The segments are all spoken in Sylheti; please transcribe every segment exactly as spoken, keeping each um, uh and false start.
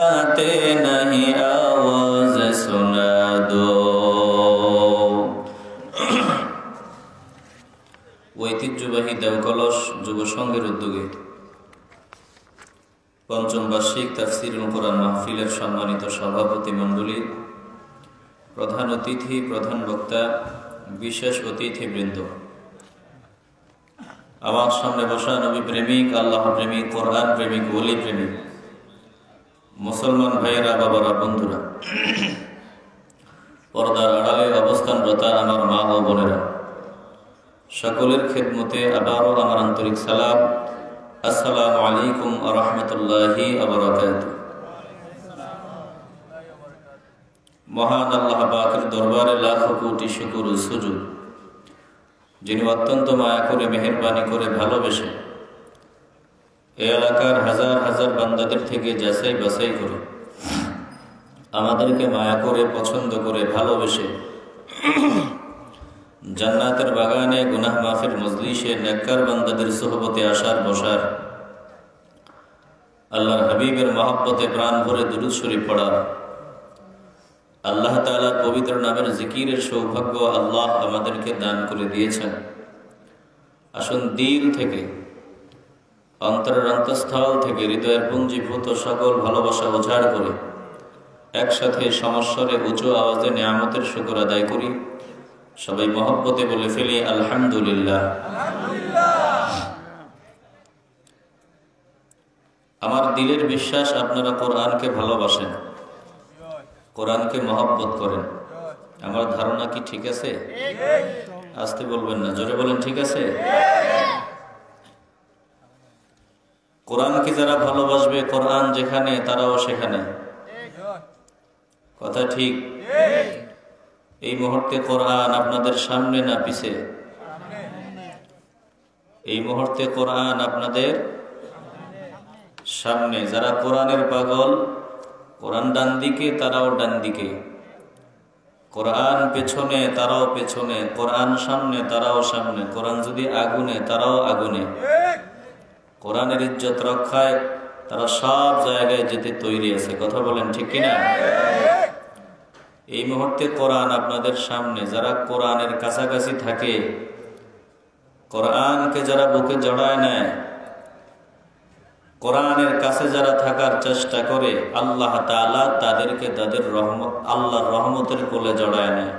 تے نہیں آواز سنا دو۔ ঐতিহ্যবাহী দেওকলস যুব সংঘের উদ্যোগে পঞ্চম বার্ষিক তাফসিরুল কোরআন মাহফিলের সম্মানিত সভাপতি মণ্ডলী, প্রধান অতিথি, প্রধান বক্তা, বিশেষ অতিথিবৃন্দ, আমার সামনে বসা নবী প্রেমিক, আল্লাহ প্রেমিক, কোরআন প্রেমিক, ওলি প্রেমিক মুসলমান ভাইয়েরা, বাবারা, বন্ধুরা, পর্দার আড়ালে অবস্থানরতা আমার মা ও বোনেরা, সকলের খেদমতে আবারও আমার আন্তরিক সালাম। আসসালামু আলাইকুম ওয়া রাহমাতুল্লাহি ওয়া বারাকাতুহু। মহান আল্লাহ পাকের দরবারে লাখো কোটি শুকর ও সুজুদ, যিনি অত্যন্ত মায়া করে, মেহেরবানি করে, ভালোবেসে এ এলাকার হাজার হাজার বান্দাদের থেকে যাচাই বাছাই করে, আমাদেরকে মায়া করে, পছন্দ করে, ভালোবেসে জান্নাতের বাগানে, গুনাহ মাফের মজলিসে, নেককার বান্দাদের সোহবতে আসার বসার, আল্লাহর হাবিবের মহব্বতে প্রাণ ভরে দুরূদ শরীফ পড়ার, আল্লাহ তাআলার পবিত্র নামের জিকিরের সৌভাগ্য আল্লাহ আমাদেরকে দান করে দিয়েছেন। আসুন, দিল থেকে, অন্তরের অন্তঃস্থল থেকে, হৃদয়ের পুঞ্জীভূত সকল ভালোবাসা উজাড় করে একসাথে সমস্বরে উঁচু আওয়াজে নিয়ামতের শুকর আদায় করি। সবাই মহব্বতে বলে ফেলি, আলহামদুলিল্লাহ। আমার দিলের বিশ্বাস, আপনারা কোরআনকে ভালোবাসেন, কোরআনকে মহব্বত করেন। আমার ধারণা কি ঠিক আছে? আস্তে বলবেন না, জোরে বলেন, ঠিক আছে? কোরআনকে যারা ভালোবাসবে, কোরআন যেখানে, তারাও সেখানে। কথা ঠিক? এই মুহূর্তে কোরআন আপনাদের সামনে না পিছে? এই মুহূর্তে কোরআন আপনাদের সামনে। যারা কোরআনের পাগল, কোরআন ডান দিকে, তারাও ডান দিকে। কোরআন পেছনে, তারাও পেছনে। কোরআন সামনে, তারাও সামনে। কোরআন যদি আগুনে, তারাও আগুনে। কোরআনের ইজ্জত রক্ষায় তারা সব জায়গায় যেতে তৈরি আছে। কথা বলেন, ঠিক কিনা? এই মুহূর্তে কোরআন আপনাদের সামনে। যারা কোরআনের কাছাকাছি থাকে, কোরআনকে যারা বুকে জড়ায় নেয়, কোরআনের কাছে যারা থাকার চেষ্টা করে, আল্লাহ তাআলা তাদেরকে তাদের রহমত, আল্লাহর রহমতের কোলে জড়ায় নেয়।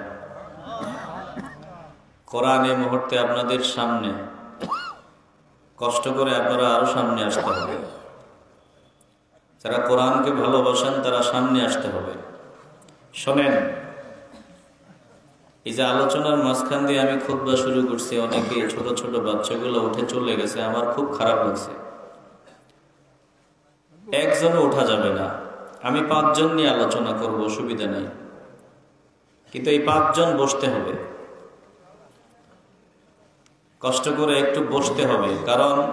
কোরআন এই মুহূর্তে আপনাদের সামনে। কষ্ট করে আপনারা আরো সামনে আসতে হবে। যারা কোরআনকে ভালোবাসেন, তারা সামনে আসতে হবে। শোনেন, এই যে আলোচনার মাঝখান দিয়ে আমি খুতবা শুরু করছি, অনেকে, ছোট ছোট বাচ্চাগুলো উঠে চলে গেছে, আমার খুব খারাপ লাগছে। একজনও উঠা যাবে না। আমি পাঁচজন নিয়ে আলোচনা করব, অসুবিধা নেই, কিন্তু এই পাঁচজন বসতে হবে। কষ্ট করে একটু বসতে হবে, কারণ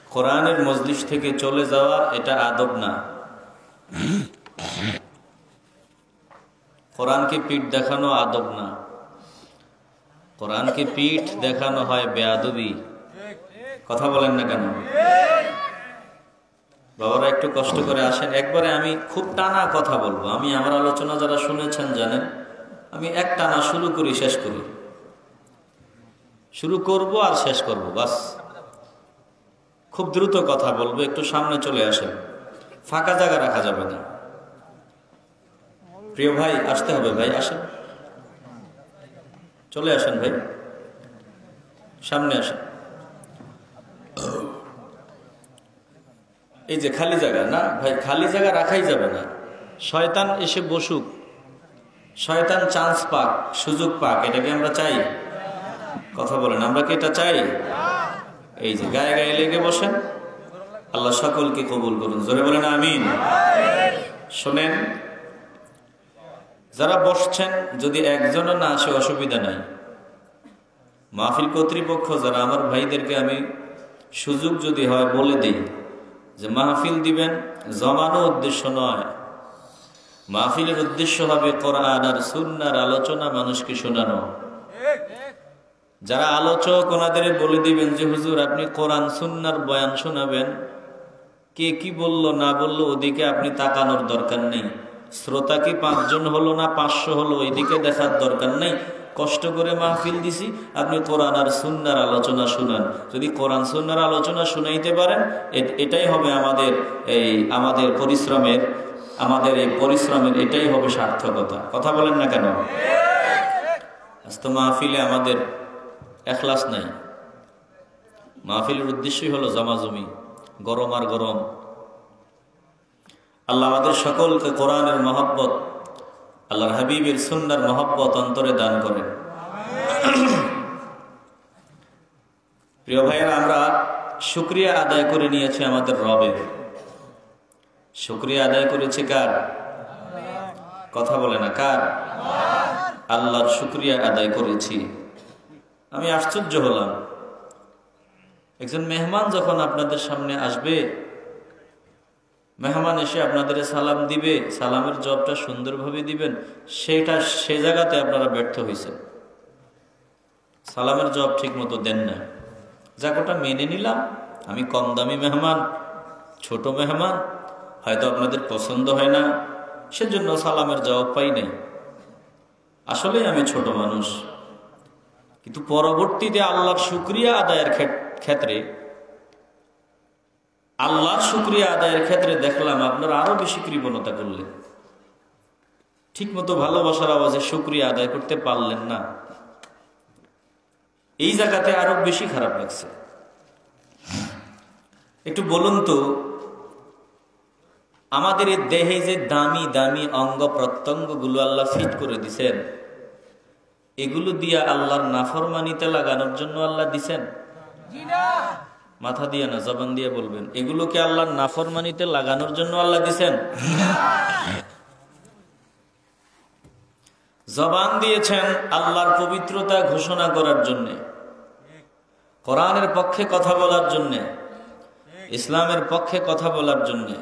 কোরআনের মজলিস থেকে চলে যাওয়া, এটা আদব না। কোরআনকে পিঠ দেখানো আদব না। কোরআনকে পিঠ দেখানো হয় বেয়াদবি। কথা বলেন না কেন? বাবারা, একটু কষ্ট করে আসেন। একবারে আমি খুব টানা কথা বলবো। আমি আমার আলোচনা যারা শুনেছেন জানেন, আমি এক টানা শুরু করি, শেষ করি, শুরু করব আর শেষ করব, বাস। খুব দ্রুত কথা বলবো, একটু সামনে চলে আসেন, ফাঁকা জায়গা রাখা যাবে না। প্রিয় ভাই, আসতে হবে ভাই, আসেন, চলে আসেন ভাই, সামনে আসেন। এই যে খালি জায়গা, না ভাই, খালি জায়গা রাখাই যাবে না। শয়তান এসে বসুক, শয়তান চান্স পাক, সুযোগ পাক, এটা কি আমরা চাই? কথা বলেন, আমরা কি এটা চাই? এই যে গায়ে গায়ে লেগে বসেন, আল্লাহ সকলকে কবুল করুন, জোরে বলেন আমিন। শোনেন, যারা বসছেন, যদি একজনও না আসে, অসুবিধা নাই। মাহফিল কর্তৃপক্ষ যারা, আমার ভাইদেরকে আমি সুযোগ যদি হয় বলে দিই যে মাহফিল দিবেন, জমানো উদ্দেশ্য নয়, মাহফিলের উদ্দেশ্য হবে কোরআন আর সুন্নাহর আলোচনা মানুষকে শোনানো। যারা আলোচক, ওনাদের বলে দিবেন যে, "হুজুর, আপনি কোরআন সুন্নাহর বয়ান শোনাবেন, কে কি বলল না বলল, ওদিকে আপনি তাকানোর দরকার নেই। শ্রোতা কি পাঁচজন হলো না পাঁচশো হলো, ওইদিকে দেখার দরকার নেই। কষ্ট করে মাহফিল দিছি, আপনি কোরআন আর সুন্নাহর আলোচনা শুনান। যদি কোরআন সুন্নাহর আলোচনা শুনাইতে পারেন, এ-, এটাই হবে আমাদের, এই আমাদের পরিশ্রমের, আমাদের এই পরিশ্রমের এটাই হবে সার্থকতা। কথা বলেন না কেন? আজ তো মাহফিলে আমাদের এখলাস নাই। মাহফিলের উদ্দেশ্যই হলো জমাজমি, গরম আর গরম। আল্লাহ আমাদের সকলকে কোরআনের মহব্বত, আল্লাহর হাবিবের সুন্নাহর মহব্বত অন্তরে দান করেন। প্রিয় ভাইয়েরা, আমরা শুকরিয়া আদায় করে নিয়েছি আমাদের রবের। শুকরিয়া আদায় করেছি কার? কথা বলে না, কার? আল্লাহর শুকরিয়া আদায় করেছি। আমি আশ্চর্য হলাম, একজন মেহমান যখন আপনাদের সামনে আসবে, মেহমান এসে আপনাদের সালাম দিবে, সালামের জবাবটা সুন্দরভাবে দিবেন, সেটা, সে জায়গাতে আপনারা ব্যর্থ হয়েছেন। সালামের জবাব ঠিক মতো দেন না। যাক, ওটা মেনে নিলাম, আমি কম দামি মেহমান, ছোট মেহমান, হয়তো আপনাদের পছন্দ হয় না, সেজন্য সালামের জবাব পাই নাই। আসলেই আমি ছোট মানুষ, কিন্তু পরবর্তীতে আল্লাহর শুকরিয়া আদায়ের ক্ষেত-, ক্ষেত্রে, আল্লাহর শুকরিয়া আদায়ের ক্ষেত্রে দেখলাম আপনারা আরো বেশি কৃপণতা করলেন, ঠিকমতো ভালোবাসার আওয়াজে শুকরিয়া আদায় করতে পারলেন না। এই জায়গাতে আরো বেশি খারাপ লাগছে। একটু বলুন তো, আমাদের এই দেহে যে দামি দামি অঙ্গ প্রত্যঙ্গগুলো আল্লাহ ফিট করে দিছেন, এগুলো দিয়া আল্লাহর নাফরমানিতে লাগানোর জন্য আল্লাহ দিছেন? মাথা দিয়ে না, জবান দিয়ে বলবেন, এগুলো কি আল্লাহর নাফরমানিতে লাগানোর জন্য আল্লাহ দিছেন? জবান দিয়েছেন আল্লাহর পবিত্রতা ঘোষণা করার জন্যে, কোরআনের পক্ষে কথা বলার জন্যে, ইসলামের পক্ষে কথা বলার জন্যে।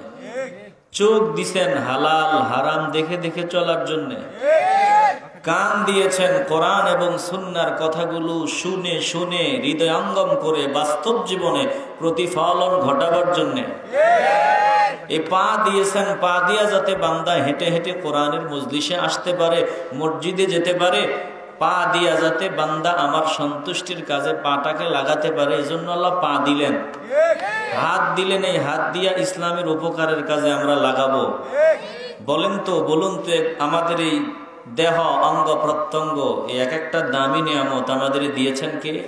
চোখ দিছেন হালাল হারাম দেখে দেখে চলার জন্যে। কান দিয়েছেন কোরআন এবং সুন্নাহর কথাগুলো শুনে শুনে হৃদয়ঙ্গম করে বাস্তব জীবনে প্রতিফলন ঘটাবার জন্যে। এই পা দিয়েছেন, পা দিয়া যাতে বান্দা হেঁটে হেঁটে কোরআনের মজলিসে আসতে পারে, মসজিদে যেতে পারে, পা দিয়া যাতে বান্দা আমার সন্তুষ্টির কাজে পাটাকে লাগাতে পারে, এই জন্য আল্লাহ পা দিলেন। হাত দিলেন, এই হাত দিয়া ইসলামের উপকারের কাজে আমরা লাগাবো। বলেন তো, বলুন তো, এক-, আমাদের এই দেহ, অঙ্গ প্রত্যঙ্গ, এই এক একটা দামি নিয়ামত আমাদের দিয়েছেন কে?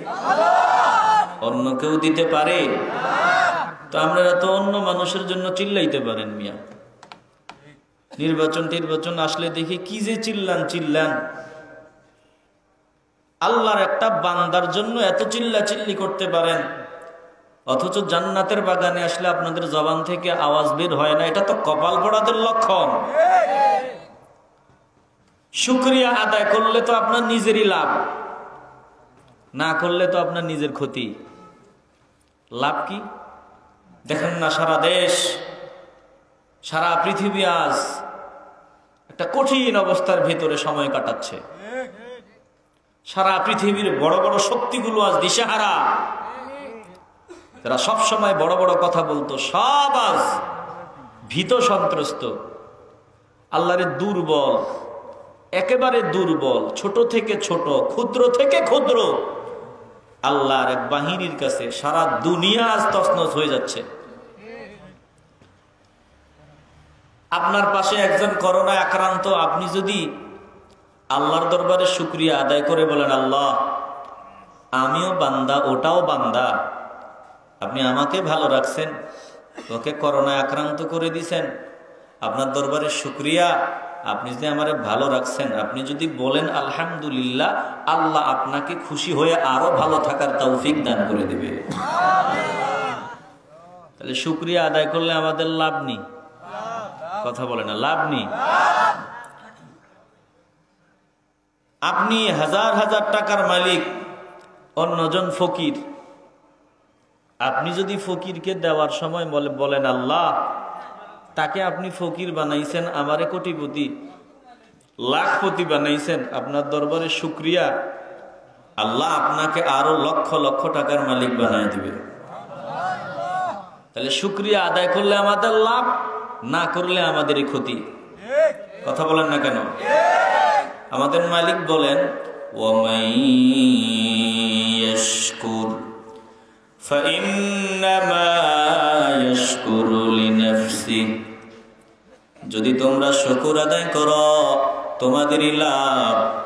অন্য কেউ দিতে পারে? তো আমরা তো অন্য মানুষের জন্য চিল্লাইতে পারেন মিয়া। নির্বাচন টির্বাচন আসলে দেখি কি যে চিল্লান চিল্লান। আল্লাহর একটা বান্দার জন্য এত চিল্লাচিল্লি করতে পারেন, অথচ জান্নাতের বাগানে আসলে আপনাদের জবান থেকে আওয়াজ বের হয় না। এটা তো কপাল পোড়াদের লক্ষণ। শুকরিয়া আদায় করলে তো আপনার নিজেরই লাভ, না করলে তো আপনার নিজের ক্ষতি। লাভ কি? দেখেন না, সারা দেশ, সারা পৃথিবী আজ একটা কঠিন অবস্থার ভেতরে সময় কাটাচ্ছে। সারা পৃথিবীর বড় বড় শক্তিগুলো আজ দিশেহারা। যারা সব সময় বড় বড় কথা বলতো, সব আজ ভীত সন্ত্রস্ত। আল্লাহরে দুর্বল, একেবারে দুর্বল, ছোট থেকে ছোট, ক্ষুদ্র থেকে ক্ষুদ্র আল্লাহর এক বাহিনীর কাছে সারা দুনিয়া আজ তছনছ হয়ে যাচ্ছে। আপনার পাশে একজন করোনায় আক্রান্ত, আপনি যদি আল্লাহর দরবারে শুকরিয়া আদায় করে বলেন, "আল্লাহ, আমিও বান্দা, ওটাও বান্দা, আপনি আমাকে ভালো রাখছেন, ওকে করোনায় আক্রান্ত করে দিছেন, আপনার দরবারে শুকরিয়া, আপনি যে আমারে ভালো রাখছেন।" আপনি যদি বলেন, "আলহামদুলিল্লাহ", আল্লাহ আপনাকে খুশি হয়ে আরো ভালো থাকার তৌফিক দান করে দিবে। তাহলে শুকরিয়া আদায় করলে আমাদের লাভ নেই? কথা বলে না, লাভ নেই? আপনি হাজার হাজার টাকার মালিক, অন্যজন ফকির। আপনি যদি ফকিরকে দেওয়ার সময় বলে, বলেন, "আল্লাহ, তাকে আপনি ফকির বানাইছেন, আমারে কোটিপতি, লাখপতি বানাইছেন, আপনার দরবারে শুকরিয়া, আল্লাহ আপনাকে আরো লক্ষ লক্ষ টাকার মালিক বানায় দিবে।" তাহলে শুকরিয়া আদায় করলে আমাদের লাভ, না করলে আমাদেরই ক্ষতি। কথা বলেন না কেন? আমাদের মালিক বলেন, "ওয়ামান ইয়াশকুর ফাইন্নামা ইয়াশকুরু লিনাফসিহ।" যদি তোমরা শুকর আদায় করো, তোমাদেরই লাভ।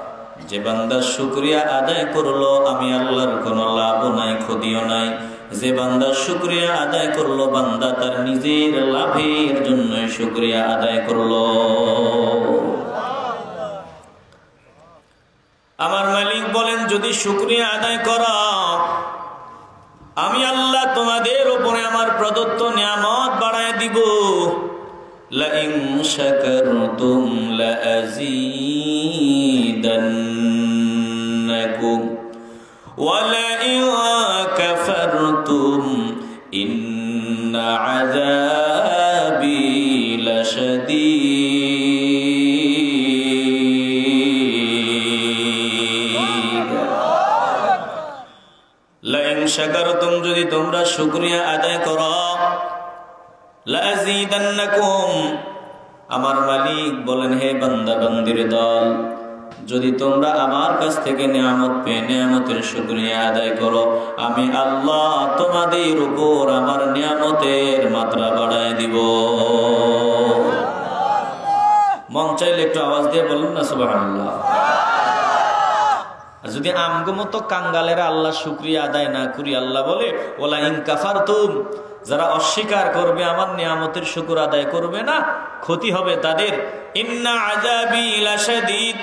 যে বান্দা শুকরিয়া আদায় করলো, আমি আল্লাহর কোনো লাভও নাই, ক্ষতিও নাই। যে বান্দা শুকরিয়া আদায় করলো, বান্দা তার নিজের লাভের জন্যই শুকরিয়া আদায় করলো। আমার মালিক বলেন, যদি শুকরিয়া আদায় করো, আমি আল্লাহ তোমাদের উপরে আমার প্রদত্ত নিয়ামত বাড়ায় দিব। লাইন শাকারতুম লাআযীদান্নাকুম ওয়া লাইন কাফারতুম ইন্না আযাবি লাশাদীদ। লাইন শাকারতুম, যদি তোমরা শুকরিয়া আদায় করো, লাআযীদান্নাকুম, আমার মালিক বলেন, হে বান্দা বান্দির দল, যদি তোমরা আমার কাছ থেকে নিয়ামত পেয়ে নিয়ামতের শুকরিয়া আদায় করো, আমি আল্লাহ তোমাদের উপর আমার নিয়ামতের মাত্রা বাড়ায় দিব। মন চাইলে একটু আওয়াজ দিয়ে বলুন না, সুবহানাল্লাহ। আর যদি আমগো মতো কাঙ্গালেরা আল্লাহ শুকরিয়া আদায় না করি, আল্লাহ বলে, "ওয়ালা ইন কাফারতুম", যারা অস্বীকার করবে, আমার নিয়ামতের শুকর আদায় করবে না, ক্ষতি হবে তাদের। "ইন্না আযাবি লাশাদীদ",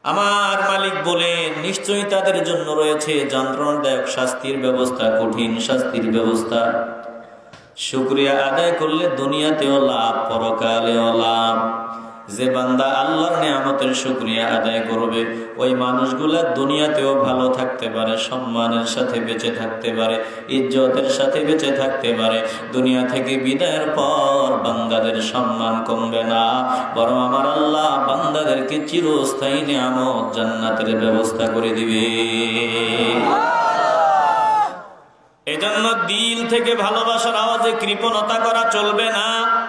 আমার মালিক বলে, নিশ্চয়ই তাদের জন্য রয়েছে যন্ত্রণাদায়ক শাস্তির ব্যবস্থা, কঠিন শাস্তির ব্যবস্থা। শুকরিয়া আদায় করলে দুনিয়াতেও লাভ, পরকালেও লাভ। যে বান্দা আল্লাহর নিয়ামতের শুকরিয়া আদায় করবে, ওই মানুষগুলা দুনিয়াতেও ভালো থাকতে পারে, সম্মানের সাথে বেঁচে থাকতে পারে, ইজ্জতের সাথে বেঁচে থাকতে পারে। দুনিয়া থেকে বিদায়ের পর বান্দাদের সম্মান কমবে না, বরং আমার আল্লাহ বান্দাদেরকে চিরস্থায়ী নিয়ামত জান্নাতের ব্যবস্থা করে দিবে। এজন্য দিল থেকে ভালোবাসার আওয়াজে কৃপণতা করা চলবে না।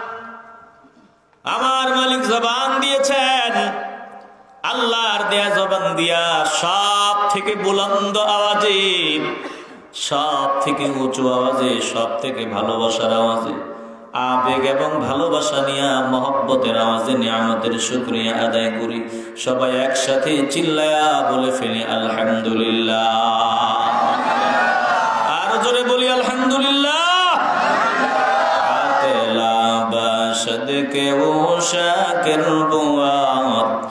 আমার মালিক জবান দিয়েছেন, আল্লাহর দেয়া জবান দিয়া সব থেকে বুলন্দ আওয়াজে, সব থেকে উঁচু আওয়াজে, সব থেকে ভালোবাসার আওয়াজে, আবেগ এবং ভালোবাসা নিয়া, মহব্বতের আওয়াজে নিয়ামতের শুকরিয়া আদায় করি। সবাই একসাথে চিল্লায়া বলে ফেলি, "আলহামদুলিল্লাহ।" আরো জোরে বলি, "আলহামদুলিল্লাহ।" عاقلا باشد کہ او شاکر بوات،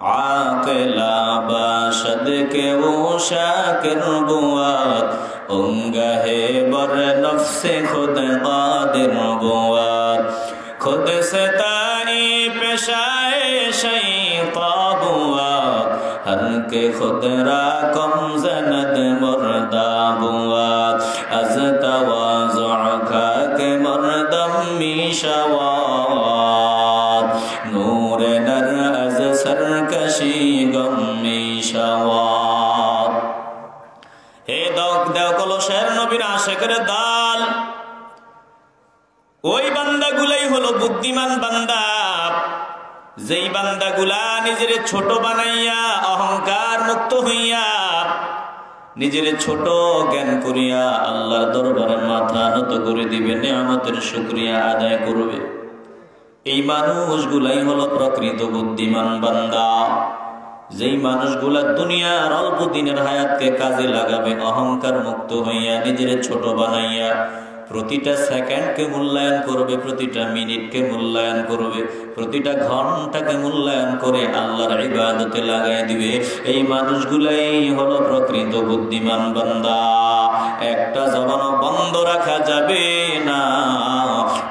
عاقلا باشد کہ او شاکر بوات، اونگہ بر نفس خود قادر بوات۔ خود ستائی پیشائے شیطا بوات، ہر کہ خود را کم زند مردا بوات۔ از تواضع خاک مردم می‌شواد، نور نر از سرکشی گم می‌شواد۔ হে দক-, দেওকল শের নবীর আশেকের দল, ওই বান্দাগুলাই হলো বুদ্ধিমান বান্দা, যেই বান্দাগুলা নিজেরে ছোট বানাইয়া, অহংকার মুক্ত হইয়া, নিজেরে ছোট জ্ঞান করিয়া আল্লাহর দরবারে মাথা নত করে দিবে, নিয়ামতের শুকরিয়া আদায় করবে। এই মানুষগুলাই হলো প্রকৃত বুদ্ধিমান বান্দা। যেই মানুষগুলা দুনিয়ার অল্প দিনের হায়াতকে কাজে লাগাবে, অহংকার মুক্ত হইয়া, নিজেরে ছোট বানাইয়া, প্রতিটা সেকেন্ডকে মূল্যায়ন করবে, প্রতিটা মিনিটকে মূল্যায়ন করবে, প্রতিটা ঘন্টাকে মূল্যায়ন করে আল্লাহর ইবাদতে লাগাই দিবে, এই মানুষগুলাই হলো প্রকৃত বুদ্ধিমান বান্দা। একটা জবানও বন্ধ রাখা যাবে না।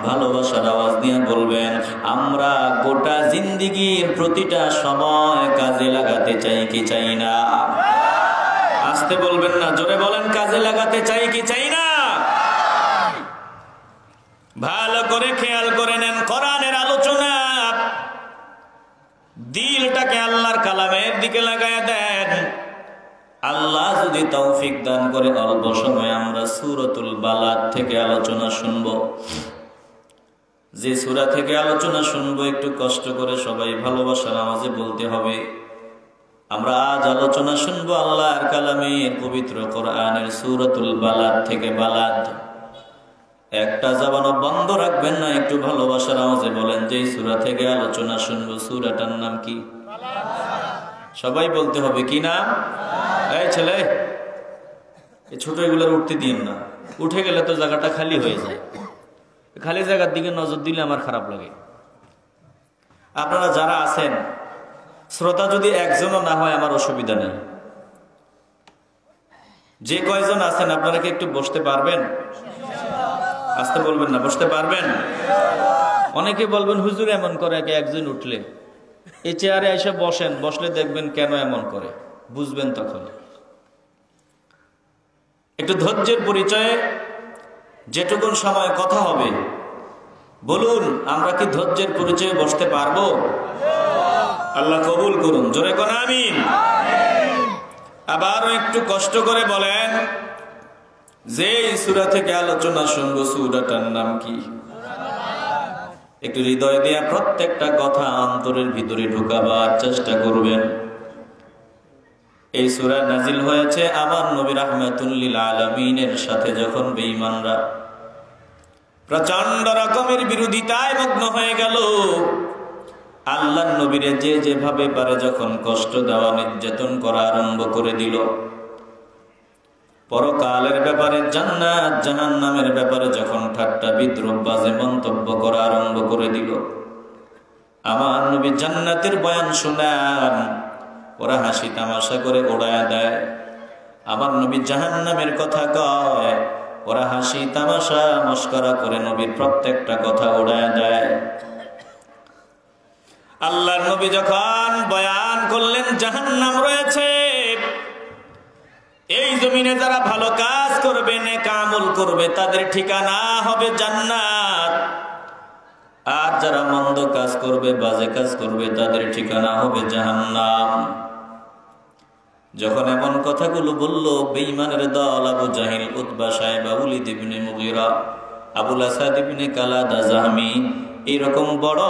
ভালোবাসার আওয়াজ দিয়ে বলবেন, আমরা গোটা জিন্দেগির প্রতিটা সময় কাজে লাগাতে চাই কি চাই না? আস্তে বলবেন না, জোরে বলেন, কাজে লাগাতে চাই কি চাই না? ভালো করে খেয়াল করে নেন, কোরআনের আলোচনা দিলটাকে আল্লাহর কালামের দিকে লাগায় দেন। আল্লাহ যদি তৌফিক দান করে, অল্প সময়ে আমরা সূরাতুল বালাদ থেকে আলোচনা শুনবো। যে সূরা থেকে আলোচনা শুনবো, একটু কষ্ট করে সবাই ভালোবাসার আওয়াজে বলতে হবে। আমরা আজ আলোচনা শুনবো আল্লাহর কালামের পবিত্র কোরআনের সূরাতুল বালাদ থেকে। বালাদ, একটা জবানও বন্ধ রাখবেন না, একটু ভালোবাসার আওয়াজে বলেন, যেই সূরা থেকে আলোচনা শুনবো, সূরাটার নাম কি? সবাই বলতে হবে, কি নাম? এই ছেলে, এই ছোট এগুলার উঠতে দিয়েন না, উঠে গেলে তো জায়গাটা খালি হয়ে যায়। খালি জায়গার দিকে নজর দিলে আমার খারাপ লাগে। আপনারা যারা আছেন, শ্রোতা যদি একজনও না হয়, আমার অসুবিধা নেই। যে কয়জন আছেন, আপনারা কি একটু বসতে পারবেন? আসতে বলবেন না, বসতে পারবেন? অনেকে বলবেন, "হুজুর এমন করে, একে একজন উঠলে এই চেয়ারে এসে বসেন, বসলে দেখবেন কেন এমন করে, বুঝবেন তখন।" একটু ধৈর্যের পরিচয়ে যেটুকুন সময় কথা হবে, বলুন, আমরা কি ধৈর্যের পরিচয়ে বসতে পারবো? আল্লাহ কবুল করুন, জোরে কোন আমিন। আবারও একটু কষ্ট করে বলেন, যে এই সূরা থেকে আলোচনা শুনবো, সূরাটার নাম কি? একটু হৃদয় দিয়ে প্রত্যেকটা কথা অন্তরের ভিতরে ঢুকাবার চেষ্টা করবেন। এই সূরা নাজিল হয়েছে আমার নবী রাহমাতুল লিল আলামিনের সাথে। যখন বেঈমানরা প্রচণ্ড রকমের বিরোধিতায় মগ্ন হয়ে গেল, আল্লাহর নবীরে যে যেভাবে পারে যখন কষ্ট দেওয়া, নির্যাতন করা আরম্ভ করে দিল, পরকালের ব্যাপারে, জান্নাত জাহান্নামের ব্যাপারে যখন ঠাট্টা বিদ্রূপ বাজে মন্তব্য করা আরম্ভ করে দিল, আমার নবী জান্নাতের বয়ান শোনান, ওরা হাসি তামাশা করে উড়ায় দেয়। আমার নবী জাহান্নামের কথা কয়, ওরা হাসি তামাশা মস্করা করে নবীর প্রত্যেকটা কথা উড়ায় দেয়। আল্লাহর নবী যখন বয়ান করলেন জাহান্নাম রয়েছে, এই জমিনে যারা ভালো কাজ করবে, নেক আমল করবে, তাদের ঠিকানা হবে জান্নাত। আর যারা মন্দ কাজ করবে, বাজে কাজ করবে, তাদের ঠিকানা হবে জাহান্নাম। যখন এমন কথাগুলো বলল, বেঈমানের দল আবু জাহিল, উতবা, শায়বা, ওয়ালিদ ইবনে মুগিরা, আবুল আসাদ ইবনে কালাদা জাহমি, এইরকম বড়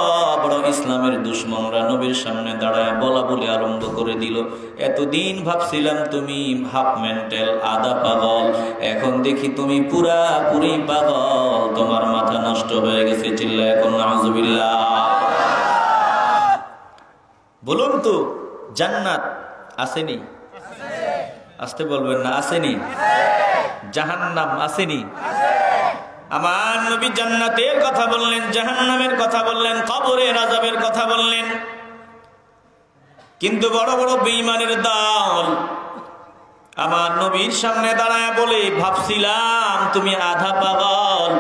বড় ইসলামের দুশমনরা নবীর সামনে দাঁড়ায় বলা বলি আরম্ভ করে দিল, "এতদিন ভাবছিলাম তুমি হাফ মেন্টাল, আধা পাগল, এখন দেখি তুমি পুরাপুরি পাগল, তোমার মাথা নষ্ট হয়ে গেছে।" চিল্লায় এখন নাউজুবিল্লাহ। বলুন তো, জান্নাত আছেনি? আসতে বলবেন না, আছেনি? জাহান্নাম আছেনি? আমার নবী জান্নাতের কথা বললেন, জাহান্নামের কথা বললেন, কবরের আযাবের কথা বললেন, কিন্তু বড় বড় বেঈমানের দল আমার নবীর সামনে দাঁড়ায় বলে, "ভাবছিলাম তুমি আধা পাগল,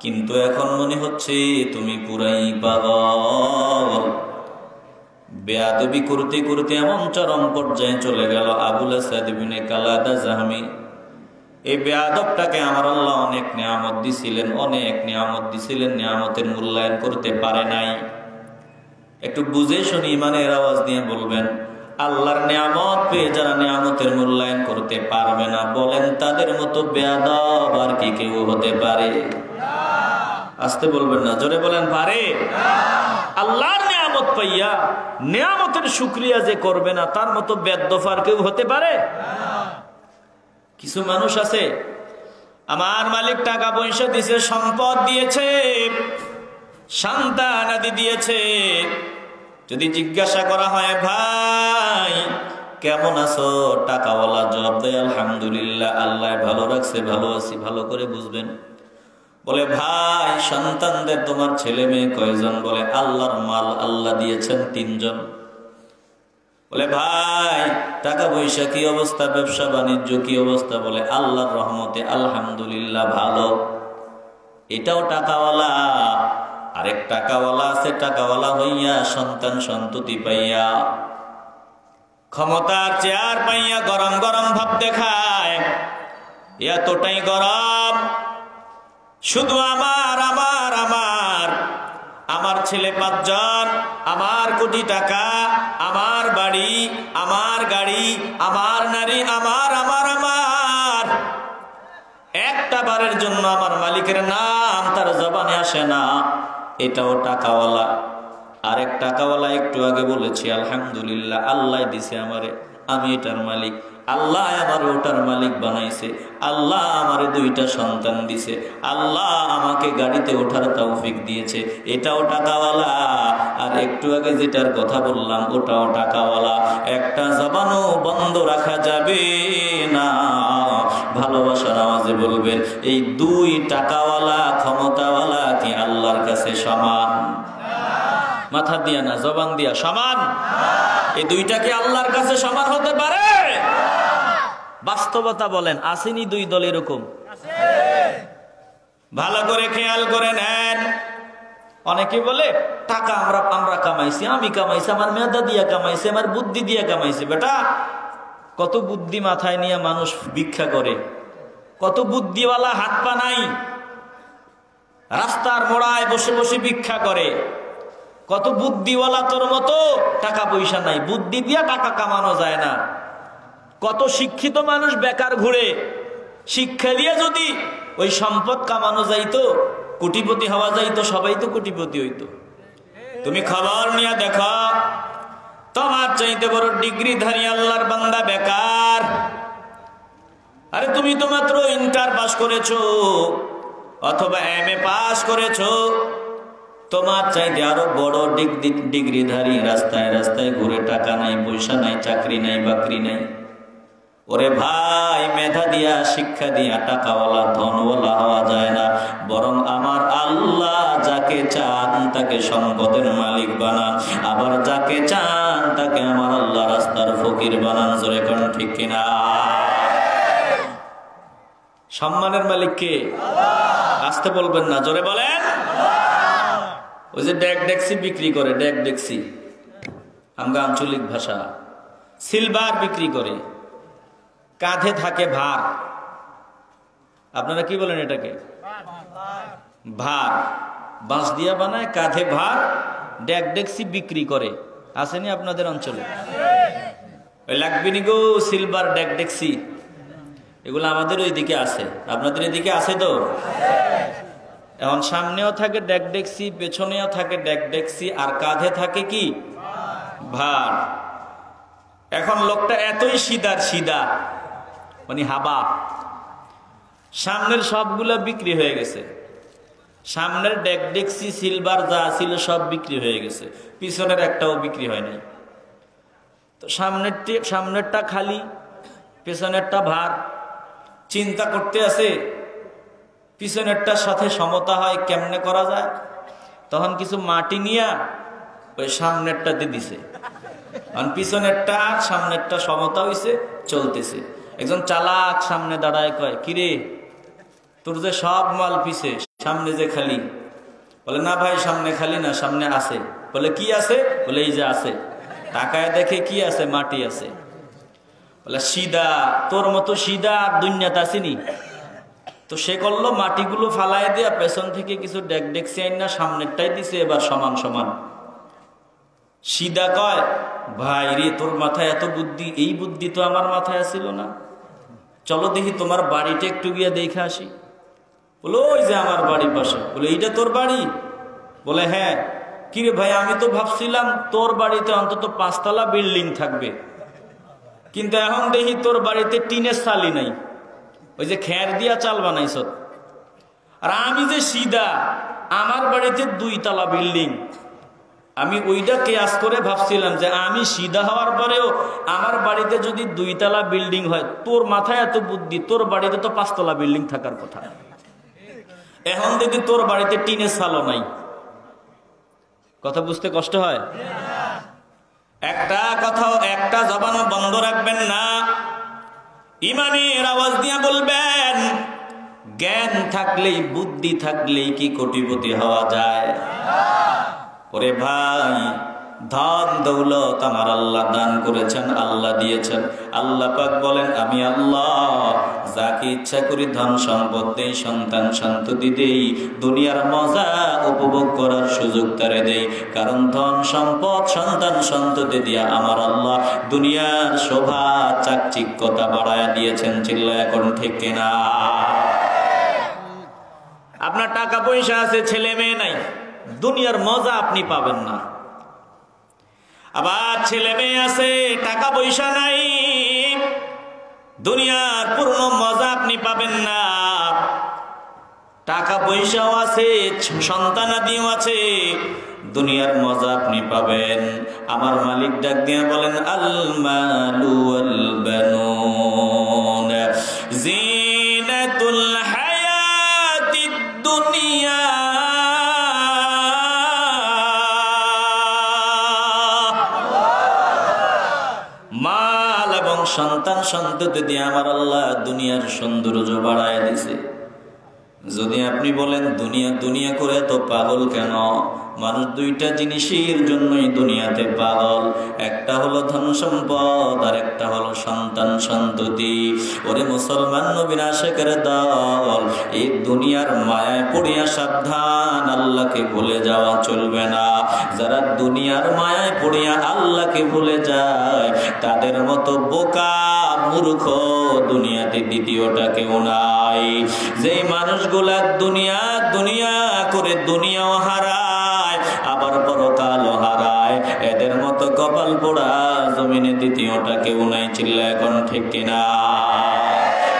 কিন্তু এখন মনে হচ্ছে তুমি পুরাই পাগল।" বেয়াদবি করতে করতে এমন চরম পর্যায়ে চলে গেল, আবুল আসাদ ইবনে কালাদা জাহমি, এই বেয়াদবটাকে আমার আল্লাহ অনেক নিয়ামত দিছিলেন, অনেক নিয়ামত দিছিলেন, নিয়ামতের মূল্যায়ন করতে পারে নাই। একটু বুঝে শুনে ইমানের আওয়াজ দিয়ে বলবেন, আল্লাহর নিয়ামত পেয়ে যারা নিয়ামতের মূল্যায়ন করতে পারবে না, বলেন, তাদের মতো বেয়াদব আর কি কেউ হতে পারে? আসতে বলবেন না, জোরে বলেন, পারে? আল্লাহর নিয়ামত পাইয়া নিয়ামতের শুকরিয়া যে করবে না, তার মতো বেয়াদব আর কেউ হতে পারে? কিছু মানুষ আছে, আমার মালিক টাকা পয়সা দিছে, সম্পদ দিয়েছে, সন্তান আদি দিয়েছে, যদি জিজ্ঞাসা করা হয়, "ভাই, কেমন আছো?" টাকাওয়ালা জবাব দেয়, "আলহামদুলিল্লাহ, আল্লাহ ভালো রাখছে, ভালো আছি।" ভালো করে বুঝবেন। বলে, "ভাই, সন্তানদের, তোমার ছেলে মেয়ে কয়জন?" বলে, "আল্লাহর মাল আল্লাহ দিয়েছেন তিনজন।" বলে, "ভাই, টাকা পয়সা কি অবস্থা, ব্যবসা বাণিজ্য কি অবস্থা?" বলে, "আল্লাহর রহমতে আলহামদুলিল্লাহ ভালো।" এটাও টাকাওয়ালা। আরেক টাকাওয়ালা আছে, টাকাওয়ালা হইয়া সন্তান সন্ততি পাইয়া, ক্ষমতার চেয়ার পাইয়া গরম গরম ভাব দেখায়, এতটাই গরম, শুধু আমার, আমার, আমার। আমার ছেলে পাঁচজন, আমার কোটি টাকা, আমার বাড়ি, আমার গাড়ি, আমার নারী, আমার, আমার, আমার। একটা বারের জন্য আমার মালিকের নাম তার জবানে আসে না, এটাও টাকাওয়ালা। আরেক টাকাওয়ালা, একটু আগে বলেছি, আলহামদুলিল্লাহ, আল্লাহ দিছে আমারে, আমি এটার মালিক। আল্লাহ আমারে ওটার মালিক বানাইছে, আল্লাহ আমারে দুইটা সন্তান দিছে, আল্লাহ আমাকে গাড়িতে ওঠার তৌফিক দিয়েছে, এটাও টাকাওয়ালা। আর একটু আগে যেটার কথা বললাম, ওটাও টাকাওয়ালা। একটা জবানও বন্ধ রাখা যাবে না। ভালোবাসার আওয়াজে বলবেন, এই দুই টাকাওয়ালা, ক্ষমতাওয়ালা কি আল্লাহর কাছে সমান? মাথা দিয়া না, জবান দিয়া সমান। এই দুইটা কি আল্লাহর কাছে সমান হতে পারে? বাস্তবতা বলেন, আসেনি দুই দল এরকম? ভালো করে খেয়াল করে নেন। অনেকে বলে, টাকা আমরা, আমরা কামাইছি, আমি কামাইছি, আমার মেধা দিয়া কামাইছি, আমার বুদ্ধি দিয়া কামাইছি। বেটা, কত বুদ্ধি মাথায় নিয়ে মানুষ ভিক্ষা করে, কত বুদ্ধিওয়ালা হাত পা নাই, রাস্তার মোড়ায় বসে বসে ভিক্ষা করে। কত বুদ্ধিওয়ালা তোর মতো, টাকা পয়সা নাই, বুদ্ধি দিয়া টাকা কামানো যায় না। কত শিক্ষিত মানুষ বেকার ঘুরে। শিক্ষা দিয়ে যদি ওই সম্পদ কামানো যাইতো, কোটিপতি হওয়া যাইতো, সবাই তো কোটিপতি হইতো। তুমি খবর নিয়ে দেখো, তোমার চাইতে বড় ডিগ্রিধারী আল্লাহর বান্দা বেকার। আরে, তুমি তো মাত্র ইন্টার পাস করেছো অথবা এমএ পাস করেছো, তোমার চাইতে আরো বড় ডিগ-, ডিগ-, ডিগ্রিধারী রাস্তায় রাস্তায় ঘুরে, টাকা নাই, পয়সা নাই, চাকরি নাই, বাকরি নাই। ওরে ভাই, মেধা দিয়া, শিক্ষা দিয়া, টাকাওয়ালা, ধনওয়ালা হওয়া যায় না, বরং আমার আল্লাহ যাকে চান তাকে সম্পদের মালিক বানান, আবার যাকে চান তাকে আমার আল্লাহ রাস্তার ফকির বানান। জোরে কন ঠিক কিনা? সম্মানের মালিক কে? আস্তে বলবেন না, জোরে বলেন। ওই যে ডেক ডেকসি বিক্রি করে, ডেক ডেকসি, আমগা আঞ্চলিক ভাষা, সিলভার বিক্রি করে, কাঁধে থাকে ভার। আপনারা কি বলেন এটাকে? ভার। বাঁশ দিয়া বানায়, কাঁধে ভার, ডেক ডেকসি বিক্রি করে। আসেনি আপনাদের অঞ্চলে? ওই লাগবে নি গো, সিলভার ডেক ডেকসি, এগুলো আমাদের ওইদিকে আছে, আপনাদের এদিকে আছে তো? এখন সামনেও থাকে ডেক ডেকসি, পেছনেও থাকে ডেক ডেকসি, আর কাঁধে থাকে কি? ভার। এখন লোকটা এতই সিধার সিধা, মানে হাবা, সামনের সবগুলা বিক্রি হয়ে গেছে। সামনের ডেক ডেকসি, সিলভার যা ছিল সব বিক্রি হয়ে গেছে, পিছনের একটাও বিক্রি হয় নাই। তো সামনেরটি, সামনেরটা খালি, পেছনেরটা ভার। চিন্তা করতে আছে, পিছনেরটার সাথে সমতা হয় কেমনে করা যায়। তখন কিছু মাটি নিয়া ওই সামনেরটাতে দিছে, কারণ পিছনেরটা আর সামনেরটা সমতা হইছে, চলতেছে। একজন চালাক সামনে দাঁড়ায়, কয়, "কিরে, তোর যে সব মাল পিছে, সামনে যে খালি?" বলে, "না ভাই, সামনে খালি না, সামনে আছে।" বলে, "কি আছে?" বলে, "এই যে আছে।" তাকায় দেখে কি আছে? মাটি আছে। বলে, "সিধা, তোর মতো সিধা আর দুনিয়াত আসেনি।" তো সে করলো, মাটিগুলো ফালাই দিয়া পেছন থেকে কিছু ডেক ডেকসি আইন না সামনেরটাই দিছে, এবার সমান সমান। সিধা কয়, "ভাই রে, তোর মাথায় এত বুদ্ধি, এই বুদ্ধি তো আমার মাথায় আসিল না। চলো দেখি তোমার বাড়িটা একটু গিয়া দেখে আসি।" বলে, "ওই যে আমার বাড়ির পাশে।" বলে, "এইটা তোর বাড়ি?" বলে, "হ্যাঁ।" "কিরে ভাই, আমি তো ভাবছিলাম তোর বাড়িতে অন্তত পাঁচতলা বিল্ডিং থাকবে, কিন্তু এখন দেখি তোর বাড়িতে টিনের চালি নাই, ওই যে খের দিয়া চাল বানাইছত। আর আমি যে সিধা, আমার বাড়িতে দুইতলা বিল্ডিং।" আমি ওইটা কেয়াস করে ভাবছিলাম যে আমি সিধা হওয়ার পরেও আমার বাড়িতে যদি দুইতলা বিল্ডিং হয়, তোর মাথায় এত বুদ্ধি, তোর বাড়িতে তো পাঁচতলা বিল্ডিং থাকার কথা। এখন দেখি তোর বাড়িতে টিনের চালও নাই। কথা বুঝতে কষ্ট হয়? একটা কথাও, একটা জবানও বন্ধ রাখবেন না। ইমানের আওয়াজ দিয়া বলবেন, জ্ঞান থাকলেই, বুদ্ধি থাকলেই কি কোটিপতি হওয়া যায়? ওরে ভাই, ধন দৌলত আমার আল্লাহ দান করেছেন, আল্লাহ দিয়েছেন। আল্লাহ পাক বলেন, "আমি আল্লাহ যাকে ইচ্ছা করি ধন সম্পদ দেই, সন্তান সন্ততি দেই, দুনিয়ার মজা উপভোগ করার সুযোগ তারে দেই।" কারণ ধন সম্পদ, সন্তান সন্ততি দিয়া আমার আল্লাহ দুনিয়ার শোভা চাকচিক্যতা বাড়ায়া দিয়েছেন। চিল্লায় এখন ঠিক কিনা? আপনার টাকা পয়সা আছে, ছেলে মেয়ে নাই, দুনিয়ার মজা আপনি পাবেন না। আবার ছেলে মেয়ে আছে, টাকা পয়সা নাই, দুনিয়ার পূর্ণ মজা আপনি পাবেন না। টাকা পয়সাও আছে, সন্তানাদিও আছে, দুনিয়ার মজা আপনি পাবেন। আমার মালিক ডাক দিয়া বলেন, "আল মালু ওয়াল বানুন জিনাতুল হায়াতিদ দুনিয়া।" মাল এবং সন্তান সন্ততি দিয়া আমার আল্লাহ দুনিয়ার সৌন্দর্য বাড়ায় দিছে। যদি আপনি বলেন, "দুনিয়া, দুনিয়া করে এত পাগল কেন?" মানুষ দুইটা জিনিসের জন্যই দুনিয়াতে পাগল, একটা হলো ধন সম্পদ, আর একটা হলো সন্তান সন্ততি। ওরে মুসলমান নবীর আশেকের দল, এই দুনিয়ার মায়ায় পড়িয়া সাবধান, আল্লাহকে ভুলে যাওয়া চলবে না। যারা দুনিয়ার মায়ায় পড়িয়া আল্লাহকে ভুলে যায়, তাদের মতো বোকা মূর্খ দুনিয়াতে দ্বিতীয়টা কেউ নাই। যেই মানুষগুলা দুনিয়া দুনিয়া করে দুনিয়াও হারায়, আবার পরকালও হারায়, এদের মতো কপাল পোড়া জমিনে দ্বিতীয়টা কেউ নাই। চিল্লা এখন ঠিক কিনা?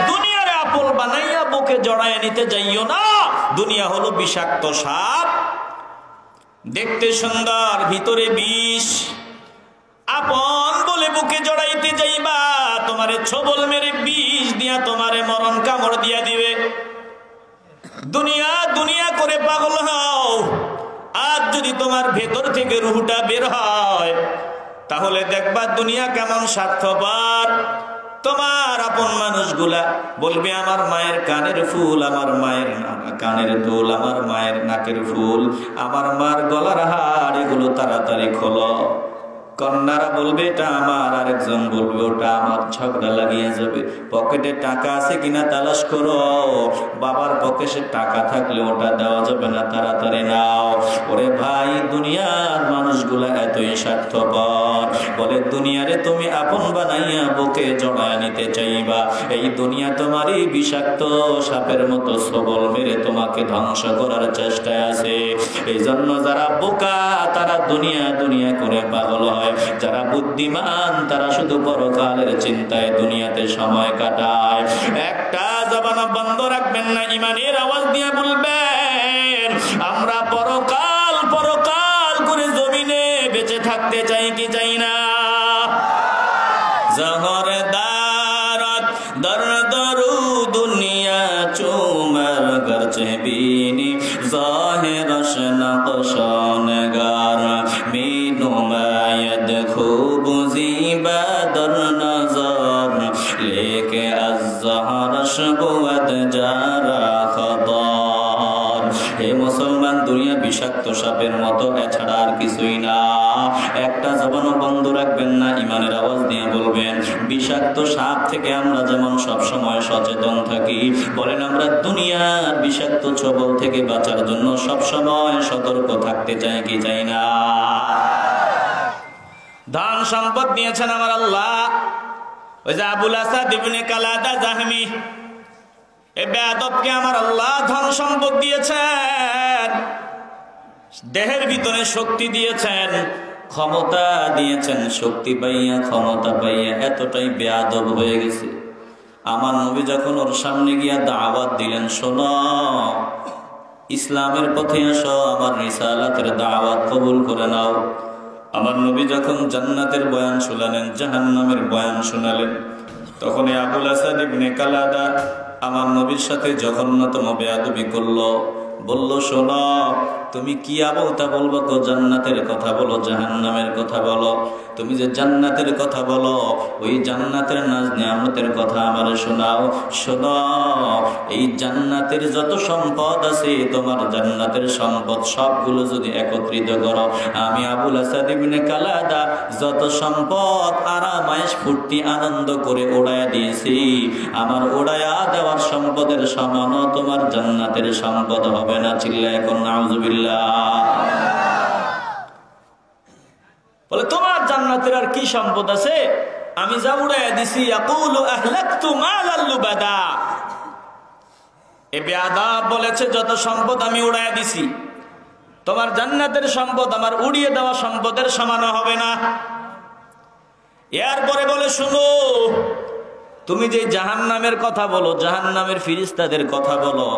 দুনিয়ারে আপন বানাইয়া বুকে জড়ায় নিতে যাইও না। দুনিয়া হলো বিষাক্ত সাপ, দেখতে সুন্দর, ভিতরে বিষ। আপন বলে বুকে জড়াইতে যাইবা, তোমারে ছবল মেরে বিষ দিয়া তোমারে মরণ কামড় দিয়া দিবে। দুনিয়া দুনিয়া করে পাগল হও, আর যদি তোমার ভেতর থেকে রুহটা বের হয়, তাহলে দেখবা দুনিয়া কেমন স্বার্থপর। তোমার আপন মানুষগুলা বলবে, "আমার মায়ের কানের ফুল, আমার মায়ের না-, কানের দুল, আমার মায়ের নাকের ফুল, আমার মার গলার হার, এগুলো তাড়াতাড়ি খোলো।" কন্যারা বলবে, "এটা আমার", আরেকজন বলবে, "ওটা আমার।" ঝগড়া লাগিয়ে যাবে। পকেটে টাকা আছে কিনা তালাশ করো, বাবার পকেটে টাকা থাকলে ওটা দেওয়া যাবে না, তাড়াতাড়ি নাও। ওরে ভাই, দুনিয়ার মানুষগুলা এতই স্বার্থপর। বলে, দুনিয়ারে তুমি আপন বানাইয়া বুকে জড়ায় নিতে চাইবা, এই দুনিয়া তোমারই বিষাক্ত সাপের মতো ছবল মেরে তোমাকে ধ্বংস করার চেষ্টায় আছে। এই জন্য যারা বোকা, তারা দুনিয়া দুনিয়া করে পাগল হয়। যারা বুদ্ধিমান, তারা শুধু পরকালের চিন্তায় দুনিয়াতে সময় কাটায়। একটা জবান বন্ধ রাখবেন না, ইমানের আওয়াজ দিয়ে বলবেন, আমরা পরকাল পরকাল করে জমিনে বেঁচে থাকতে চাই কি চাই না? জহর দারত در در و دنیا چو مر گرچه بینی، ظاهرش نقش و نگار. می نماید خوب و زیبا در نظر، لیک از ظهرش بود جا را خطر. হে মুসলমান, দুনিয়া বিষাক্ত সাপের মতো, এছাড়া আর কিছুই না। একটা জবানও বন্ধ রাখবেন না, ইমানের আওয়াজ দিয়ে বলবেন, বিষাক্ত সাপ থেকে আমরা যেমন সব সময় সচেতন থাকি, বলেন, আমরা দুনিয়ার বিষাক্ত ছবল থেকে বাঁচার জন্য সব সময় সতর্ক থাকতে চাই কি চাই না? ধন সম্পদ দিয়েছেন আমার আল্লাহ। ওই যে আবুল আসাদ ইবনে কালাদা জাহমি, এই বেয়াদবকে আমার আল্লাহ ধন সম্পদ দিয়েছেন, দেহের ভিতরে শক্তি দিয়েছেন, ক্ষমতা দিয়েছেন। শক্তি পাইয়া, ক্ষমতা পাইয়া এতটাই বেয়াদব হয়ে গেছে। আমার নবী যখন ওর সামনে গিয়া দাওয়াত দিলেন, "শোনো, ইসলামের পথে আসো, আমার রিসালাতের দাওয়াত কবুল করে নাও।" আমার নবী যখন জান্নাতের বয়ান শোনালেন, জাহান্নামের বয়ান শোনালেন, তখন এই আবুল আসাদ ইবনে কালাদা আমার নবীর সাথে জঘন্যতম বেয়াদবি করলো, বলল, "শোনো, তুমি কি আবলতা বলবো গো? জান্নাতের কথা বলো, জাহান্নামের কথা বলো। তুমি যে জান্নাতের কথা বলো, ওই জান্নাতের নাজ নিয়ামতের কথা আমারে শোনাও। শোনো, এই জান্নাতের যত সম্পদ আছে, তোমার জান্নাতের সম্পদ সবগুলো যদি একত্রিত করো, আমি আবুল আসাদ ইবনে কালাদা যত সম্পদ আরাম আয়েশ ফুর্তি আনন্দ করে উড়াইয়া দিয়েছি, আমার উড়াইয়া দেওয়ার সম্পদের সমানও তোমার জান্নাতের সম্পদ হবে না। চিল্লায় কও নাউজুবিল্লাহ। বলে, তোমার জান্নাতের আর কি সম্পদ আছে? আমি যা উড়াইয়া দিছি। ইয়াকুলু আহলাকতু মালাল লুবাদা। এ বেয়াদব বলেছে, যত সম্পদ আমি উড়াইয়া দিছি, তোমার জান্নাতের সম্পদ আমার উড়িয়ে দেওয়া সম্পদের সমানও হবে না। এরপরে বলে, শোনো, তুমি যে জাহান্নামের কথা বলো, জাহান্নামের ফিরিস্তাদের কথা বলো,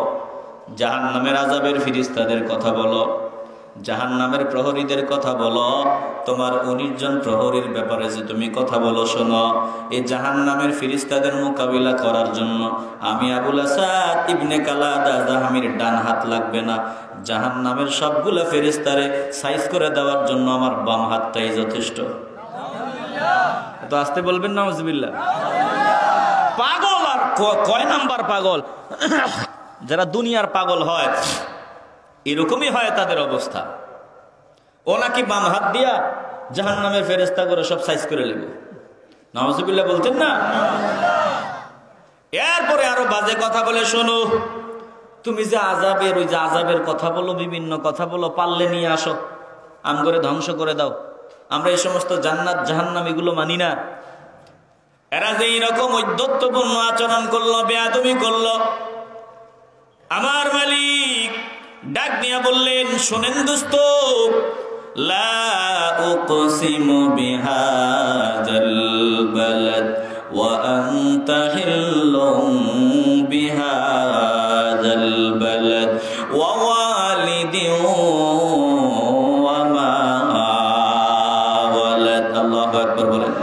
জাহান্নামের আযাবের ফিরিস্তাদের কথা বলো, জাহান্নামের প্রহরীদের কথা বলো, তোমার উনিশ জন প্রহরীর ব্যাপারে যে তুমি কথা বলো, শোনো, এই জাহান্নামের ফিরিস্তাদের মোকাবিলা করার জন্য আমি আবুল আসাদ ইবনে কালাদা জাহামির ডান হাত লাগবে না, জাহান্নামের সবগুলা ফেরেশতারে সাইজ করে দেওয়ার জন্য আমার বাম হাতটাই যথেষ্ট। তো আস্তে বলবেন নাউজুবিল্লাহ। পাগল আর ক-, কয় নাম্বার পাগল? যারা দুনিয়ার পাগল হয়, এরকমই হয় তাদের অবস্থা। ও নাকি বাম হাত দিয়া জাহান্নামের ফেরেশতা করে সব সাইজ করে নিব। নাউজুবিল্লাহ বলতেন না? এরপরে আরো বাজে কথা বলে, শোনো, তুমি যে আযাবের, ওই যে আযাবের কথা বলো, বিভিন্ন কথা বলো, পারলে নিয়ে আসো, আমগরে ধ্বংস করে দাও। আমরা এই সমস্ত জান্নাত জাহান্নাম এগুলো মানি না। এরা যে এইরকম ঔদ্ধত্যপূর্ণ আচরণ করলো, বেয়াদবি করলো, আমার মালিক ডাক দিয়া বললেন, শোনেন দোস্ত, লা উকসিমু বিহাযাল বালাদ ওয়া আনতা হিল্লুম বিহাযাল বালাদ ওয়া ওয়ালিদিন ওয়া মা ওয়ালাদ। আল্লাহু আকবার বলেন।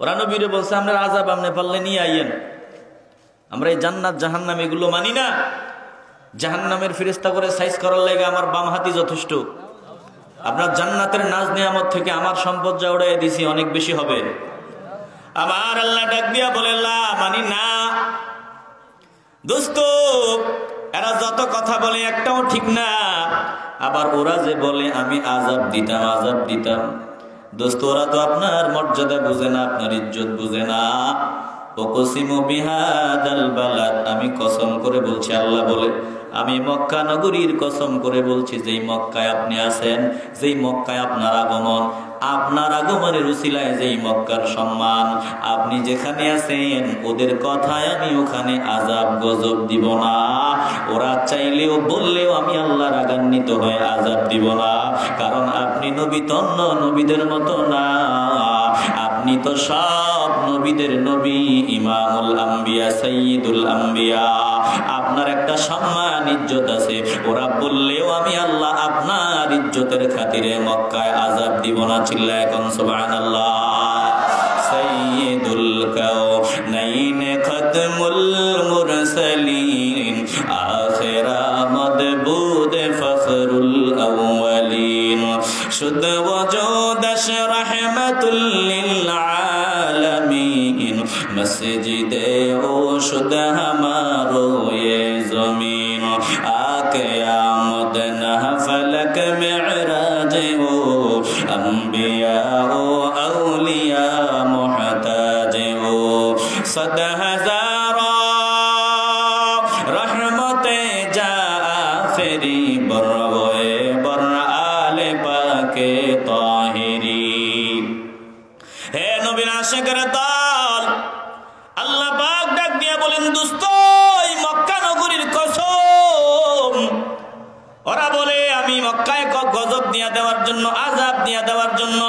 ওরা নবীরে বলছে, আপনার আযাব আপনি পারলে নিয়ে আইয়েন, আমরা এই জান্নাত জাহান্নাম এগুলো মানি না। জাহান্নামের ফিরিস্তা করে সাইজ করার লাগি আমার বাম হাতই যথেষ্ট। আপনার জান্নাতের নাজ নিয়ামত থেকে আমার সম্পদ যা উড়াই দিছি অনেক বেশি হবে। আমার আল্লাহ ডাক দিয়া বলে, লা, মানি না। দোস্ত, এরা যত কথা বলে একটাও ঠিক না। আবার ওরা যে বলে আমি আযাব দিতাম, আযাব দিতাম, দোস্ত, ওরা তো আপনার মর্যাদা বুঝে না, আপনার ইজ্জত বুঝে না। উকসিমু বিহাযাল বালাদ, আমি কসম করে বলছি, আল্লাহ বলে, আমি মক্কা নগরীর কসম করে বলছি, যেই মক্কায় আপনি আছেন, যেই মক্কায় আপনার আগমন, আপনার আগমনের উসিলায় যেই মক্কার সম্মান, আপনি যেখানে আছেন, ওদের কথায় আমি ওখানে আযাব গজব দিব না। ওরা চাইলেও বললেও আমি আল্লাহ রাগান্বিত হয়ে আযাব দিব না, কারণ আপনি নবী তো অন্য নবীদের মতো না, আপনি তো সব নবীদের নবী, ইমামুল আম্বিয়া, সাইয়্যিদুল আম্বিয়া। আপনার একটা সম্মান ইজ্জত আছে, ওরা বললেও আমি আল্লাহ আপনার ইজ্জতের খাতিরে মক্কায় আযাব দিব না। চিল্লায় কও সুবহানাল্লাহ। সাইয়্যিদুল কাওনাইন খাতমুল মুরসালিন, আখের আমদ বুদ ফখরুল আউয়ালিন, শুধ ওজুদশ রহমতুল লিল আলামিন, মসজিদে ও শুধ হামারো ইয়ে জমিন। আকে আমদ না ফলক মেরাজ ও, আম্বিয়া ও আউলিয়া মুহতাজ ও, সদ হাজারো রহমতে যা আখেরি, বর ওয়ে বর আলে পাকে তাহেরি। হে নবীর আশিকের দল, আল্লাহ পাক ডাক দিয়া বলেন, দোস্ত, এই মক্কা নগরীর কসম, ওরা বলে আমি মক্কায় ক-, গজব দিয়া দেওয়ার জন্য, আযাব দিয়া দেওয়ার জন্য,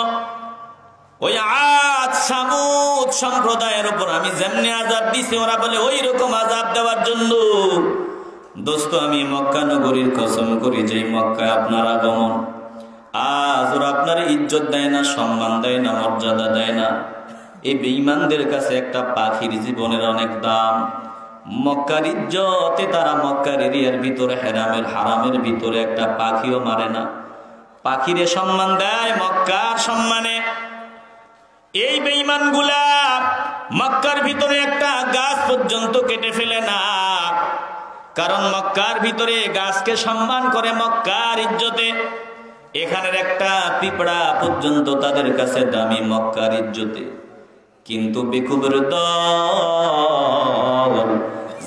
ওই আদ সামুদ সম্প্রদায়ের উপর আমি যেমনি আযাব দিছি, ওরা বলে ওই রকম আযাব দেওয়ার জন্য। দোস্ত, আমি মক্কা নগরীর কসম করি, যেই মক্কায় আপনার আগমন, আজ ওরা আপনার ইজ্জত দেয় না, সম্মান দেয় না, মর্যাদা দেয় না। এই বেঈমানদের কাছে একটা পাখির জীবনের অনেক দাম। মক্কার ইজ্জতে তারা মক্কার এরিয়ার ভিতরে, হেরামের, হারামের ভিতরে একটা পাখিও মারে না। পাখিরে সম্মান দেয় মক্কার সম্মানে। এই বেঈমানগুলা মক্কার ভিতরে একটা গাছ পর্যন্ত কেটে ফেলে না, কারণ মক্কার ভিতরে গাছকে সম্মান করে মক্কার ইজ্জতে। এখানের একটা পিঁপড়া পর্যন্ত তাদের কাছে দামি মক্কার ইজ্জতে। কিন্তু বেকুবের দল,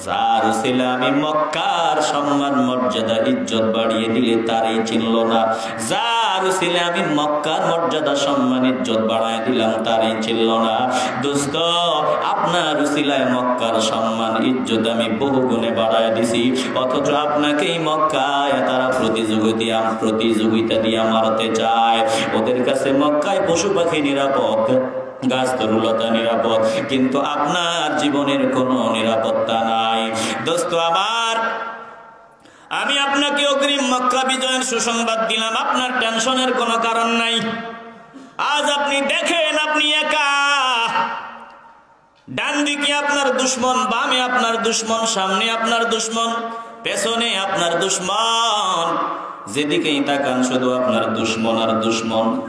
যার উসিলে আমি মক্কার সম্মান, মর্যাদা, ইজ্জত বাড়িয়ে দিলে তারেই চিনল না। যার উসিলে আমি মক্কার মর্যাদা, সম্মান, ইজ্জত বাড়ায় দিলাম, তারেই চিনল না। দোস্ত, আপনার উসিলায় মক্কার সম্মান, ইজ্জত আমি বহু গুণে বাড়ায় দিছি, অথচ আপনাকেই মক্কায় তারা প্রতিযোগিতা, প্রতিযোগিতা দিয়া মারতে চায়। ওদের কাছে মক্কায় পশু পাখি নিরাপদ, গাছ তরুলতা নিরাপদ, কিন্তু আপনার জীবনের কোনো নিরাপত্তা নাই। দোস্ত আমার, আমি আপনাকে অগ্রিম মক্কা বিজয়ের সুসংবাদ দিলাম, আপনার টেনশনের কোনো কারণ নাই। আজ আপনি দেখেন, আপনি একা। ডান দিকে আপনার দুশমন, বামে আপনার দুশমন, সামনে আপনার দুশমন, পেছনে আপনার দুশমন। যেদিকেই তাকান শুধু আপনার দুশমন আর দুশমন।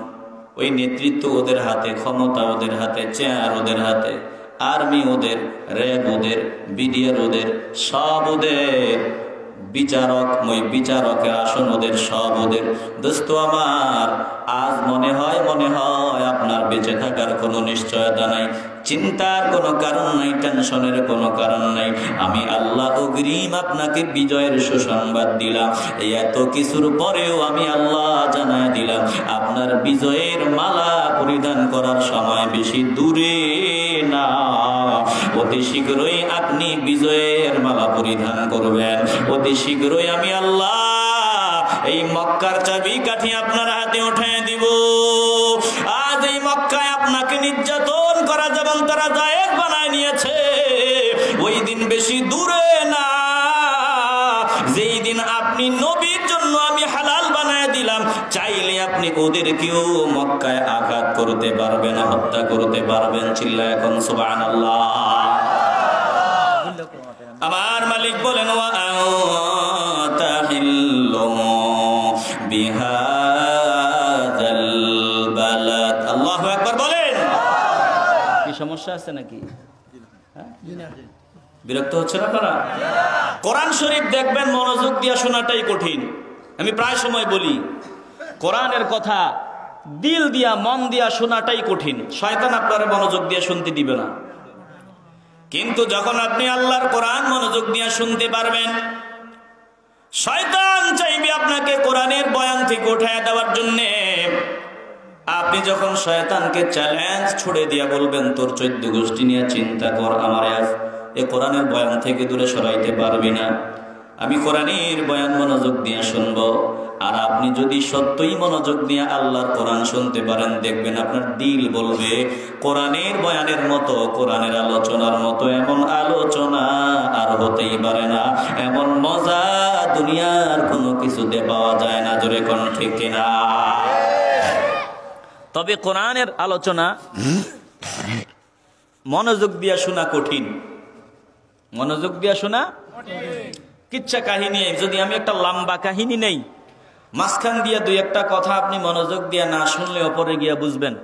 ওই নেতৃত্ব ওদের হাতে, ক্ষমতা ওদের হাতে, চেয়ার ওদের হাতে, আর্মি ওদের, র‍্যাব ওদের, বিডিআর ওদের, সব ওদের। বিচারক, ওই বিচারকের আসন ওদের, সব ওদের। দোস্ত আমার, আজ মনে হয়, মনে হয় আপনার বেঁচে থাকার কোনো নিশ্চয়তা নাই, চিন্তার কোনো কারণ নাই, টেনশনের কোনো কারণ নাই। আমি আল্লাহ অগ্রিম আপনাকে বিজয়ের সুসংবাদ দিলাম। এই এত কিছুর পরেও আমি আল্লাহ জানায় দিলাম, আপনার বিজয়ের মালা পরিধান করার সময় বেশি দূরে না, অতি শীঘ্রই আপনি বিজয়ের মালা পরিধান করবেন। অতি শীঘ্রই আমি আল্লাহ এই মক্কার চাবিকাঠি আপনার হাতে উঠায় দিব। আজ এই মক্কায় আপনাকে নির্যাতন করা যেমন তারা জায়েজ বানায় নিয়েছে, ওই দিন বেশি দূরে না, যেই দিন আপনি নবীর জন্য আমি হালাল বানায় দিলাম। চাইলে আপনি ওদেরকেও মক্কায় আঘাত করতে পারবেন, হত্যা করতে পারবেন। চিল্লায় এখন সুবহানাল্লাহ। আমার মালিক বলেন, "ওয়া আনতা হিল্লুম বিহাযাল বালাদ।" আল্লাহু আকবার বলেন। কি সমস্যা আছে নাকি? হ্যাঁ? বিরক্ত হচ্ছেন আপনারা? কোরআন শরীফ দেখবেন, মনোযোগ দিয়া শোনাটাই কঠিন। আমি প্রায় সময় বলি, কোরআনের কথা দিল দিয়া, মন দিয়া শোনাটাই কঠিন। শয়তান আপনারে মনোযোগ দিয়া শুনতে দিবে না। কিন্তু যখন আপনি আল্লাহর কোরআন মনোযোগ দিয়া শুনতে পারবেন, শয়তান চাইবে আপনাকে কোরআনের বয়ান থেকে উঠায় দেওয়ার জন্যে। আপনি যখন শয়তানকে চ্যালেঞ্জ ছুড়ে দিয়া বলবেন, "তোর চোদ্দ গোষ্ঠী নিয়ে চিন্তা কর, আমারে আজ এ কোরআনের বয়ান থেকে দূরে সরাইতে পারবি না, আমি কোরআনের বয়ান মনোযোগ দিয়া শুনবো।" আর আপনি যদি সত্যই মনোযোগ দিয়া আল্লাহর কোরআন শুনতে পারেন, দেখবেন আপনার দিল বলবে, কোরআনের বয়ানের মতো, কোরআনের আলোচনার মতো এমন আলোচনা আর হতেই পারে না, এমন মজা দুনিয়ার কোনো কিছুতে পাওয়া যায় না। জোরে কোন ঠিক কিনা? তবে কোরআনের আলোচনা মনোযোগ দিয়া শোনা কঠিন। মনোযোগ দিয়া শোনা? কিচ্ছা কাহিনী, যদি আমি একটা লম্বা কাহিনী নেই, মাঝখান দিয়া দুই একটা কথা আপনি মনোযোগ দিয়া না শুনলে অপরে গিয়া বুঝবেন।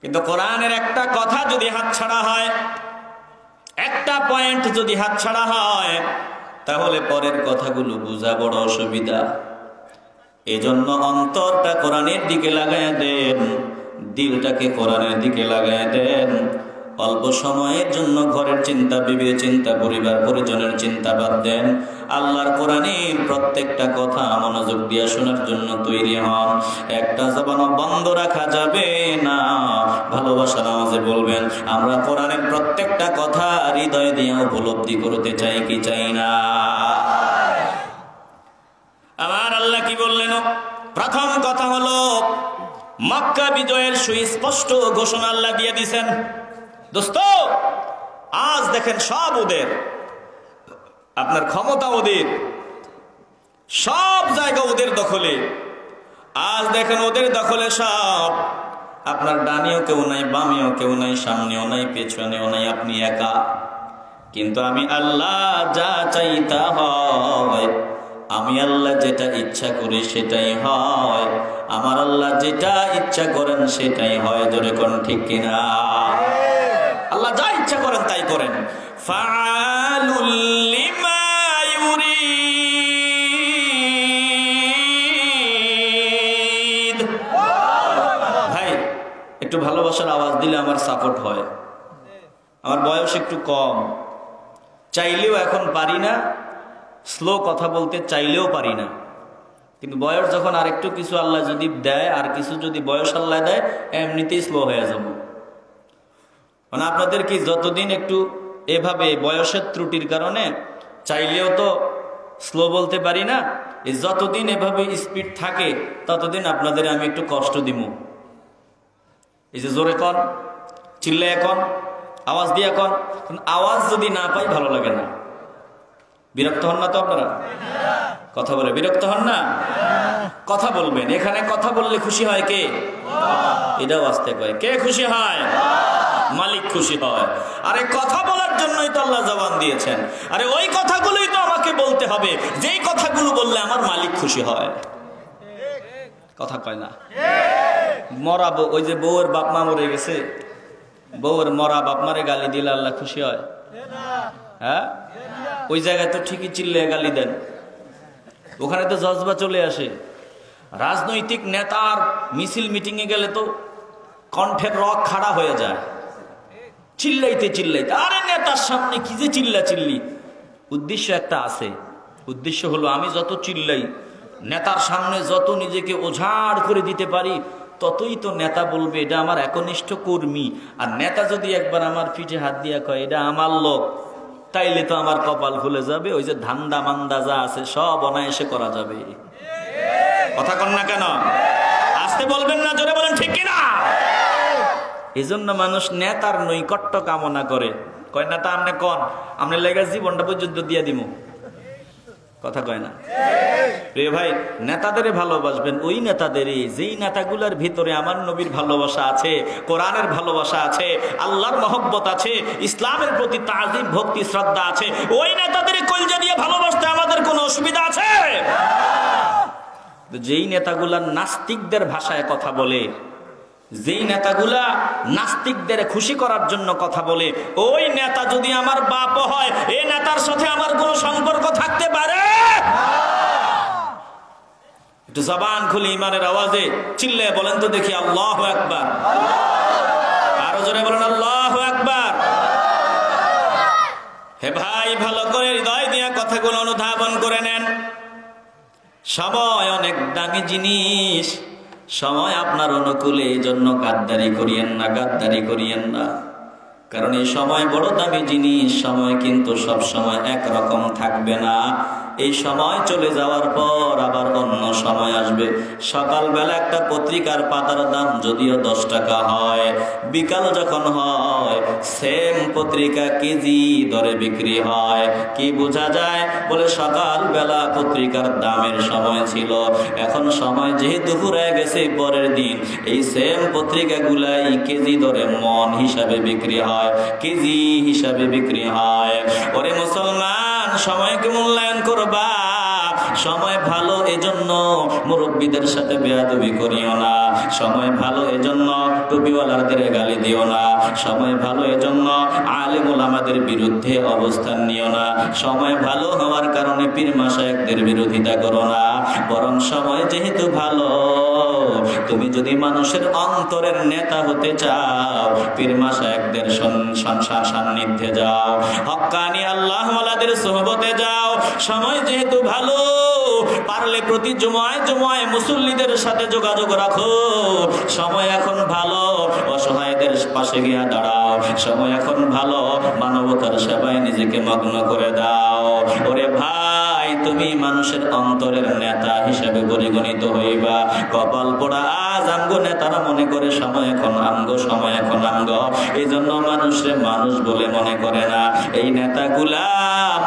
কিন্তু কোরআনের একটা কথা যদি হাতছাড়া হয়, একটা পয়েন্ট যদি হাতছাড়া হয়, তাহলে পরের কথাগুলো বুঝা বড় অসুবিধা। এজন্য অন্তরটা কোরআনের দিকে লাগায় দেন, দিলটাকে কোরআনের দিকে লাগায় দেন। অল্প সময়ের জন্য ঘরের চিন্তা, বিবির চিন্তা, পরিবার পরিজনের চিন্তা বাদ দেন। আল্লাহর কোরআনের প্রত্যেকটা কথা মনোযোগ দিয়ে শোনার জন্য তৈরি হন। একটা জবানও বন্ধ রাখা যাবে না। ভালোবাসার আওয়াজে বলবেন, আমরা কোরআনের প্রত্যেকটা কথা হৃদয় দিয়ে উপলব্ধি করতে চাই কি চাই না? আমার আল্লাহ কি বললেন? প্রথম কথা হলো, মক্কা বিজয়ের সুস্পষ্ট ঘোষণা আল্লাহ দিয়ে দিছেন। দোস্ত, আজ দেখেন সব ওদের, আপনার ক্ষমতা ওদের, সব জায়গা ওদের দখলে। আজ দেখেন ওদের দখলে সব, আপনার ডানেও কেউ নাই, বামেও কেউ নাই, সামনেও নাই, পেছনেও নাই, আপনি একা। কিন্তু আমি আল্লাহ যা চাইতা হয়, আমি আল্লাহ যেটা ইচ্ছা করি সেটাই হয়, আমার আল্লাহ যেটা ইচ্ছা করেন সেটাই হয়। জোরে কন, ঠিক কিনা? আল্লাহ যা ইচ্ছা করেন তাই করেন। ফাআলুল লিমা ইউরিদ। ভাই, একটু ভালোবাসার আওয়াজ দিলে আমার সাপোর্ট হয়। আমার বয়স একটু কম, চাইলেও এখন পারি না, স্লো কথা বলতে চাইলেও পারি না। কিন্তু বয়স যখন আরেকটু কিছু আল্লাহ যদি দেয়, আর কিছু যদি বয়স আল্লাহ দেয়, এমনিতেই স্লো হয়ে যাবো। মানে আপনাদের কি যতদিন একটু এভাবে বয়সের ত্রুটির কারণে চাইলেও তো স্লো বলতে পারি না, এই যতদিন এভাবে স্পিড থাকে ততদিন আপনাদের আমি একটু কষ্ট দিমু। এই যে জোরে কন, চিল্লায় কন, আওয়াজ দিয়া কন, কারণ আওয়াজ যদি না পাই ভালো লাগে না। বিরক্ত হন না তো আপনারা? কথা বলে বিরক্ত হন না? কথা বলবেন। এখানে কথা বললে খুশি হয় কে? এটাও আসতে কয়, কে খুশি হয়? মালিক খুশি হয়। আরে কথা বলার জন্যই তো আল্লাহ জবান দিয়েছেন। আরে ওই কথাগুলোই তো আমাকে বলতে হবে, যেই কথাগুলো বললে আমার মালিক খুশি হয়। কথা কয় না। মরা বউ, ওই যে বউয়ের বাপ মা মরে গেছে, বউয়ের মরা বাপ মারে গালি দিলে আল্লাহ খুশি হয়? হ্যাঁ, ওই জায়গায় তো ঠিকই চিল্লে গালি দেন, ওখানে তো জজবা চলে আসে। রাজনৈতিক নেতার মিছিল মিটিংয়ে গেলে তো কণ্ঠের রগ খাড়া হয়ে যায়, চিল্লাইতে চিল্লাইতে। আরে নেতার সামনে কি যে চিল্লা চিল্লি। উদ্দেশ্য একটা আছে, উদ্দেশ্য হলো আমি যত চিল্লাই, নেতার সামনে যত নিজেকে উজাড় করে দিতে পারি, ততই তো নেতা বলবে এটা আমার একনিষ্ঠ কর্মী। আর নেতা যদি একবার আমার পিঠে হাত দিয়া কয় এটা আমার লোক, তাইলে তো আমার কপাল খুলে যাবে। ওই যে ধান্দা মান্দা যা আছে সব অনায়াসে করা যাবে। কথা কন না কেন? আসতে বলবেন না, জোরে বলেন, ঠিক কিনা? এই জন্য মানুষ নেতার নৈকট্য কামনা করে, কয়, "নেতা, আপনি কন, আপনি লেগে জীবনটা পর্যন্ত দিয়ে দিমু।" কথা কয় না। প্রিয় ভাই, নেতাদেরে ভালোবাসবেন, ওই নেতাদেরই যেই নেতাগুলার ভিতরে আমার নবীর ভালোবাসা আছে, কোরআনের ভালোবাসা আছে, আল্লাহর মহব্বত আছে, ইসলামের প্রতি তাজিম, ভক্তি, শ্রদ্ধা আছে। ওই নেতাদেরই কলজা দিয়ে ভালোবাসতে আমাদের কোনো অসুবিধা আছে? তো যেই নেতাগুলা নাস্তিকদের ভাষায় কথা বলে, যেই নেতাগুলা নাস্তিকদের খুশি করার জন্য কথা বলে, ওই নেতা যদি আমার বাপ হয়, এই নেতার সাথে আমার কোনো সম্পর্ক থাকতে পারে? একটু জবান খুলে ইমানের আওয়াজে চিল্লে বলেন তো দেখি, "আল্লাহু আকবার।" আরো জোরে বলেন, "আল্লাহু আকবার।" হে ভাই, ভালো করে হৃদয় দিয়া কথাগুলো অনুধাবন করে নেন। সময় অনেক দামি জিনিস, সময় আপনার অনুকূলে, এই জন্য গাদ্দারি করিয়েন না, গাদ্দারি করিয়েন না। কারণ এই সময় বড় দামি জিনিস, সময় কিন্তু সব সময় একরকম থাকবে না। এই সময় চলে যাওয়ার পর আবার অন্য সময় আসবে। সকালবেলা একটা পত্রিকার পাতার দাম যদিও দশ টাকা হয়, বিকাল যখন হয় সেম পত্রিকা কেজি দরে বিক্রি হয়। কি বোঝা যায়? বলে সকালবেলা পত্রিকার দামের সময় ছিল, এখন সময় যেহেতু ফুরায় গেছে, পরের দিন এই সেম পত্রিকাগুলাই কেজি দরে মন হিসাবে বিক্রি হয়, কেজি হিসাবে বিক্রি হয়। ওরে মুসলমান, সময়কে মূল্যায়ন করবা। সময় ভালো এজন্য মুরব্বীদের সাথে বেয়াদবি করিও না, সময় ভালো এজন্য টুপিওয়ালাদের গালি দিও না, সময় ভালো এজন্য আলেম ওলামাদের বিরুদ্ধে অবস্থান নিও না, সময় ভালো হওয়ার কারণে পীর মাশায়েখদের বিরোধিতা করো না। বরং সময় যেহেতু ভালো, তুমি যদি মানুষের অন্তরের নেতা হতে চাও, পীর মাশায়েখদের সন-, সন-, সা-, সান্নিধ্যে যাও, হক্কানি আল্লাহওয়ালাদের সোহবতে যাও। সময় যেহেতু ভালো, পারলে প্রতি জুমায় জুমায় মুসল্লিদের সাথে যোগাযোগ রাখো। সময় এখন ভালো, অসহায়দের পাশে গিয়া দাঁড়াও। সময় এখন ভালো, মানবতার সেবায় নিজেকে মগ্ন করে দাও। ওরে ভাই, তুমি মানুষের অন্তরের নেতা হিসাবে পরিগণিত হইবা। কপাল পোড়া, আজ আমগো নেতারা মনে করে সময় এখন আমগো, সময় এখন আমগো, এই জন্য মানুষরে মানুষ বলে মনে করে না। এই নেতাগুলা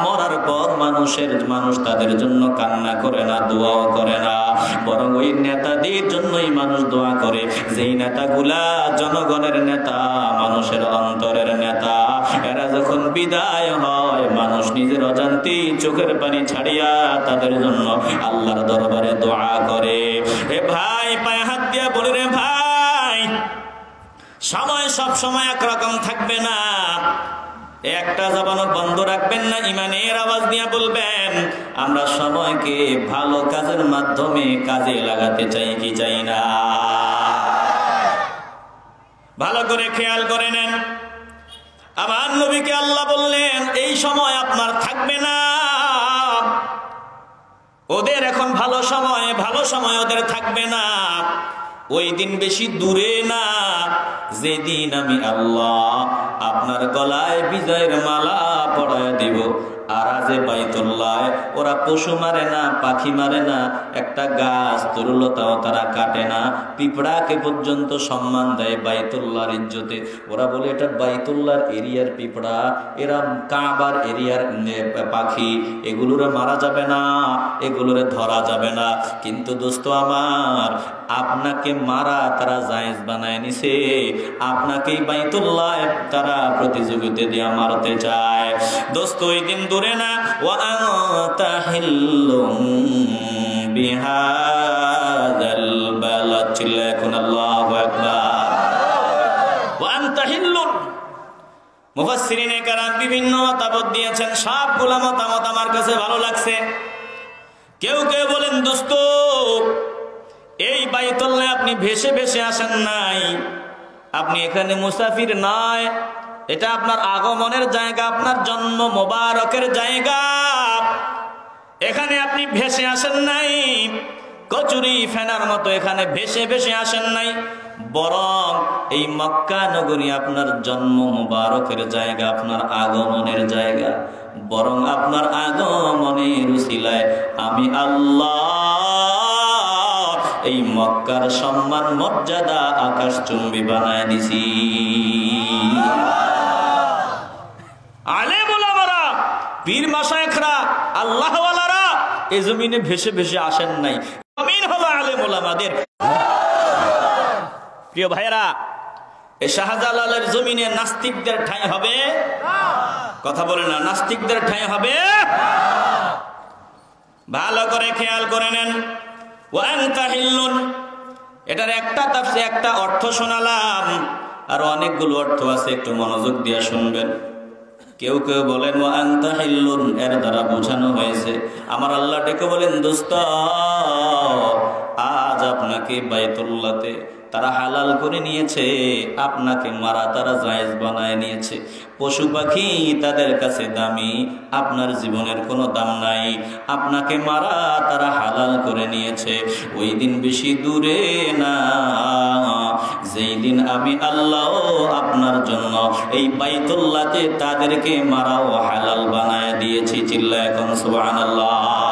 মরার পর মানুষের, মানুষ তাদের জন্য কান্না করে না, দোয়াও করে না, বরং ওই নেতাদের জন্যই মানুষ দোয়া করে। যেই নেতাগুলা জনগণের নেতা, মানুষের অন্তরের নেতা, এরা যখন বিদায় হয়, মানুষ নিজের অজান্তেই চোখের পানি ছাড়িয়া তাদের জন্য আল্লাহর দরবারে দোয়া করে। রে ভাই, পায়ে হাত দিয়া বলি, রে ভাই, সময় সব সময় একরকম থাকবে না। একটা জবানও বন্ধ রাখবেন না, ইমানের আওয়াজ দিয়া বলবেন, আমরা সময়কে ভালো কাজের মাধ্যমে কাজে লাগাতে চাই কি চাই না? ভালো করে খেয়াল করে নেন, আমার নবীকে আল্লাহ বললেন, এই সময় আপনার থাকবে না। ওদের এখন ভালো সময়, ভালো সময় ওদের থাকবে না। ওই দিন বেশি দূরে না, যেদিন আমি আল্লাহ আপনার গলায় বিজয়ের মালা পরায় দিব। আর আজে বাইতুল্লায় ওরা পশু মারে না, পাখি মারে না, একটা গাছ তরুলতাও তারা কাটে না, পিঁপড়াকে পর্যন্ত সম্মান দেয় বাইতুল্লাহর ইজ্জতে। ওরা বলে, এটা বাইতুল্লাহর এরিয়ার পিঁপড়া, এরা কাবার এরিয়ার, উম, এ, পাখি, এগুলোরে মারা যাবে না, এগুলোরে ধরা যাবে না। কিন্তু দোস্ত আমার, আপনাকে মারা তারা জায়েজ বানায় নিছে, আপনাকেই বাইতুল্লায় তারা প্রতিযোগিতা দিয়া মারতে চায়। দোস্ত, ওই দিন দূরে না। ওয়া আনতা হিল্লুম বিহাযাল বালাদ। চিল্লায় এখন আল্লাহু আকবার। ওয়া আনতা হিল্লুন। মুফাসসিরিনে কেরাম বিভিন্ন মতামত দিয়েছেন, সবগুলা মতামত আমার কাছে ভালো লাগছে। কেউ কেউ বলেন, দোস্ত, এই বাইতুল্লায় আপনি ভেসে ভেসে আসেন নাই, আপনি এখানে মুসাফির নয়, এটা আপনার আগমনের জায়গা, আপনার জন্ম মোবারকের জায়গা। এখানে আপনি ভেসে আসেন নাই, কচুরি ফেনার মতো এখানে ভেসে ভেসে আসেন নাই, বরং এই মক্কা নগরী আপনার জন্ম মোবারকের জায়গা, আপনার আগমনের জায়গা। বরং আপনার আগমনের উসিলায় আমি আল্লাহ এই মক্কার সম্মান মর্যাদা আকাশচুম্বী বানায় দিছি। আলেম ওলামারা, পীর মাশায়েখরা, আল্লাহওয়ালারা এ জমিনে ভেসে ভেসে আসেন নাই। জমিন হলো আলেম ওলামাদের। প্রিয় ভাইরা, এই শাহজালালের জমিনে নাস্তিকদের ঠাঁই হবে? কথা বলে না, নাস্তিকদের ঠাঁই হবে? ভালো করে খেয়াল করে নেন। ওয়া আনতা হিল্লুন, এটার একটা তাফসীর, একটা অর্থ শোনালাম, আর অনেকগুলো অর্থ আছে, একটু মনোযোগ দিয়ে শুনবেন। কেউ কেউ বলেন, "ওয়া আনতা হিল্লুন", এর দ্বারা বোঝানো হয়েছে, আমার আল্লাহ ডেকে বলেন, "দোস্ত, আজ আপনাকে বাইতুল্লাতে তারা হালাল করে নিয়েছে, আপনাকে মারা তারা জায়েজ বানায় নিয়েছে। পশু পাখি তাদের কাছে দামি, আপনার জীবনের কোনো দাম নাই, আপনাকে মারা তারা হালাল করে নিয়েছে।" ওই দিন বেশি দূরে না, যেই দিন আমি আল্লাহ আপনার জন্য এই বাইতুল্লাতে তাদেরকে মারাও হালাল বানায় দিয়েছি। চিল্লা এখন সুবহানাল্লাহ।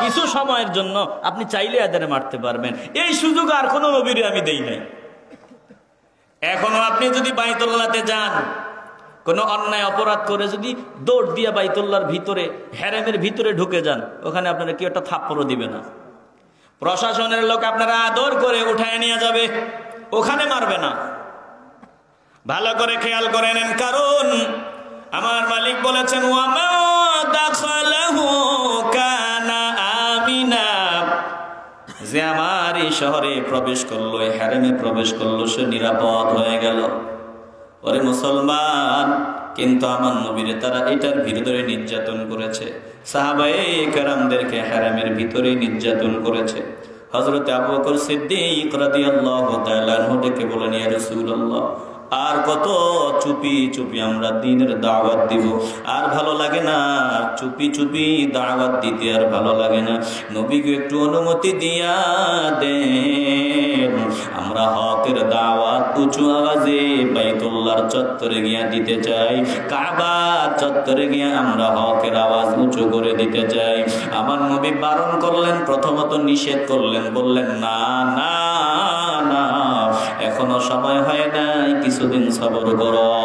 কিছু সময়ের জন্য আপনি চাইলে এদের মারতে পারবেন, এই সুযোগ আর কোনো নবীরে আমি দেই নাই। এখনো আপনি যদি বাইতুল্লাতে যান, কোনো অন্যায় অপরাধ করে যদি দৌড় দিয়া বাইতুল্লার ভিতরে, হেরেমের ভিতরে ঢুকে যান, ওখানে আপনারা কেউ একটা থাপ্পড়ও দিবে না। প্রশাসনের লোক আপনারা আদর করে উঠায় নিয়ে যাবে, ওখানে মারবে না। ভালো করে খেয়াল করে নেন, কারণ আমার মালিক বলেছেন, "ওয়া মান দাখালাহু কানা আমিনা।" যে আমার এই শহরে প্রবেশ করলো, এই হেরেমে প্রবেশ করলো, সে নিরাপদ হয়ে গেল। ওরে মুসলমান, কিন্তু আমার নবীরে তারা এটার ভিতরে নির্যাতন করেছে, সাহাবায়ে কেরামদেরকে হেরেমের ভিতরে নির্যাতন করেছে। হযরত আবু বকর সিদ্দিক রাদিয়াল্লাহু তাআলা আনহু ডেকে বলেন, "ইয়া রাসূলুল্লাহ, আর কত চুপি চুপি আমরা দ্বীনের দাওয়াত দিব? আর ভালো লাগে না, চুপি চুপি দাওয়াত দিতে আর ভালো লাগে না। নবী গো, একটু অনুমতি দিয়া দেন, আমরা হকের দাওয়াত উঁচু আওয়াজে বাইতুল্লাহর চত্বরে গিয়া দিতে চাই, কাবার চত্বরে গিয়া আমরা হকের আওয়াজ উঁচু করে দিতে চাই।" আমার নবী বারণ করলেন, প্রথমত নিষেধ করলেন, বললেন, "না, না, না, এখনো সময় হয় নাই, কিছুদিন সবর করো।"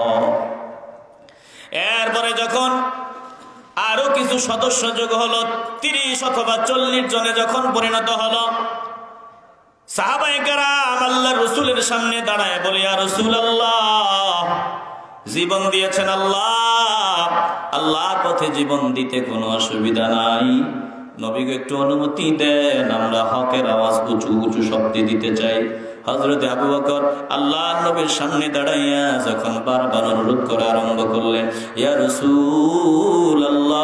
এরপরে যখন আরো কিছু সদস্য যোগ হলো, তিরিশ অথবা চল্লিশ জনে যখন পরিণত হলো, সাহাবায়ে কেরাম আল্লাহর রসুলের সামনে দাঁড়ায় বলে, "ইয়া রাসূলুল্লাহ, জীবন দিয়েছেন আল্লাহ, আল্লাহর পথে জীবন দিতে কোনো অসুবিধা নাই। নবী গো, একটু অনুমতি দেন, আমরা হকের আওয়াজ উঁচু উঁচু শব্দে দিতে চাই। হযরতে আবু বকর আল্লাহর নবীর সামনে দাঁড়াইয়া যখন বারবার অনুরোধ করা আরম্ভ করলেন, ইয়া রাসূলুল্লাহ,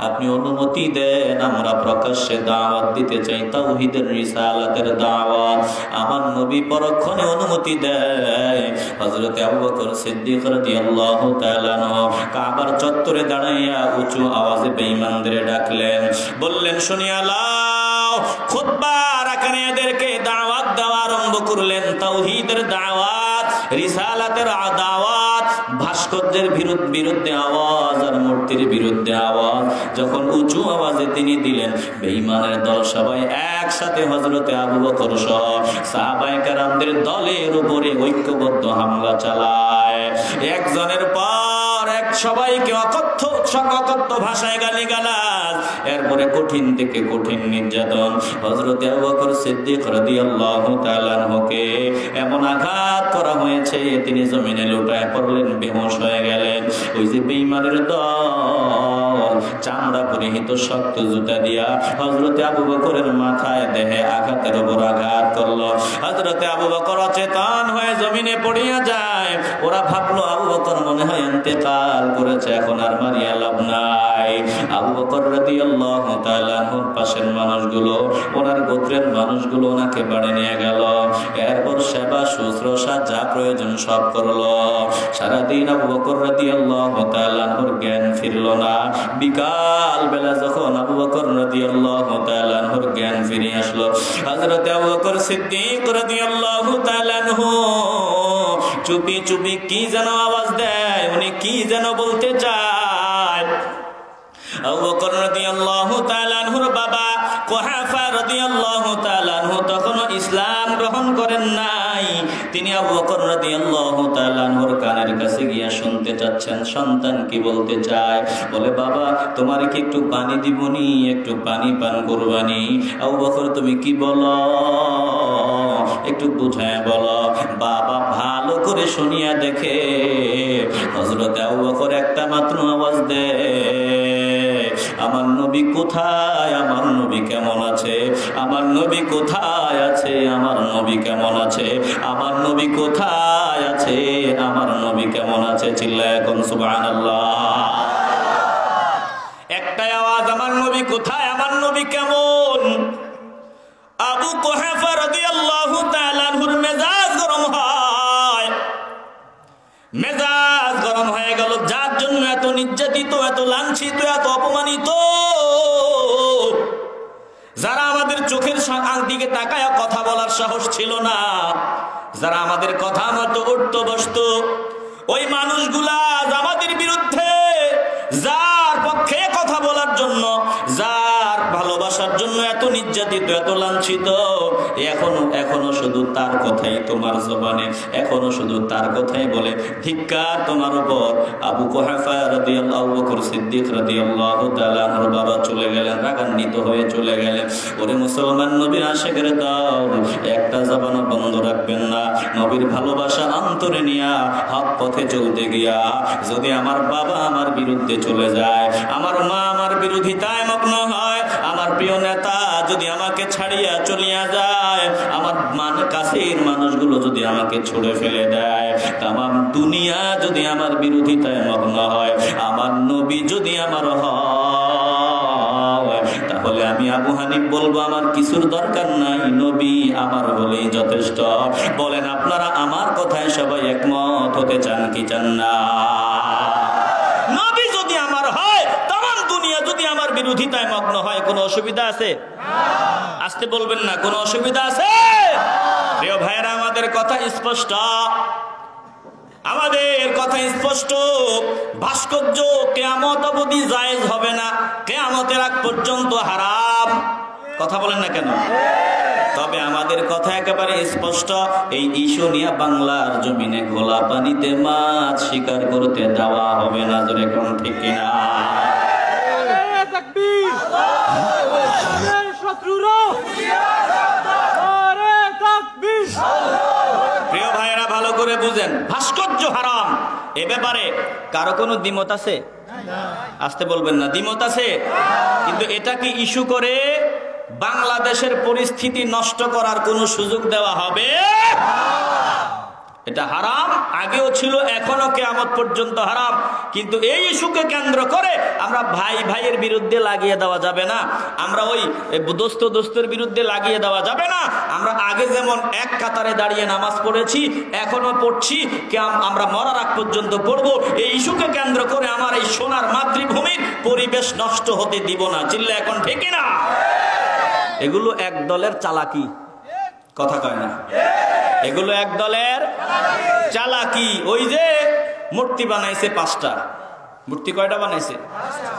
আপনি অনুমতি দেন, আমরা প্রকাশ্যে দাওয়াত দিতে চাই, তাওহীদের রিসালাতের দাওয়াত। আমার নবী পরক্ষণে অনুমতি দেয়। হযরতে আবু বকর সিদ্দিক রাদিয়াল্লাহু তাআলা আনহু কাবার চত্বরে দাঁড়াইয়া উঁচু আওয়াজে বেঈমানদের ডাকলেন, বললেন, শুনিয়া লাও, খুতবার আকারে এদেরকে দাওয়াত দেওয়া আরম্ভ করলেন, তাওহীদের দাওয়াত, রিসালাতের আ-, দাওয়াত, ভাস্কর্যের বিরুদ-, বিরুদ্ধে আওয়াজ আর মূর্তির বিরুদ্ধে আওয়াজ। যখন উঁচু আওয়াজে তিনি দিলেন, বেঈমানের দল সবাই একসাথে হযরতে আবু বকর সহ সাহাবায়ে কেরামদের দলের উপরে ঐক্যবদ্ধ হামলা চালায়। একজনের পর এক সবাইকে অকথ্য, অকথ্য ভাষায় গালিগালাজ, এরপরে কঠিন থেকে কঠিন নির্যাতন। হযরতে আবু বকর সিদ্দিক রাদিয়াল্লাহু তাআলা আনহুকে এমন আঘাত করা হয়েছে, তিনি জমিনে লুটায় পড়লেন, বেহুঁশ হয়ে গেলেন। ওই যে বেঈমানের দল, চামড়া পরিহিত শক্ত জুতা দিয়া হযরতে আবু বকরের মাথায় দেহে আঘাতের উপর আঘাত করলো। হযরতে আবু বকর অচেতন হয়ে জমিনে পড়িয়া যায়। ওরা ভাবলো আবু বকর মনে হয় ইন্তেকাল করেছে, এখন আর মারিয়া লাভ নাই। আবু বকর রাদিয়াল্লাহু তাআলা আনহুর পাশের মানুষগুলো, ওনার গোত্রের মানুষগুলো ওনাকে বাড়ি নিয়ে গেল। এরপর সেবা শুশ্রূষা যা প্রয়োজন সব করলো। সারাদিন আবু বকর রাদিয়াল্লাহু তাআলা আনহুর জ্ঞান ফিরল না। বিকাল বেলা যখন আবু বকর রাদিয়াল্লাহু তাআলা আনহুর জ্ঞান ফিরে আসলো, হযরতে আবু বকর সিদ্দিক রাদিয়াল্লাহু তাআলা আনহু চুপি চুপি কি যেন আওয়াজ দেয়, উনি কি যেন বলতে চায়। আবু বকর রাদিয়াল্লাহু তাআলা আনহুর বাবা কুহাফা রাদিয়াল্লাহু তাআলা আনহু তখনও ইসলাম গ্রহণ করেন নাই। তিনি আবু বকর রাদিয়াল্লাহু তাআলা আনহুর কানের কাছে গিয়া শুনতে চাচ্ছেন, সন্তান কি বলতে চায়। বলে, "বাবা, তোমারে কি একটু পানি দিবনি, একটু পানি পান করবানি?" আবু বকর, "তুমি কি বলো, একটু বুঝায় বলো।" বাবা ভালো করে শুনিয়া দেখে, হযরতে আবু বকর একটা মাত্র আওয়াজ দেয়, "আমার নবী কোথায়? আমার নবী কেমন আছে? আমার নবী কোথায় আছে? আমার নবী কেমন আছে? আমার নবী কোথায় আছে? আমার নবী কেমন আছে?" চিল্লায় এখন সুবহানাল্লাহ। একটাই আওয়াজ, "আমার নবী কোথায়? আমার নবী কেমন?" আবু কুহাফা রাদিয়াল্লাহু তাআলা আনহুর মেজাজ গরম হয়, মেজাজ গরম হয়ে গেল। যার জন্য এত নির্যাতিত, এত লাঞ্ছিত, এত অপমানিত, যারা আমাদের চোখের সা-, আং-, দিকে তাকায়া কথা বলার সাহস ছিল না, যারা আমাদের কথা মতো উঠতো বসতো, ওই মানুষগুলা আজ আমাদের বিরুদ্ধে, যার পক্ষে কথা বলার জন্য, যার ভালোবাসার জন্য এত নির্যাতিত, এত লাঞ্ছিত, এখনো, এখনো শুধু তার কথাই তোমার জবানে, এখনো শুধু তার কথাই বলে। ধিক্কার তোমার উপর। আবু কুহাফা রাদিয়াল্লাহু, আবু বকর সিদ্দিক রাদিয়াল্লাহু তাআলা আনহুর বাবা চলে গেলেন, রাগান্বিত হয়ে চলে গেলেন। ওরে মুসলমান, নবীর আশিকের দল, একটা জবানও বন্ধ রাখবেন না। নবীর ভালোবাসা অন্তরে নিয়া হক পথে চলতে গিয়া যদি আমার বাবা আমার বিরুদ্ধে চলে যায়, আমার মা আমার বিরোধিতায় মগ্ন হয়, আমার প্রিয় নেতা যদি আমাকে ছাড়িয়া চলিয়া যায়, আমার মান-, কাছের মানুষগুলো যদি আমাকে ছুঁড়ে ফেলে দেয়, তামাম দুনিয়া যদি আমার বিরোধিতায় মগ্ন হয়, আমার নবী যদি আমার হয়, তাহলে আমি আবু হানিফ বলবো, "আমার কিছুর দরকার নাই, নবী আমার হলেই যথেষ্ট।" বলেন, আপনারা আমার কথায় সবাই একমত হতে চান কি চান না? নবী যদি আমার হয়, তামাম দুনিয়া যদি আমার বিরোধিতায় মগ্ন হয়, কোনো অসুবিধা আছে? আসতে বলবেন না, কোনো অসুবিধা আছে? প্রিয় ভাইরা, আমাদের কথা স্পষ্ট, আমাদের কথা স্পষ্ট। ভাস্কর্য কিয়ামত অবধি জায়েজ হবে না, কিয়ামতের আগ পর্যন্ত হারাম। কথা বলেন না কেন? তবে আমাদের কথা একেবারে স্পষ্ট, এই ইস্যু নিয়ে বাংলার জমিনে ঘোলা পানিতে মাছ শিকার করতে দেওয়া হবে না। জোরে কোন ঠিক কিনা? নারায়ে তাকবীর! শত্রুরা! নারায়ে তাকবীর! প্রিয় ভাইরা, ভালো করে বুঝেন, ভাস্কর্য হারাম। এ ব্যাপারে কারো কোনো দ্বিমত আছে? আসতে বলবেন না, দ্বিমত আছে। কিন্তু এটাকে ইস্যু করে বাংলাদেশের পরিস্থিতি নষ্ট করার কোনো সুযোগ দেওয়া হবে? এটা হারাম, আগেও ছিল, এখনো কিয়ামত পর্যন্ত হারাম। কিন্তু এই ইস্যুকে কেন্দ্র করে আমরা ভাই ভাইয়ের বিরুদ্ধে লাগিয়ে দেওয়া যাবে না। আমরা ওই, এ, দোস্ত দোস্তের বিরুদ্ধে লাগিয়ে দেওয়া যাবে না। আমরা আগে যেমন এক কাতারে দাঁড়িয়ে নামাজ পড়েছি, এখনো পড়ছি, কিয়াম-, আমরা মরার আগ পর্যন্ত পড়ব। এই ইস্যুকে কেন্দ্র করে আমার এই সোনার মাতৃভূমির পরিবেশ নষ্ট হতে দিব না। চিল্লা এখন ঠিক কি না? এগুলো এক দলের চালাকি, কথা কয় না। এগুলো এক দলের চালাকি। ওই যে মূর্তি বানাইছে পাঁচটা, মূর্তি কয়টা বানাইছে?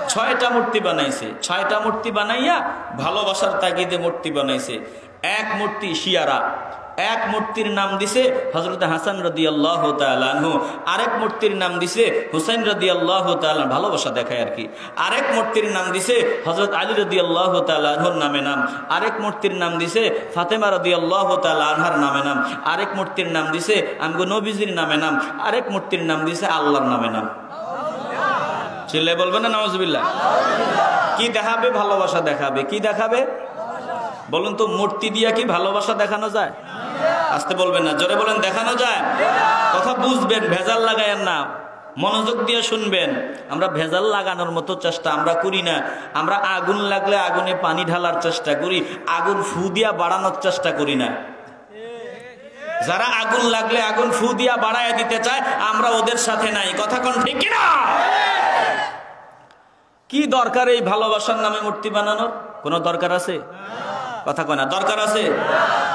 ছয়টা মূর্তি বানাইছে। ছয়টা মূর্তি বানাইয়া ভালোবাসার তাগিদে মূর্তি বানাইছে। এক মূর্তি শিয়ারা, এক মূর্তির নাম দিছে হযরত হাসান রাদিয়াল্লাহু তাআলা আনহু, আরেক মূর্তির নাম দিছে হুসাইন রাদিয়াল্লাহু তাআলা, ভালোবাসা দেখায় আর কি। আরেক মূর্তির নাম দিছে হযরত আলী রাদিয়াল্লাহু তাআলা আনহুর নামে নাম, আরেক মূর্তির নাম দিছে ফাতেমা রাদিয়াল্লাহু তাআলা আনহার নামে নাম, আরেক মূর্তির নাম দিছে আমগো নবীজির নামে নাম, আরেক মূর্তির নাম দিছে আল্লাহর নামে নাম। চিল্লায় বলবেন না নাউজুবিল্লাহ? কি দেখাবে? ভালোবাসা দেখাবে। কি দেখাবে? বলুন তো, মূর্তি দিয়া কি ভালোবাসা দেখানো যায়? আসতে বলবেন না, জোরে বলেন, দেখানো যায়? কথা বুঝবেন, ভেজাল লাগায়েন না, মনোযোগ দিয়ে শুনবেন। আমরা ভেজাল লাগানোর মতো চেষ্টা আমরা করি না। আমরা আগুন লাগলে আগুনে পানি ঢালার চেষ্টা করি, আগুন ফু দিয়া বাড়ানোর চেষ্টা করি না। যারা আগুন লাগলে আগুন ফু দিয়া বাড়ায় দিতে চায়, আমরা ওদের সাথে নাই। কথা কন ঠিক কিনা? কি দরকার এই ভালোবাসার নামে মূর্তি বানানোর? কোনো দরকার আছে? কথা কয় না, দরকার আছে?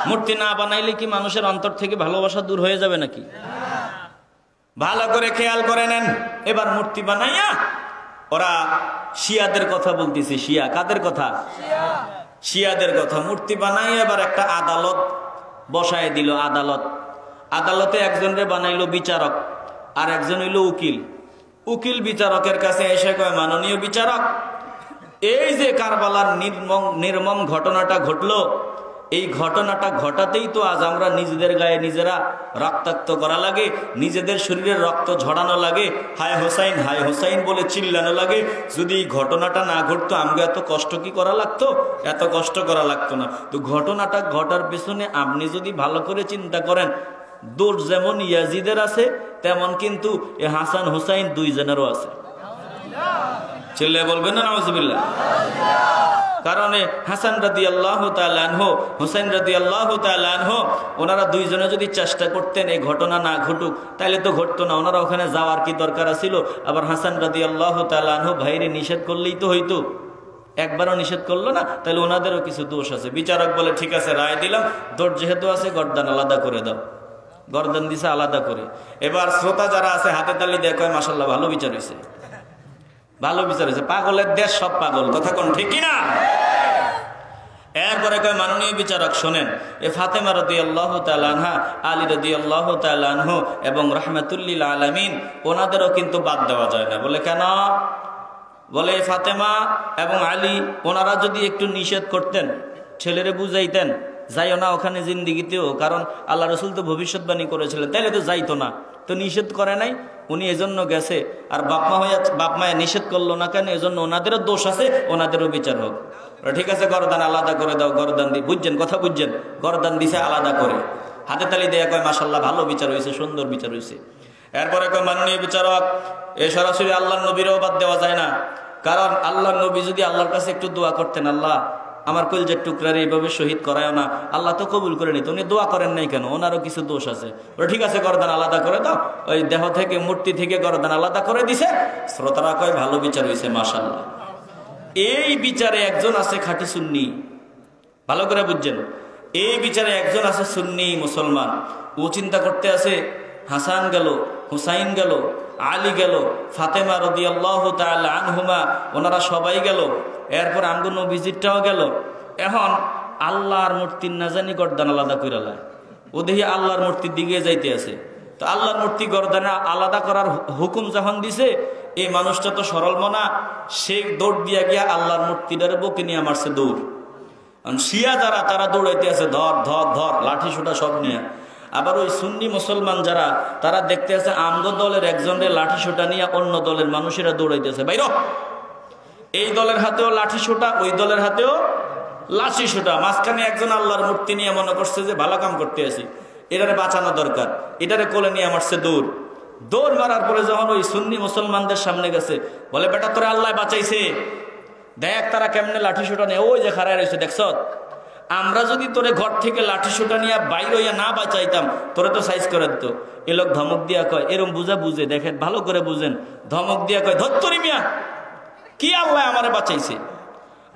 মূর্তি না বানাইলে কি মানুষের অন্তর থেকে ভালোবাসা দূর হয়ে যাবে নাকি? ভালো করে খেয়াল করে নেন। এবার মূর্তি বানাইয়া ওরা শিয়াদের কথা বলতেছে। শিয়া কাদের কথা? শিয়াদের কথা। মূর্তি বানাইয়া এবার একটা আদালত বসায় দিল। আদালত, আদালতে একজনরে বানাইলো বিচারক, আর একজন হইল উকিল। উকিল বিচারকের কাছে এসে কয়, "মাননীয় বিচারক, এই যে কারবালার নির্মম, নির্মম ঘটনাটা ঘটলো, এই ঘটনাটা ঘটাতেই তো আজ আমরা নিজেদের গায়ে নিজেরা রক্তাক্ত করা লাগে, নিজেদের শরীরের রক্ত ঝরানো লাগে, হায় হোসাইন, হায় হোসাইন বলে চিল্লানো লাগে। যদি এই ঘটনাটা না ঘটতো, আমগো এত কষ্ট কি করা লাগতো? এত কষ্ট করা লাগতো না। তো ঘটনাটা ঘটার পেছনে আপনি যদি ভালো করে চিন্তা করেন, দোষ যেমন ইয়াজিদের আছে, তেমন কিন্তু এ হাসান হুসাইন দুইজনেরও আছে।" চিল্লায় বলবেন না নাউজুবিল্লাহ? কারণ এ হাসান রাদিয়াল্লাহু তাআলা আনহু, হুসাইন রাদিয়াল্লাহু তাআলা আনহু, ওনারা দুইজনে যদি চেষ্টা করতেন এই ঘটনা না ঘটুক, তাইলে তো ঘটতো না। ওনারা ওখানে যাওয়ার কি দরকার ছিল? আবার হাসান রাদিয়াল্লাহু তাআলা আনহু ভাইরে নিষেধ করলেই তো হইতো। একবারও নিষেধ করলো না, তাহলে ওনাদেরও কিছু দোষ আছে। বিচারক বলে, "ঠিক আছে, রায় দিলাম, দোষ যেহেতু আছে, গর্দান আলাদা করে দাও।" গর্দান দিছে আলাদা করে। এবার শ্রোতা যারা আছে, হাতে তালি দেয়, কয়, "মাশাআল্লাহ, ভালো বিচার হইছে, ভালো বিচার হইছে।" পাগলের দেশ, সব পাগল, কথা কন ঠিক কিনা? এরপরে কয়, "মাননীয় বিচারক, শোনেন, এ ফাতেমা রাদিয়াল্লাহু তাআলা আনহা, আলী রাদিয়াল্লাহু তাআলা আনহু এবং রাহমাতুল্লিল আলামিন, ওনাদেরও কিন্তু বাদ দেওয়া যায় না।" বলে, "কেন?" বলে, "ফাতেমা এবং আলী, ওনারা যদি একটু নিষেধ করতেন, ছেলেরে বুঝাইতেন, যাইও না ওখানে জিন্দেগিতেও, কারণ আল্লাহ রসুল তো ভবিষ্যৎবাণী করেছিলেন, তাইলে তো যাইতো না। তো নিষেধ করে নাই, উনি এজন্য গেছে। আর বাপ মা হইয়া, বাপ মায়ে নিষেধ করলো না কেন? এজন্য ওনাদেরও দোষ আছে, ওনাদেরও বিচার হোক।" বলে, "ঠিক আছে, গর্দান আলাদা করে দাও।" গর্দান দি-, বুঝছেন, কথা বুঝছেন? গর্দান দিছে আলাদা করে। হাতে তালি দেয়া কয়, "মাশাআল্লাহ, ভালো বিচার হইছে, সুন্দর বিচার হইছে।" এরপরে কয়, "মাননীয় বিচারক, এ সরাসরি আল্লাহর নবীরেও বাদ দেওয়া যায় না, কারণ আল্লাহর নবী যদি আল্লাহর কাছে একটু দোয়া করতেন, 'আল্লাহ, আমার কলিজার টুকরারে এইভাবে শহীদ করায়ও না, আল্লাহ তো কবুল করে নিত, উনি দোয়া করেন নাই কেন? ওনারও কিছু দোষ আছে।'" বলে, "ঠিক আছে, গর্দান আলাদা করে দাও।" ওই দেহ থেকে, মূর্তি থেকে গর্দান আলাদা করে দিছে। শ্রোতারা কয়, "ভালো বিচার হইছে, মাশাআল্লাহ।" এই বিচারে একজন আছে খাঁটি সুন্নি, ভালো করে বুঝছেন, এই বিচারে একজন আছে সুন্নি মুসলমান, ও চিন্তা করতে আছে, হাসান গেল, হুসাইন গেল, আলী গেল, ফাতেমা রাদিয়াল্লাহু তাআলা আনহুমা, ওনারা সবাই গেল, এরপর আমগো নবীজিরটাও গেল। এখন আল্লাহর মূর্তির না জানি গর্দান আলাদা কইরা লায়, ও দেখি আল্লাহর মূর্তির দিকে যাইতে আছে। তো আল্লাহর মূর্তি গর্দানে আলাদা করার হু-, হুকুম যখন দিছে, এই মানুষটা তো সরল মনা, সে দৌড় দিয়া গিয়া আল্লাহর মূর্তিটারে বুকে নিয়া মারছে দৌড়। কারণ শিয়া যারা, তারা দৌড়াইতে আছে, "ধর, ধর, ধর", লাঠি সোটা সব নিয়া। আবার ওই সুন্নি মুসলমান যারা, তারা দেখতে আছে আমগো দলের একজনরে লাঠি সোটা নিয়া অন্য দলের মানুষেরা দৌড়াইতেছে, "বাইরো।" এই দলের হাতেও লাঠি সোটা, ওই দলের হাতেও লাঠি সোটা। মাঝখানে একজন আল্লাহর মূর্তি নিয়ে মনে করছে যে ভালো কাম করতে আছি, এটারে বাঁচানো দরকার, এটারে কোলে নিয়ে মারছে দৌড়। দৌড় মারার পরে যখন ওই সুন্নি মুসলমানদের সামনে গেছে, বলে, "বেটা, তোরে আল্লাহ বাঁচাইছে, দেখ তারা কেমনে লাঠি সোটা নিয়ে ওই যে খাড়ায় রয়েছে, দেখছ? আমরা যদি তোরে ঘর থেকে লাঠি সোটা নিয়ে বাইর হইয়া না বাঁচাইতাম, তোরে তো সাইজ করে দিত।" এ লোক ধমক দিয়া কয়, এরম বুঝা বুঝে, দেখেন, ভালো করে বুঝেন, ধমক দিয়া কয়, "ধত্তরি মিয়া, কি আল্লাহ আমারে বাঁচাইছে?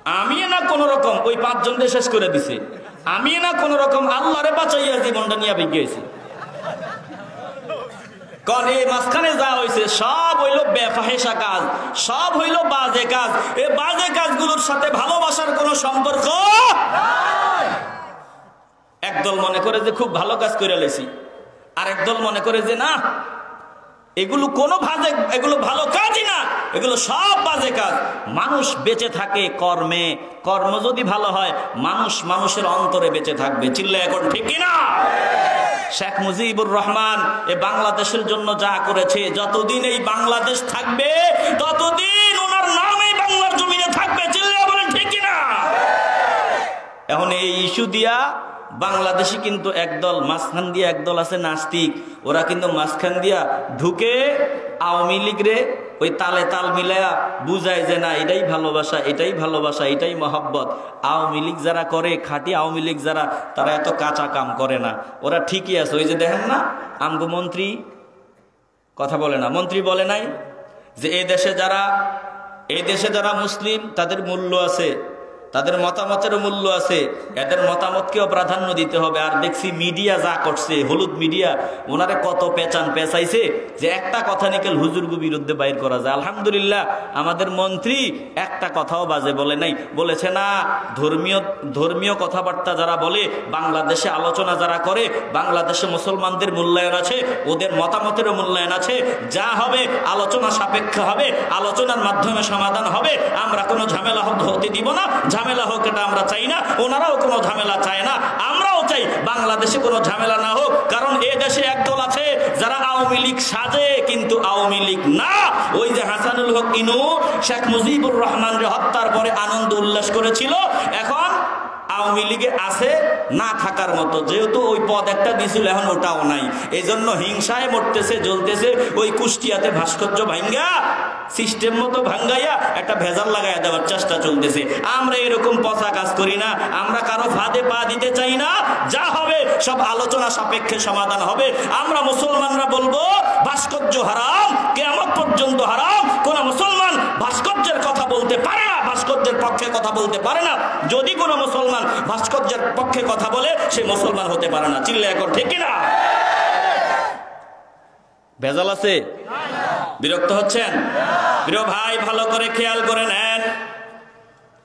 আমি না কোনো রকম ওই পাঁচজনকে শেষ করে দিছে, আমি না কোনো রকম আল্লাহরে বাঁচাইয়া জীবনটা নিয়ে বেঁকে গেছি।" কারণ এই মাঝখানে যা হইছে সব হইল বেফাহেশা কাজ, সব হইল বাজে কাজ। এই বাজে কাজগুলোর সাথে ভালোবাসার কোনো সম্পর্ক নাই। একদল মনে করে যে খুব ভালো কাজ করে লেছি, আর একদল মনে করে যে না, এগুলো কোনো বাজে, এগুলো ভালো কাজই না, এগুলো সব বাজে কাজ। মানুষ বেঁচে থাকে কর্মে, কর্ম যদি ভালো হয়, মানুষ মানুষের অন্তরে বেঁচে থাকবে। চিল্লা এখন ঠিক কিনা? শেখ মুজিবুর রহমান এ বাংলাদেশের জন্য যা করেছে, যতদিন এই বাংলাদেশ থাকবে, ততদিন ওনার নাম এই বাংলার জমিনে থাকবে। চিল্লা বলেন ঠিক কিনা? এখন এই ইস্যু দিয়া বাংলাদেশে কিন্তু একদল, মাঝখান দিয়া একদল আছে নাস্তিক, ওরা কিন্তু মাঝখান দিয়া ঢুকে আওয়ামী লীগরে ওই তালে তাল মিলায়া বুঝায় যে না, এটাই ভালোবাসা, এটাই ভালোবাসা, এটাই মহব্বত। আওয়ামী লীগ যারা করে, খাঁটি আওয়ামী লীগ যারা, তারা এত কাঁচা কাম করে না, ওরা ঠিকই আছে। ওই যে দেখেন না, আমগো মন্ত্রী কথা বলে না, মন্ত্রী বলে নাই যে এই দেশে যারা, এই দেশে যারা মুসলিম, তাদের মূল্য আছে, তাদের মতামতেরও মূল্য আছে, এদের মতামতকেও প্রাধান্য দিতে হবে। আর দেখছি মিডিয়া যা করছে, হলুদ মিডিয়া, ওনারে কত পেঁচান পেঁচাইছে যে একটা কথা নিকেল হুজুরগু বিরুদ্ধে বাইর করা যায়। আলহামদুলিল্লাহ, আমাদের মন্ত্রী একটা কথাও বাজে বলে নাই, বলেছে না। ধর্মীয়, ধর্মীয় কথাবার্তা যারা বলে, বাংলাদেশে আলোচনা যারা করে, বাংলাদেশে মুসলমানদের মূল্যায়ন আছে, ওদের মতামতেরও মূল্যায়ন আছে। যা হবে আলোচনা সাপেক্ষে হবে, আলোচনার মাধ্যমে সমাধান হবে। আমরা কোনো ঝামেলা হ-, হতে দিব না, ঝামেলা হোক এটা আমরা চাই না, ওনারাও কোনো ঝামেলা চায় না। আমরাও চাই বাংলাদেশে কোনো ঝামেলা না হোক, কারণ এ দেশে একদল আছে যারা আওয়ামী লীগ সাজে কিন্তু আওয়ামী লীগ না। ওই যে হাসানুল হক ইনু শেখ মুজিবুর রহমানরে হত্যার পরে আনন্দ উল্লাস করেছিল, এখন আওয়ামী লীগে আছে না থাকার মতো, যেহেতু ওই পদ একটা দিছিল, এখন ওটাও নাই। এই জন্য হিংসায় মরতেছে, জ্বলতেছে। ওই কুষ্টিয়াতে ভাস্কর্য ভাঙ্গা, সিস্টেম মতো ভাঙ্গাইয়া একটা ভেজাল লাগাইয়া দেওয়ার চেষ্টা চলতেছে। আমরা এরকম পচা কাজ করি না, আমরা কারো ফাঁদে পা দিতে চাই না। যা হবে সব আলোচনা সাপেক্ষে সমাধান হবে। আমরা মুসলমানরা বলবো ভাস্কর্য হারাম, কিয়ামত পর্যন্ত হারাম। কোন মুসলমান ভাস্কর্যের কথা বলতে পারে না, ভাস্কর্যের পক্ষে কথা বলতে পারে না। যদি কোনো মুসলমান ভাস্কর্যের পক্ষে কথা বলে, সে মুসলমান হতে পারে না। চিল্লা এখন ঠিক কিনা? ভেজাল আছে? বিরক্ত হচ্ছেন? প্রিয় ভাই, ভালো করে খেয়াল করে নেন।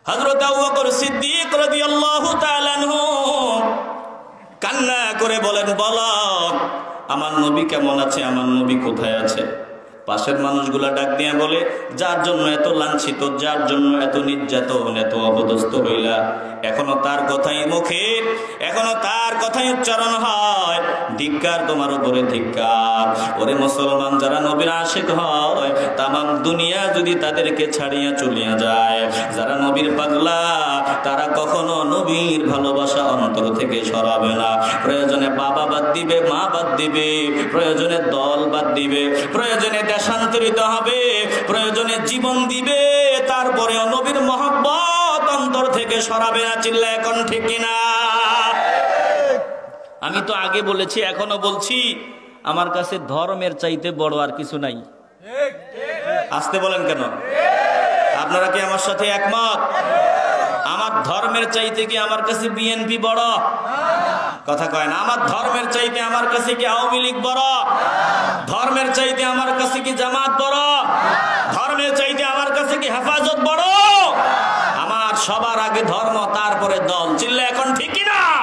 হযরত আবু বকর সিদ্দিক রাদিয়াল্লাহু তাআলা আনহু কান্না করে বলেন, "বলো, আমার নবী কেমন আছে? আমার নবী কোথায় আছে?" পাশের মানুষগুলা ডাক দিয়া বলে, "যার জন্য এত লাঞ্ছিত, যার জন্য এত নির্যাতন, এত অপদস্থ হইলা, এখনো তার কথাই মুখে, এখনো তার কথাই উচ্চারণ হয়, ধিক্কার তোমার উপরে, ধিক্কার।" ওরে মুসলমান, যারা নবীর আশিক হয়, তামাম দুনিয়া যদি তাদেরকে ছাড়িয়া চলিয়া যায়, যারা নবীর পাগলা, তারা কখনো নবীর ভালোবাসা অন্তর থেকে সরাবে না। প্রয়োজনে বাবা বাদ দিবে, মা বাদ দিবে, প্রয়োজনে দল বাদ দিবে, প্রয়োজনে দেশান্তরিত হবে, প্রয়োজনে জীবন দিবে, তারপরেও নবীর মহব্বত অন্তর থেকে সরাবে না। চিল্লা এখন ঠিক কিনা? আমি তো আগে বলেছি, এখনো বলছি, আমার কাছে ধর্মের চাইতে বড় আর কিছু নাই। আসতে বলেন কেন? আপনারা কি আমার সাথে একমত? আমার ধর্মের চাইতে কি আমার কাছে বিএনপি বড়? কথা কয় না। আমার ধর্মের চাইতে আমার কাছে কি আওয়ামী লীগ বড়? ধর্মের চাইতে আমার কাছে কি জামাত বড়? ধর্মের চাইতে আমার কাছে কি হেফাজত বড়? আমার সবার আগে ধর্ম, তারপরে দল। চিল্লা এখন ঠিক কিনা?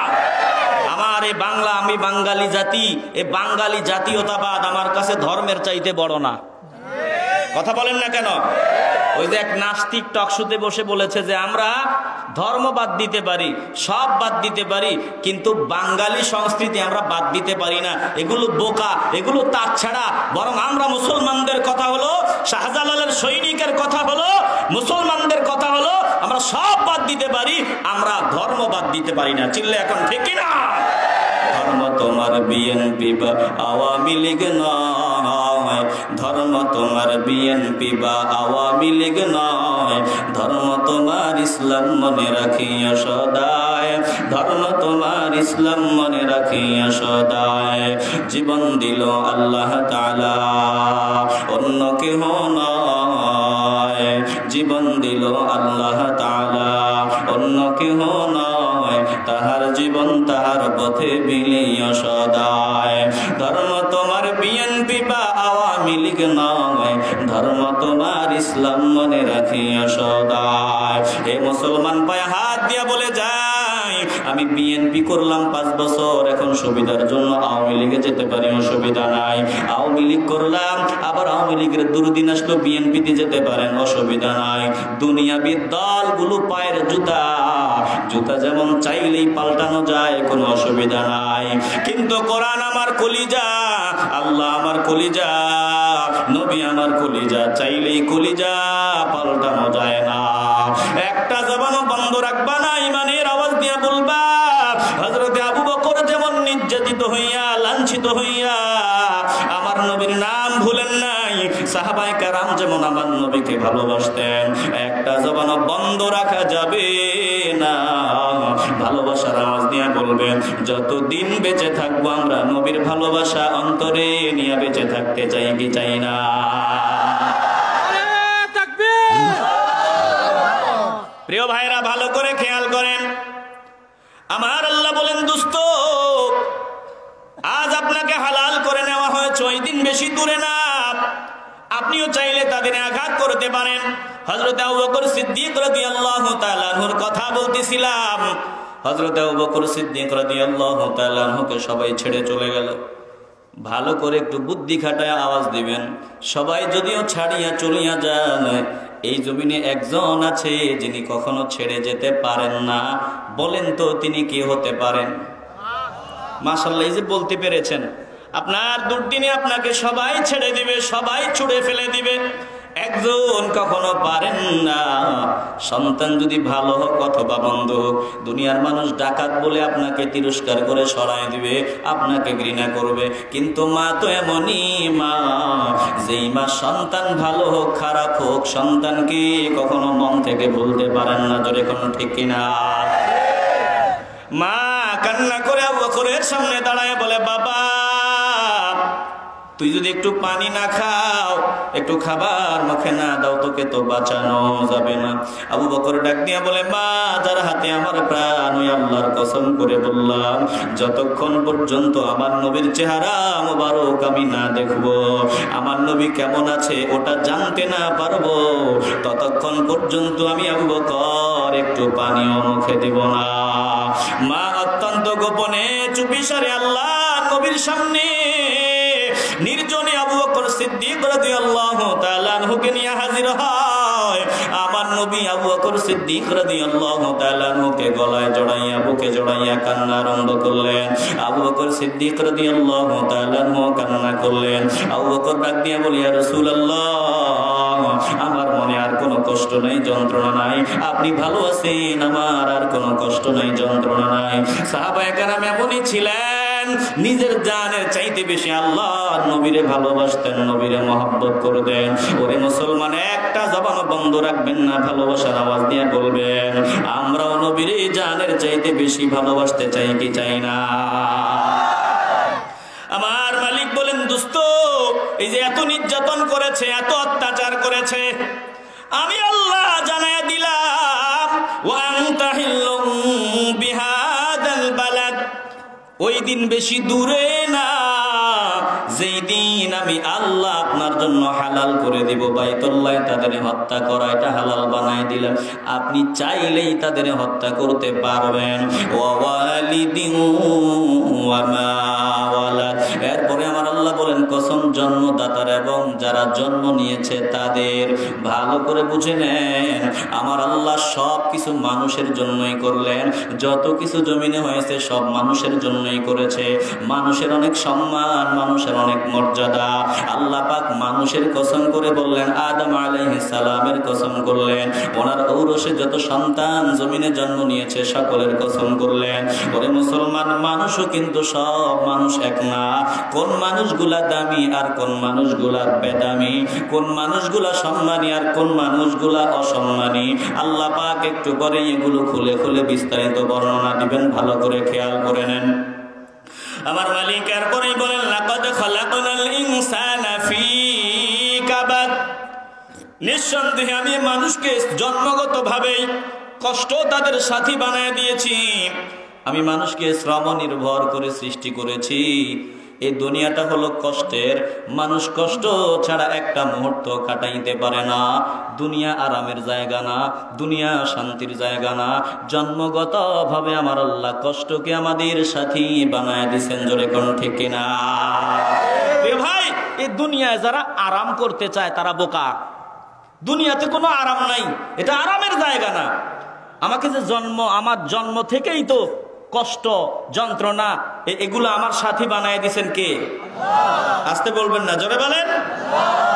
আমার এই বাংলা, আমি বাঙালি জাতি, এই বাঙালি জাতীয়তাবাদ আমার কাছে ধর্মের চাইতে বড় না। কথা বলেন না কেন? ওই যে এক নাস্তিক টকশোতে বসে বলেছে যে আমরা ধর্ম বাদ দিতে পারি, সব বাদ দিতে পারি, কিন্তু বাঙালি সংস্কৃতি আমরা বাদ দিতে পারি না। এগুলো বোকা, এগুলো তার ছাড়া। বরং আমরা মুসলমানদের কথা হলো, শাহজালালের সৈনিকের কথা হলো, মুসলমানদের কথা হলো, আমরা সব বাদ দিতে পারি, আমরা ধর্ম বাদ দিতে পারি না। চিল্লা এখন ঠিক কি না? ধর্ম তোমার বিএনপি বা আওয়ামী লীগ নয়, ধর্ম তোমার বিএনপি বা আওয়ামী লীগ নয়, ধর্ম তোমার ইসলাম মনে রাখিও সদায়, ধর্ম তোমার ইসলাম মনে রাখিও সদায়। জীবন দিল আল্লাহ তাআলা, অন্য কেহ নয়। জীবন দিল আল্লাহ তাআলা, অন্য কেহ নয়। তাহার জীবন তাহার পথে বিলিও সদায়। ধর্ম তোমার বিএনপি বা আওয়ামী লীগ নয়, ধর্ম তোমার ইসলাম মনে রাখিও সদায়। হে মুসলমান, পায়ে হাত দিয়া বলে যাই, আমি বিএনপি করলাম পাঁচ বছর, এখন সুবিধার জন্য আওয়ামী লীগে যেতে পারি, অসুবিধা নাই। আওয়ামী লীগ করলাম, আবার আওয়ামী লীগের দুর্দিন আসলো, বিএনপিতে যেতে পারেন, অসুবিধা নাই। দুনিয়াবি দলগুলো পায়ের জুতা, জুতা যেমন চাইলেই পাল্টানো যায়, কোনো অসুবিধা নাই। কিন্তু কোরআন আমার কলিজা, আল্লাহ আমার কলিজা, নবী আমার কলিজা, চাইলেই কলিজা পাল্টানো যায় না। একটা জবানও বন্ধ রাখবা না, ইমানের আওয়াজ দিয়া বলবা। হযরতে আবু বকর যেমন নির্যাতিত হইয়া, লাঞ্ছিত হইয়া আমার নবীর নাম ভুলেন নাই, সাহাবায়ে কেরাম যেমন আমার নবীকে ভালোবাসতেন, একটা জবানও বন্ধ রাখা যাবে না। ভালোবাসার আওয়াজ দিয়া বলবেন, যতদিন বেঁচে থাকবো আমরা নবীর ভালোবাসা অন্তরে নিয়ে বেঁচে থাকতে চাই কি চাই না? প্রিয় ভাইরা, ভালো করে খেয়াল করেন, আমার আল্লাহ বলেন, দোস্ত, আজ আপনাকে হালাল করে নেওয়া হয়েছে, ওই দিন বেশি দূরে না, আপনিও চাইলে তাদের আঘাত করতে পারেন। হযরত আবু বকর সিদ্দিক রাদিয়াল্লাহু তাআলা আনহুর কথা বলতেছিলাম। হযরত আবু বকর সিদ্দিক রাদিয়াল্লাহু তাআলা আনহুকে সবাই ছেড়ে চলে গেল। ভালো করে একটু বুদ্ধি খাটায় আওয়াজ দিবেন। সবাই যদিও ছাড়িয়া চলিয়া যায়, এই জমিনে একজন আছে যিনি কখনো ছেড়ে যেতে পারেন না। বলেন তো, তিনি কে হতে পারেন? মাশাআল্লাহ, এই যে বলতে পেরেছেন, আপনার দুর্দিনে আপনাকে সবাই ছেড়ে দিবে, সবাই ছুঁড়ে ফেলে দিবে, একজন কখনো পারেন না। সন্তান যদি ভালো হোক অথবা মন্দ হোক, দুনিয়ার মানুষ ডাকাত বলে আপনাকে তিরস্কার করে সরায় দিবে, আপনাকে ঘৃণা করবে। কিন্তু মা তো এমনই মা, যেই মা সন্তান ভালো হোক খারাপ হোক, সন্তানকে কখনো মন থেকে ভুলতে পারেন না। জোরে কোন ঠিক কিনা? মা কান্না করে আবু বকরের সামনে দাঁড়ায় বলে, বাবা, তুই যদি একটু পানি না খাও, একটু খাবার মুখে না দাও, তোকে তো বাঁচানো যাবে না। আবু বকর ডাক দিয়া বলে, মা, যার হাতে আমার প্রাণ, ওই আল্লাহর কসম করে বললাম, যতক্ষণ পর্যন্ত আমার নবীর চেহারা মোবারক আমি না দেখব, আমার নবী কেমন আছে ওটা জানতে না পারবো, ততক্ষণ পর্যন্ত আমি আবু বকর একটু পানিও মুখে দিব না। মা অত্যন্ত গোপনে চুপিসারে আল্লাহ নবীর সামনে নির্জনে আবু বকর সিদ্দিক রাদিয়াল্লাহু তাআলা আনহুকে নিয়ে হাজির হয়। আমার নবী আবু বকর সিদ্দিক রাদিয়াল্লাহু তাআলা আনহুকে গলায় জড়াইয়া, বুকে জড়াইয়া কান্না আরম্ভ করলেন। আবু বকর সিদ্দিক রাদিয়াল্লাহু তাআলা আনহু কান্না করলেন। আবু বকর ডাক দিয়ে বলে, ইয়া রাসূলুল্লাহ, আমার মনে আর কোনো কষ্ট নাই, যন্ত্রণা নাই, আপনি ভালো আছেন, আমার আর কোনো কষ্ট নাই, যন্ত্রণা নাই। সাহাবায়ে কেরাম এমনই ছিলেন, নিজের জানের চাইতে বেশি আল্লাহর নবীরে ভালোবাসতেন, নবীরে মহব্বত করতেন। ওরে মুসলমান, একটা জবানও বন্ধ রাখবেন না, ভালোবাসার আওয়াজ দিয়ে বলবেন, আমরাও নবীরে জানের চাইতে বেশি ভালোবাসতে চাই কি চাই না? আমার মালিক বলেন, দোস্ত, এই যে এত নির্যাতন করেছে, এত অত্যাচার করেছে, আমি আল্লাহ জানায় দিলাম, ওয়া আনতা হিল্লুম বিহাদাল বালাদ, ওই দিন বেশি দূরে না, যেই দিন আমি আল্লাহ আপনার জন্য হালাল করে দিব বাইতুল্লায় তাদের হত্যা করা, এটা হালাল বানায় দিলাম। আপনি চাইলেই তাদের হত্যা করতে পারবেন। ওয়া ওয়ালিদিন ওয়া মা ওয়ালাদ। এরপরে আমার আল্লাহ বলেন, কসম জন্মদাতার এবং যারা জন্ম নিয়েছে তাদের। ভালো করে বুঝে নেন, আমার আল্লাহ সব কিছু মানুষের জন্যই করলেন। যত কিছু জমিনে হয়েছে সব মানুষের জন্যই করেছে। মানুষের অনেক সম্মান, মানুষের অনেক মর্যাদা। আল্লাহ পাক মানুষের কসম করে বললেন, আদম আলাইহিস সালামের কসম করলেন, ওনার ঔরসে যত সন্তান জমিনে জন্ম নিয়েছে সকলের কসম করলেন। ওরে মুসলমান, মানুষও কিন্তু সব মানুষ এক না। কোন মানুষগুলা দামি আর কোন মানুষগুলা বেদামি, কোন মানুষগুলা সম্মানী আর কোন মানুষগুলা অসম্মানী, আল্লাহ পাক একটু পরে এগুলো খুলে খুলে বিস্তারিত বর্ণনা দিবেন। ভালো করে খেয়াল করে নেন। আমার মালিক এরপরেই বলেন, লাকাদ খালাকনাল ইনসানা ফি কাবাদ। নিঃসন্দেহে আমি মানুষকে জন্মগতভাবেই কষ্ট তাদের সাথী বানায় দিয়েছি। আমি মানুষকে শ্রম নির্ভর করে সৃষ্টি করেছি। এই দুনিয়াটা হলো কষ্টের, মানুষ কষ্ট ছাড়া একটা মুহূর্ত কাটাইতে পারে না। দুনিয়া আরামের জায়গা না, দুনিয়া শান্তির জায়গা না। জন্মগতভাবে আমার আল্লাহ কষ্টকে আমাদের সাথী বানায় দিছেন। জোরে কোন ঠিক কিনা? এ ভাই, এই দুনিয়ায় যারা আরাম করতে চায় তারা বোকা। দুনিয়াতে কোনো আরাম নাই, এটা আরামের জায়গা না। আমাকে যে জন্ম, আমার জন্ম থেকেই তো কষ্ট, যন্ত্রণা, এ-, এগুলো আমার সাথী বানায় দিছেন কে? আসতে বলবেন না, জোরে বলেন।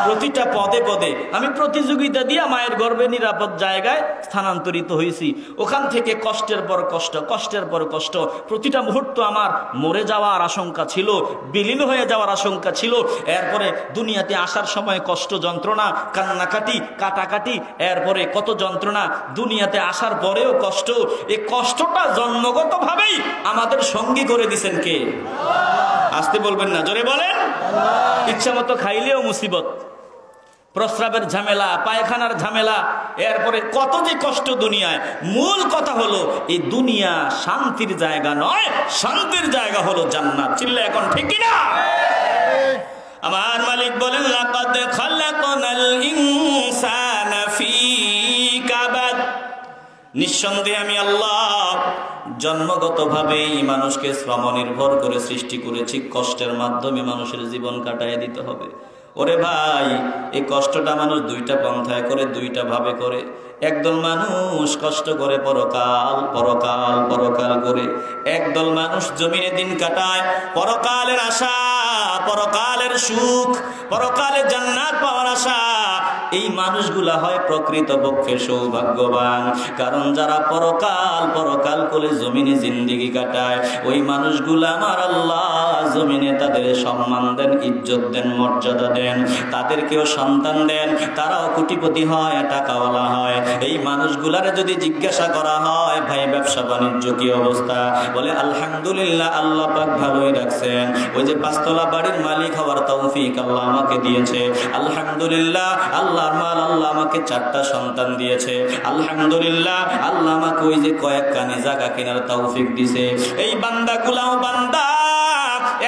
প্রতিটা পদে পদে আমি প্রতিযোগিতা দিয়া মায়ের গর্ভে নিরাপদ জায়গায় স্থানান্তরিত হয়েছি। ওখান থেকে কষ্টের পর কষ্ট, কষ্টের পর কষ্ট। প্রতিটা মুহূর্ত আমার মরে যাওয়ার আশঙ্কা ছিল, বিলীন হয়ে যাওয়ার আশঙ্কা ছিল। এরপরে দুনিয়াতে আসার সময় কষ্ট, যন্ত্রণা, কান্নাকাটি, কাটাকাটি, এরপরে কত যন্ত্রণা। দুনিয়াতে আসার পরেও কষ্ট। এই কষ্টটা জন্মগতভাবেই আমাদের সঙ্গী করে দিছেন কে? আসতে বলবেন না, জোরে বলেন। ইচ্ছা মতো খাইলেও মুসিবত, প্রস্রাবের ঝামেলা, পায়খানার ঝামেলা, এরপরে কত যে কষ্ট দুনিয়ায়। মূল কথা হলো, এই দুনিয়া শান্তির জায়গা নয়, শান্তির জায়গা হলো জান্নাত। চিল্লা এখন ঠিক কিনা? আমার মালিক বলেন, লাকাদ খালাকনাল ইনসানা ফি কাবাদ। নিঃসন্দেহে আমি আল্লাহ জন্মগতভাবেই মানুষকে শ্রম নির্ভর করে সৃষ্টি করেছি। কষ্টের মাধ্যমে মানুষের জীবন কাটায় দিতে হবে। ওরে ভাই, এই কষ্টটা মানুষ দুইটা পন্থায় করে, দুইটা ভাবে করে। একদল মানুষ কষ্ট করে পরকাল, পরকাল, পরকাল করে। একদল মানুষ জমিনে দিন কাটায় পরকালের আশা, পরকালের সুখ, পরকালে জান্নাত পাওয়ার আশা। এই মানুষগুলা হয় প্রকৃতপক্ষে সৌভাগ্যবান, কারণ যারা পরকাল, পরকাল করে জমিনে জিন্দেগি কাটায়, ওই মানুষগুলা আমার আল্লাহ জমিনে তাদের সম্মান দেন, ইজ্জত দেন, মর্যাদা দেন, তাদেরকেও সন্তান দেন, তারাও কোটিপতি হয়, টাকাওয়ালা হয়। এই মানুষগুলারে যদি জিজ্ঞাসা করা হয়, ভাই, ব্যবসা বাণিজ্য কি অবস্থা? বলে, আলহামদুলিল্লাহ, আল্লাহ পাক ভালোই রাখছেন। ওই যে পাঁচতলা বাড়ির মালিক হওয়ার তৌফিক আল্লাহ আমাকে দিয়েছে, আলহামদুলিল্লাহ। আল্লাহর মাল, আল্লাহ আমাকে চারটা সন্তান দিয়েছে, আলহামদুলিল্লাহ। আল্লাহ আমাকে ওই যে কয়েক কানি জায়গা কেনার তৌফিক দিছে। এই বান্দাগুলাও বান্দা,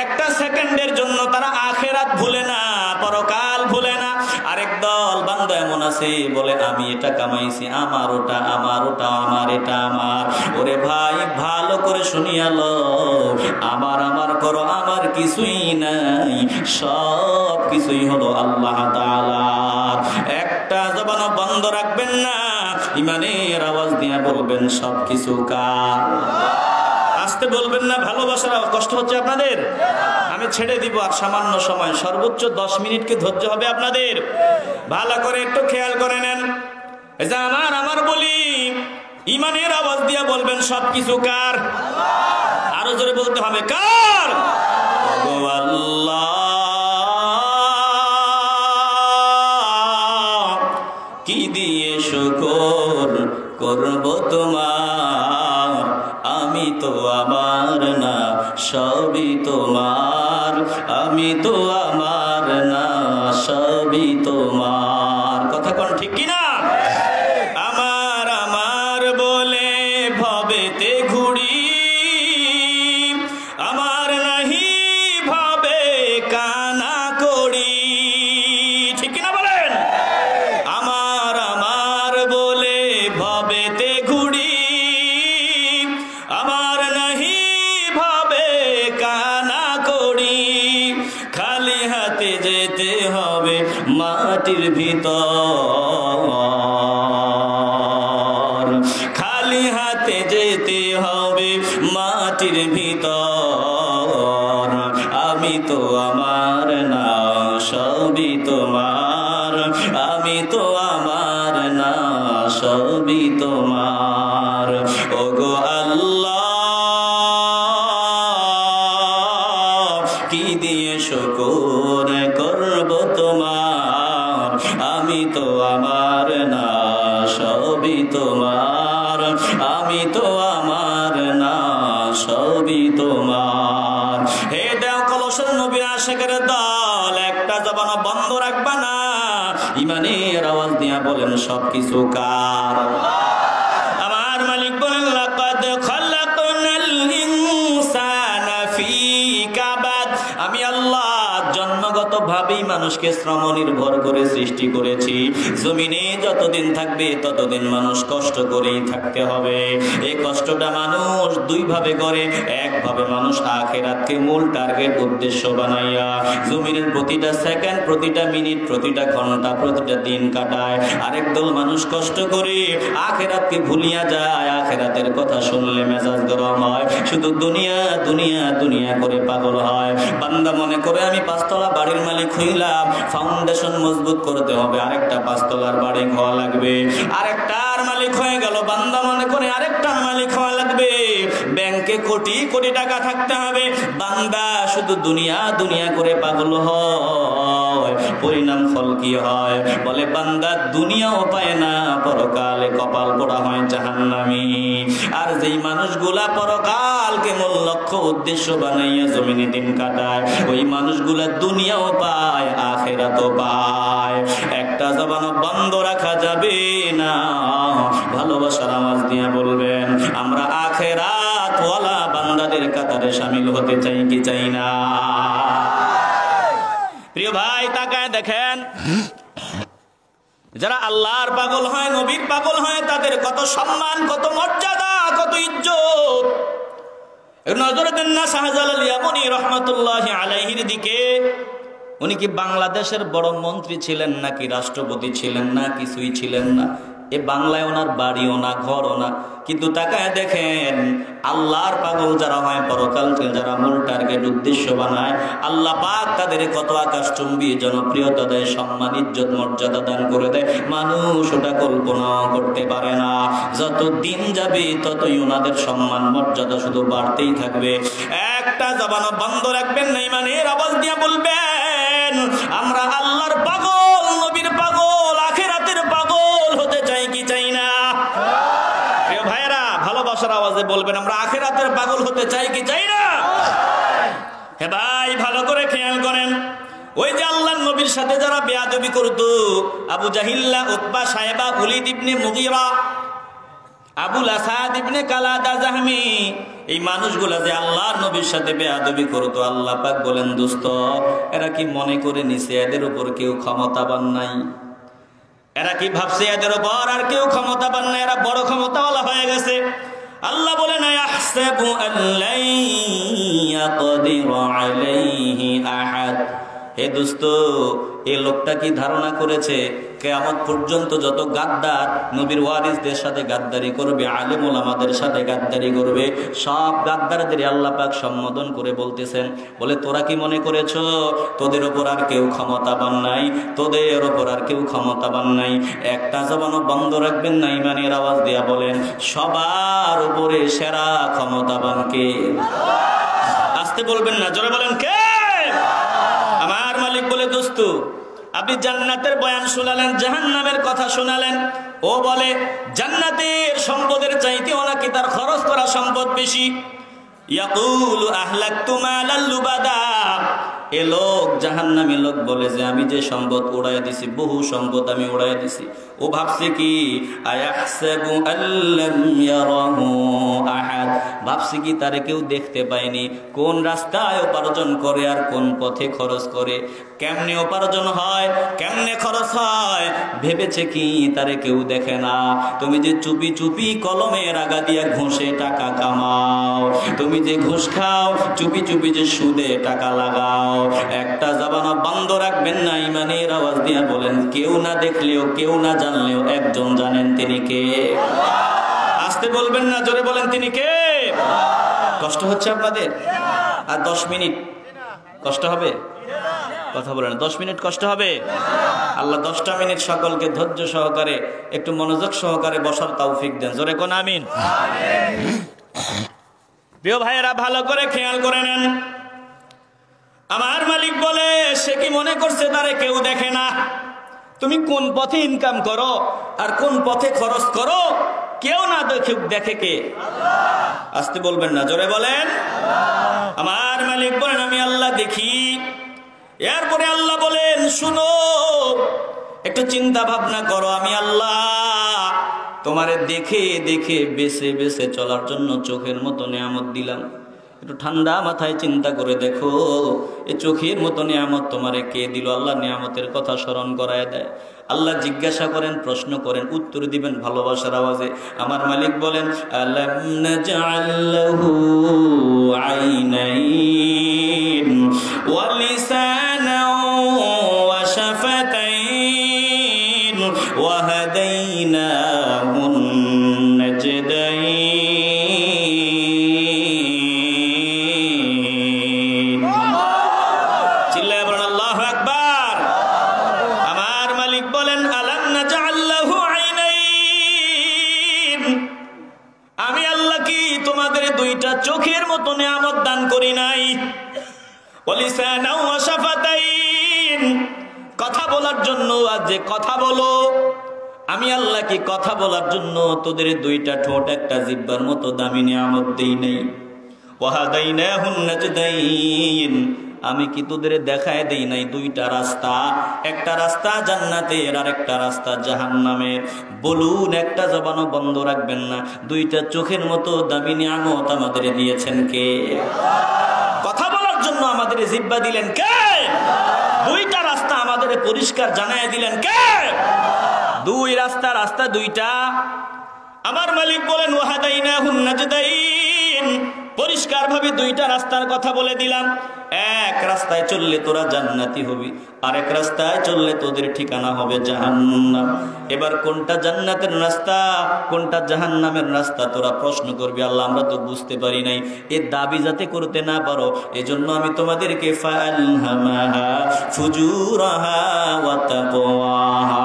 একটা সেকেন্ডের জন্য তারা আখেরাত ভুলে না, পরকাল ভুলে না। আরেক দল বান্দা এমন আছে, বলে, আমি এটা কামাইছি, আমার ওটা, আমার ওটা, আমার এটা, আমার। ওরে ভাই, ভালো করে শুনিয়া লো, আমার, আমার করো, আমার কিছুই নাই, সব কিছুই হলো আল্লাহ তাআলার। একটা জবানও বন্ধ রাখবেন না, ইমানের আওয়াজ দিয়া বলবেন, সব কিছু কার? আসতে বলবেন না, ভালোবাসার আওয়াজ। কষ্ট হচ্ছে আপনাদের? আমি ছেড়ে দিব আর সামান্য সময়, সর্বোচ্চ দশ মিনিট কি ধৈর্য হবে আপনাদের? ভালো করে একটু খেয়াল করে নেন। এই যে আমার, আমার বলি, ইমানের আওয়াজ দিয়া বলবেন, সব কিছু কার? আরো জোরে বলতে হবে, কার? ও আল্লাহ, কি দিয়ে শুকর করব তোমার? আমি তো আমার না, সবই তোমার। আমি তো আমার না, সবই তোমার। কথা কোন ঠিক কিনা? আমার, আমার বলে ভবেতে ঘুরি, আমার নাহি ভাবে কানা করি। ঠিক কিনা বলেন? আমার, আমার বলে ভবেতে ঘুরি, আমার নাহি ভাবে কানা করি। খালি হাতে যেতে হবে ভিতর, খালি হাতে যেতে হবে মাটির ভিতর। আমি তো আমার না, সবই তোমার। আমি তো আমার না, সবই তোমার। ওগো আল্লাহ, কি দিয়ে শুকুর করব তোমার? আমি তো আমার না, সবই তোমার। আমি তো আমার না, সবই তোমার। হে দেও কলসের নবীর আশেকের দল, একটা জবান বন্ধ রাখবা না। ইমানের আওয়াজ দিয়া বলেন, সবকিছু কার? আমার মালিক বলেন, লাকাদ খালাকনাল ইনসানা ফি কাবাদ। আমি আল্লাহ জন্মগতভাবেই মানুষকে শ্রম নির্ভর করে সৃষ্টি করেছি। জমিনে যতদিন থাকবে, ততদিন মানুষ কষ্ট করেই থাকতে হবে। এই কষ্টটা মানুষ দুইভাবে করে। একভাবে মানুষ আখেরাতকে মূল টার্গেট, উদ্দেশ্য বানাইয়া জমিনের প্রতিটা সেকেন্ড, প্রতিটা মিনিট, প্রতিটা ঘন্টা, প্রতিটা দিন কাটায়। আরেক দল মানুষ কষ্ট করে আখেরাতকে ভুলিয়া যায়। আখেরাতের কথা শুনলে মেজাজ গরম হয়, শুধু দুনিয়া, দুনিয়া, দুনিয়া করে পাগল হয়। বান্দা মনে করে, আমি পাঁচতলা বাড়ির মালিক হইলাম, ফাউন্ডেশন মজবুত করতে হবে, আরেকটা পাঁচতলার বাড়ি হওয়া লাগবে। আরেকটার মালিক হয়ে গেল, বান্দা মনে করে আরেকটার মালিক হওয়া লাগবে, ব্যাংকে কোটি কোটি টাকা থাকতে হবে। বান্দা শুধু দুনিয়া দুনিয়া করে পাগল হয়, পরিণাম ফল কি হয়? বলে, বান্দা দুনিয়াও পায় না, পরকালে কপাল পোড়া হয় জাহান্নামী। আর যেই মানুষগুলা পরকালকে মূল লক্ষ্য উদ্দেশ্য বানাইয়া জমিনে দিন কাটায়, ওই মানুষগুলা দুনিয়াও পায়, আখেরাতও পায়। একটা জবান বন্ধ রাখা যাবে না। ভালোবাসার আওয়াজ দিয়া বলবেন, আমরা আখেরাতওয়ালা বান্দাদের কাতারে শামিল হতে চাই কি চাই না? প্রিয় ভাই, তাকায় দেখেন, যারা আল্লাহর পাগল হয়, নবীর পাগল হয়, তাদের কত সম্মান, কত মর্যাদা, কত ইজ্জত। একটু নজর দেন না শাহজালাল ইয়ামনি রহমতুল্লাহ আলাইহির দিকে। উনি কি বাংলাদেশের বড় মন্ত্রী ছিলেন, নাকি রাষ্ট্রপতি ছিলেন, না কিছুই ছিলেন না? এ বাংলায় ওনার বাড়িও না, ঘরও না, কিন্তু তাকায় দেখেন, আল্লাহর পাগল যারা হয়, পরকালকে যারা মূল টার্গেট উদ্দেশ্য বানায়, আল্লাহ পাক তাদের কত আকাশচুম্বী জনপ্রিয়তা দেয়, সম্মান, ইজ্জত, মর্যাদা দান করে দেয়, মানুষ ওটা কল্পনাও করতে পারে না। যত দিন যাবে, ততই ওনাদের সম্মান মর্যাদা শুধু বাড়তেই থাকবে। একটা জবানও বন্ধ রাখবেন না, ইমানের আওয়াজ দিয়া বলবেন, আমরা আল্লাহর পাগল, নবীর পাগল, আখেরাতের পাগল হতে চাই কি চাই না? প্রিয় ভাইরা, ভালোবাসার আওয়াজে বলবেন, আমরা আখেরাতের পাগল হতে চাই কি চাই না? হে ভাই, ভালো করে খেয়াল করেন, ওই যে আল্লাহর নবীর সাথে যারা বেয়াদবি করত, আবু জাহিল্লা, উতবা, সাইবা, ওলিদ ইবনে মুগিরা, আবুল আসাদ ইবনে কালাদা জাহমি, এই মানুষগুলা যে আল্লাহর নবীর সাথে বেয়াদবি করত, আল্লাহ পাক বলেন, দোস্ত, এরা কি মনে করে নিছে এদের উপর কেউ ক্ষমতাবান নাই? এরা কি ভাবছে এদের উপর আর কেউ ক্ষমতাবান নাই, এরা বড় ক্ষমতাওয়ালা হয়ে গেছে? আল্লাহ বলেন, আয়াহসাবু আল্লান ইয়াকদিরা আলাইহি আহাদ। হে দোস্ত, এই লোকটা কি ধারণা করেছে কিয়ামত পর্যন্ত যত গাদ্দার, নবীর ওয়ারিসদের সাথে গাদ্দারি করবে, আলেম ওলামাদের সাথে গাদ্দারি করবে, সব গাদ্দারদের আল্লাহ পাক সম্বোধন করে বলতেছেন, বলে, তোরা কি মনে করেছ তোদের ওপর আর কেউ ক্ষমতাবান নাই, তোদের ওপর আর কেউ ক্ষমতাবান নাই? একটা জবানও বন্ধ রাখবেন না, ইমানের আওয়াজ দিয়া বলেন, সবার উপরে সেরা ক্ষমতাবান কে? আসতে বলবেন না, জোরে বলেন, কে? আমার মালিক বলে, দোস্ত, আপনি জান্নাতের বয়ান শোনালেন, জাহান্নামের কথা শোনালেন। ও বলে, জান্নাতের সম্পদের চাইতেও নাকি তার খরচ করা সম্পদ বেশি। ইয়াকুলু আহলাকতু মালাল লুবাদা। এ লোক, জাহান্নামী লোক বলে যে, আমি যে সম্পদ উড়াইয়া দিছি, বহু সম্পদ আমি উড়াইয়া দিছি। ও ভাবছে কি, আয়াহসাবু আল্লাম ইয়ারাহু আহাদ, ভাবছে কি তারে কেউ দেখতে পায়নি, কোন রাস্তায় উপার্জন করে আর কোন পথে খরচ করে, কেমনে উপার্জন হয়, কেমনে খরচ হয়, ভেবেছে কি তারে কেউ দেখে না? তুমি যে চুপি চুপি কলমের আগা দিয়া ঘুষে টাকা কামাও, তুমি যে ঘুষ খাও, চুপি চুপি যে সুদে টাকা লাগাও, একটা জবানও বন্ধ রাখবেন না, ইমানের আওয়াজ দিয়া বলেন, কেউ না দেখলেও, কেউ না জানলেও একজন জানেন, তিনি কে? আস্তে বলবেন না, জোরে বলেন, তিনি কে? কষ্ট হচ্ছে আপনাদের? আর দশ মিনিট কষ্ট হবে? কথা বলেন, দশ মিনিট কষ্ট হবে? আল্লাহ দশটা মিনিট সকলকে ধৈর্য সহকারে, একটু মনোযোগ সহকারে বসার তৌফিক দেন। জোরে কোন আমিন। প্রিয় ভাইয়েরা, ভালো করে খেয়াল করে নেন। আমার মালিক বলে, সে কি মনে করছে তারে কেউ দেখে না? তুমি কোন পথে ইনকাম করো আর কোন পথে খরচ করো, কেউ না দেখে, দেখে কে? আস্তে বলবেন না, জোরে বলেন। আমার মালিক বলেন, আমি আল্লাহ দেখি। এরপরে আল্লাহ বলেন, শুনো, একটু চিন্তা ভাবনা করো, আমি আল্লাহ তোমারে দেখে দেখে বেছে বেছে চলার জন্য চোখের মতো নিয়ামত দিলাম। একটু ঠান্ডা মাথায় চিন্তা করে দেখো, এই চোখের মতো নিয়ামত তোমারে কে দিল? আল্লাহ নিয়ামতের কথা স্মরণ করায় দেয়। আল্লাহ জিজ্ঞাসা করেন, প্রশ্ন করেন, উত্তর দিবেন ভালোবাসার আওয়াজে। আমার মালিক বলেন, আলাম নাজআল লাহু আইনাইন ওয়া লিসানাও ওয়া শাফাতাইন ওয়া হাদাইনাহুন নাজদাইন। চিল্লায় বলেন, আল্লাহু আকবার। আমার মালিক বলেন, আলাম নাজআল লাহু আইনাইন, আমি আল্লাহ কি তোমাদের দুইটা চোখের মতো নিয়ামত দান করি নাই? ওয়া লিসানাও ওয়া শাফাতাইন, কথা বলার জন্য, আর যে কথা বলো, আমি আল্লাহ কি কথা বলার জন্য তোদের দুইটা ঠোঁট, একটা জিহ্বার মতো দামি নিয়ামত দেই নাই? ওয়া হাদাইনাহুন নাজদাইন, আমি কি তোদের দেখায় দেই নাই দুইটা রাস্তা? একটা রাস্তা জান্নাতের আর একটা রাস্তা জাহান্নামের। বলুন, একটা জবানও বন্ধ রাখবেন না। দুইটা চোখের মতো দামি নিয়ামত আমাদের দিয়েছেন কে? কথা বলার জন্য আমাদের জিহ্বা দিলেন কে? দুইটা রাস্তা আমাদের পরিষ্কার জানায় দিলেন কে? দুই রাস্তা, রাস্তা দুইটা। আমার মালিক বলেন, ওয়া হাদাইনাহুন নাজদাইন, পরিষ্কারভাবে দুইটা রাস্তার কথা বলে দিলাম। এক রাস্তায় চললে তোরা জান্নাতি হবি, আরেক রাস্তায় চললে তোদের ঠিকানা হবে জাহান্নাম। এবার কোনটা জান্নাতের রাস্তা, কোনটা জাহান্নামের রাস্তা, তোরা প্রশ্ন করবি, আল্লাহ, আমরা তো বুঝতে পারি নাই। এ দাবি যাতে করতে না পারো, এজন্য আমি তোমাদেরকে ফাআলহামাহা ফুজুরাহা ওয়া তাকওয়াহা,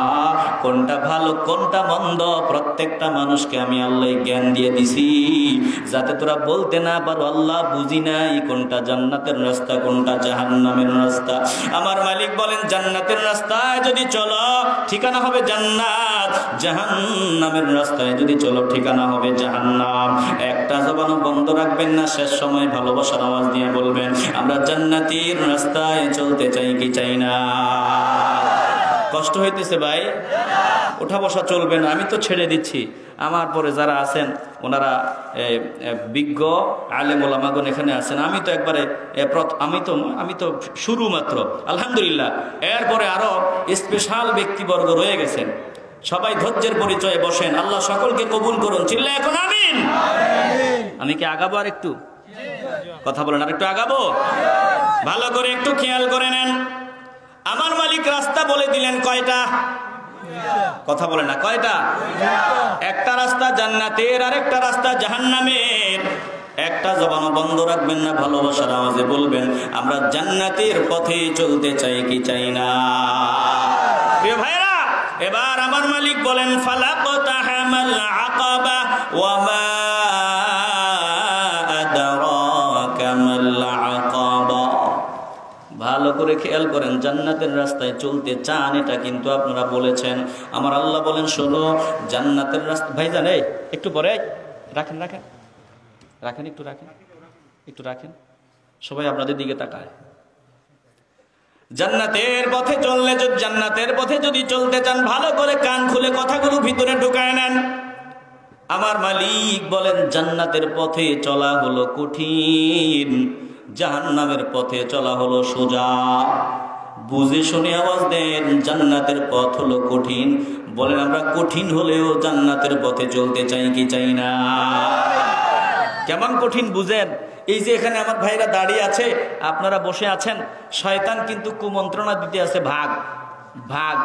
কোনটা ভালো, কোনটা মন্দ, প্রত্যেকটা মানুষকে আমি আল্লাহ জ্ঞান দিয়ে দিছি, যাতে তোরা বলতে না পারো, আল্লাহ, বুঝি নাই কোনটা জান্নাতের রাস্তা, কোনটা জাহান্নামের রাস্তা। আমার মালিক বলেন, জান্নাতের রাস্তায় যদি চলো, ঠিকানা হবে জান্নাত, জাহান্নামের রাস্তায় যদি চলো, ঠিকানা হবে জাহান্নাম। একটা জবানও বন্ধ রাখবেন না, শেষ সময় ভালোবাসার আওয়াজ দিয়ে বলবেন, আমরা জান্নাতের রাস্তায় চলতে চাই কি চাই না? কষ্ট হইতেছে ভাই? উঠা বসা চলবে না, আমি তো ছেড়ে দিচ্ছি। আমার পরে যারা আছেন, ওনারা, এ, এ, বিজ্ঞ আলেম ওলামাগণ এখানে আছেন। আমি তো একবারে, এ, প্রথ-, আমি তো, আমি তো শুরু মাত্র, আলহামদুলিল্লাহ। এরপরে আরো স্পেশাল ব্যক্তিবর্গ রয়ে গেছেন। সবাই ধৈর্যের পরিচয়ে বসেন। আল্লাহ সকলকে কবুল করুন। চিল্লায় এখন আমিন। আমি কি আগাবো আর একটু? কথা বলেন, আর একটু আগাবো? ভালো করে একটু খেয়াল করে নেন। আমার মালিক রাস্তা বলে দিলেন কয়টা? কথা বলে না, কয়টা? একটা রাস্তা জান্নাতের, আর একটা রাস্তা জাহান্নামের। একটা জবানও বন্ধ রাখবেন না, ভালোবাসার আওয়াজে বলবেন, আমরা জান্নাতের পথে চলতে চাই কি চাই না? প্রিয় ভাইরা, এবার আমার মালিক বলেন, ফালাকতাহামাল আকাবা ওয়া মা আদরাকা মাল আকাবা। ভালো করে খেয়াল করেন, জান্নাতের রাস্তায় চলতে চান, এটা কিন্তু আপনারা বলেছেন। আমার আল্লাহ বলেন, শোনো, জান্নাতের রাস্তা, ভাইজান, এই, একটু পরে, এই, রাখেন, রাখেন, রাখেন, একটু রাখেন, একটু রাখেন, সবাই আপনাদের দিকে তাকায়। জান্নাতের পথে চললে, যদি জান্নাতের পথে যদি চলতে চান, ভালো করে কান খুলে কথাগুলো ভিতরে ঢুকায় নেন। আমার মালিক বলেন, জান্নাতের পথে চলা হলো কঠিন, জাহান্নামের পথে চলা হলো সোজা। বুঝে শুনে আওয়াজ দেন, জান্নাতের পথ হলো কঠিন। বলেন, আমরা কঠিন হলেও জান্নাতের পথে চলতে চাই কি চাই না? কেমন কঠিন বুঝেন? এই যে এখানে আমার ভাইরা দাঁড়িয়ে আছে, আপনারা বসে আছেন, শয়তান কিন্তু কুমন্ত্রণা দিতে আছে, "ভাগ, ভাগ,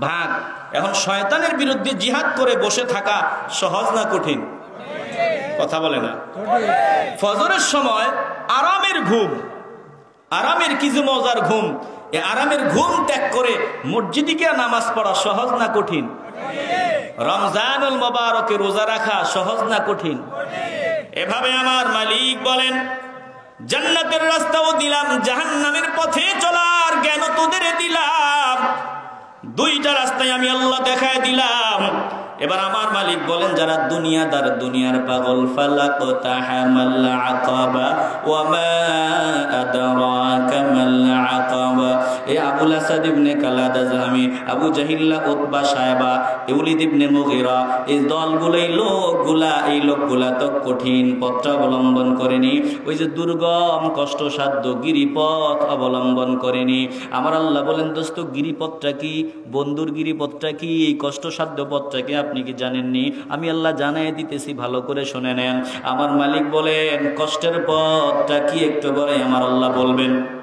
ভাগ।" এখন শয়তানের বিরুদ্ধে জিহাদ করে বসে থাকা সহজ না কঠিন? কথা বলে না। ফজরের সময় আরামের ঘুম, আরামের কি যে মজার ঘুম, এ আরামের ঘুম ত্যাগ করে মসজিদে গিয়া নামাজ পড়া সহজ না কঠিন? রমজানুল মোবারকে রোজা রাখা সহজ না কঠিন? এভাবে আমার মালিক বলেন, "জান্নাতের রাস্তাও দিলাম, জাহান্নামের পথে চলার জ্ঞানও তোদের দিলাম, দুইটা রাস্তায় আমি আল্লাহ দেখায় দিলাম।" এবার আমার মালিক বলেন, যারা দুনিয়াদার, দুনিয়ার পাগল, "ফালাকতাহামাল আকাবা, ওয়া মা আদরাকা মাল আকাবা।" এই আবুল আসাদ ইবনে কালাদা জাহমি, আবু জাহিল্লা, উতবা, শায়বা, ওলিদ ইবনে মুগিরা, এই দলগুলো, এই লোকগুলা, এই লোকগুলা তো কঠিন পথটা অবলম্বন করেনি, ওই যে দুর্গম কষ্টসাধ্য গিরিপথ অবলম্বন করেনি। আমার আল্লাহ বলেন, "দোস্ত, গিরিপথটা কি? বন্ধুর গিরিপথটা কি? এই কষ্টসাধ্য পথটা কি আপনি কি জানেননি? আমি আল্লাহ জানাই দিতেছি, ভালো করে শুনে নেন।" আমার মালিক বলেন, কষ্টের পথটা কি একটু পরে আমার আল্লাহ বলবেন।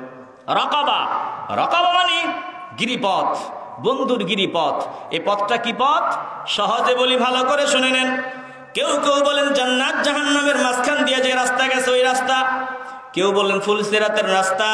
রাকাবা, রাকাবা মানে গিরিপথ, বন্ধুর গিরিপথ। এই পথটা কি পথ? সহজে বলি, ভালো করে শুনে নেন। কেউ কেউ বলেন জান্নাত জাহান্নামের মাঝখান দিয়ে যে রাস্তা গেছে ওই রাস্তা, কেউ বলেন ফুলসিরাতের রাস্তা,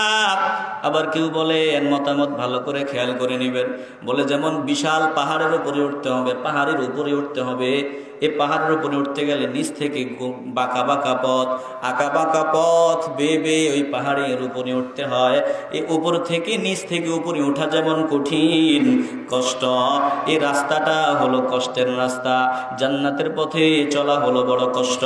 আবার কেউ বলেন, মতামত ভালো করে খেয়াল করে নিবেন, বলে যেমন বিশাল পাহাড়ের উপরে উঠতে হবে, পাহাড়ের উপরে উঠতে হবে, এই পাহাড়ের উপরে উঠতে গেলে নিচ থেকে গো-, বাঁকা বাঁকা পথ, আঁকা বাঁকা পথ বেয়ে বেয়ে ওই পাহাড়ের উপরে উঠতে হয়। এই উপর থেকে, নিচ থেকে উপরে ওঠা যেমন কঠিন, কষ্ট, এই রাস্তাটা হলো কষ্টের রাস্তা। জান্নাতের পথে চলা হলো বড় কষ্ট।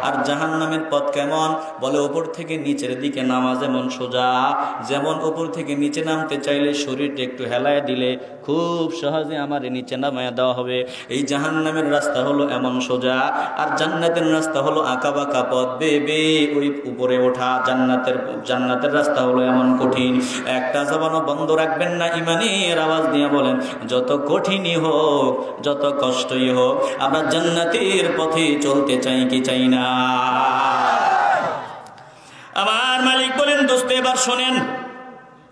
আর জাহান্নামের পথ কেমন? বলে, উপর থেকে নিচের দিকে নামা যেমন সোজা, যেমন উপর থেকে নিচে নামতে চাইলে শরীরটা একটু হেলায় দিলে খুব সহজে আমারে নিচে নামায় দেওয়া হবে। এই জাহান্নামের রাস্তা হলো এমন সোজা, আর জান্নাতের রাস্তা হলো আঁকা বাঁকা পথ বেয়ে বেয়ে ওই উপরে ওঠা। জান্নাতের, জান্নাতের রাস্তা হলো এমন কঠিন, একটা জবানও বন্ধ রাখবেন না, ইমানের আওয়াজ দিয়ে বলেন, যত কঠিনই হোক, যত কষ্টই হোক, আমরা জান্নাতের পথে চলতে চাই কি চাই না? আমার মালিক বলেন, দোস্ত, এবার শোনেন,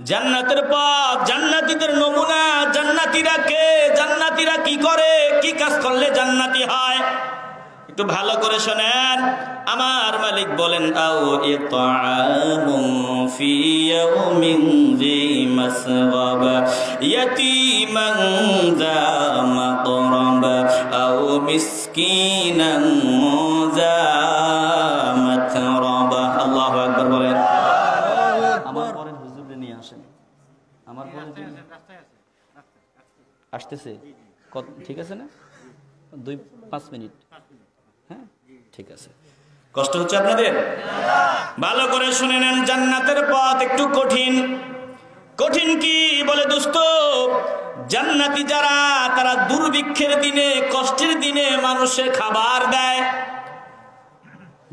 জান্নাতের পথ, জান্নাতীদের নমুনা, জান্নাতীরা কে, জান্নাতীরা কি করে, কি কাজ করলে জান্নাতি হয়, একটু ভালো করে শোনেন। আমার মালিক বলেন, আও ইতআমুন ফি ইয়াউমিন যী মাসগাবা, ইয়াতীমান যা মাকরাবা, আও মিসকিনান যা মাতরাবা। আল্লাহু আকবার বলেন। আমার পরে হুজুররে নিয়ে আসেন। আমার পরে যে আসতেছে, কত, ঠিক আছে না? দুই, পাঁচ মিনিট। হ্যাঁ, ঠিক আছে। কষ্ট হচ্ছে আপনাদের? ভালো করে শুনে নেন, জান্নাতের পথ একটু কঠিন। কঠিন কি বলে দোস্ত? জান্নাতি যারা, তারা দুর্ভিক্ষের দিনে, কষ্টের দিনে মানুষের খাবার দেয়।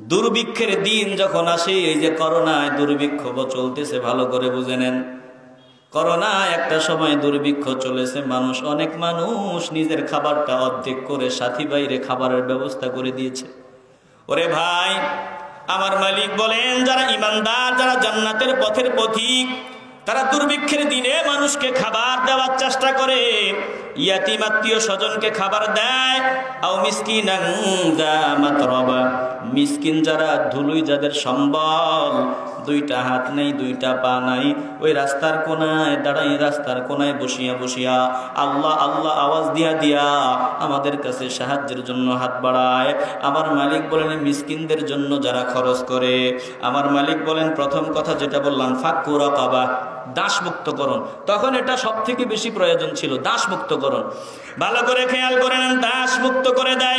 দুর্ভিক্ষের দিন যখন আসে, এই যে করোনায় দুর্ভিক্ষ ব-, চলতেছে, ভালো করে বুঝে নেন। করোনা একটা সময় দুর্ভিক্ষ চলেছে, মানুষ, অনেক মানুষ নিজের খাবারটা অর্ধেক করে সাথী ভাইরে খাবারের ব্যবস্থা করে দিয়েছে। ওরে ভাই, আমার মালিক বলেন, যারা ইমানদার, যারা জান্নাতের পথের পথিক, তারা দুর্ভিক্ষের দিনে মানুষকে খাবার দেওয়ার চেষ্টা করে, ইয়াতিম আত্মীয় স্বজনকে খাবার দেয়। আও মিসকিনান যা মাতরাবা, মিসকিন যারা, ধুলোয় যাদের সম্বল, দুইটা হাত নেই, দুইটা পা নাই, ওই রাস্তার কোনায় দাঁড়াই, রাস্তার কোনায় বসিয়া বসিয়া আল্লাহ আল্লাহ আওয়াজ দিয়া দিয়া আমাদের কাছে সাহায্যের জন্য হাত বাড়ায়। আমার মালিক বলেন, মিসকিনদের জন্য যারা খরচ করে, আমার মালিক বলেন, প্রথম কথা যেটা বললাম, ফাক্কু রাকাবা, দাস মুক্তকরণ। তখন এটা সব থেকে বেশি প্রয়োজন ছিল, দাস মুক্তকরণ। ভালো করে খেয়াল করে নেন, দাস মুক্ত করে দেয়,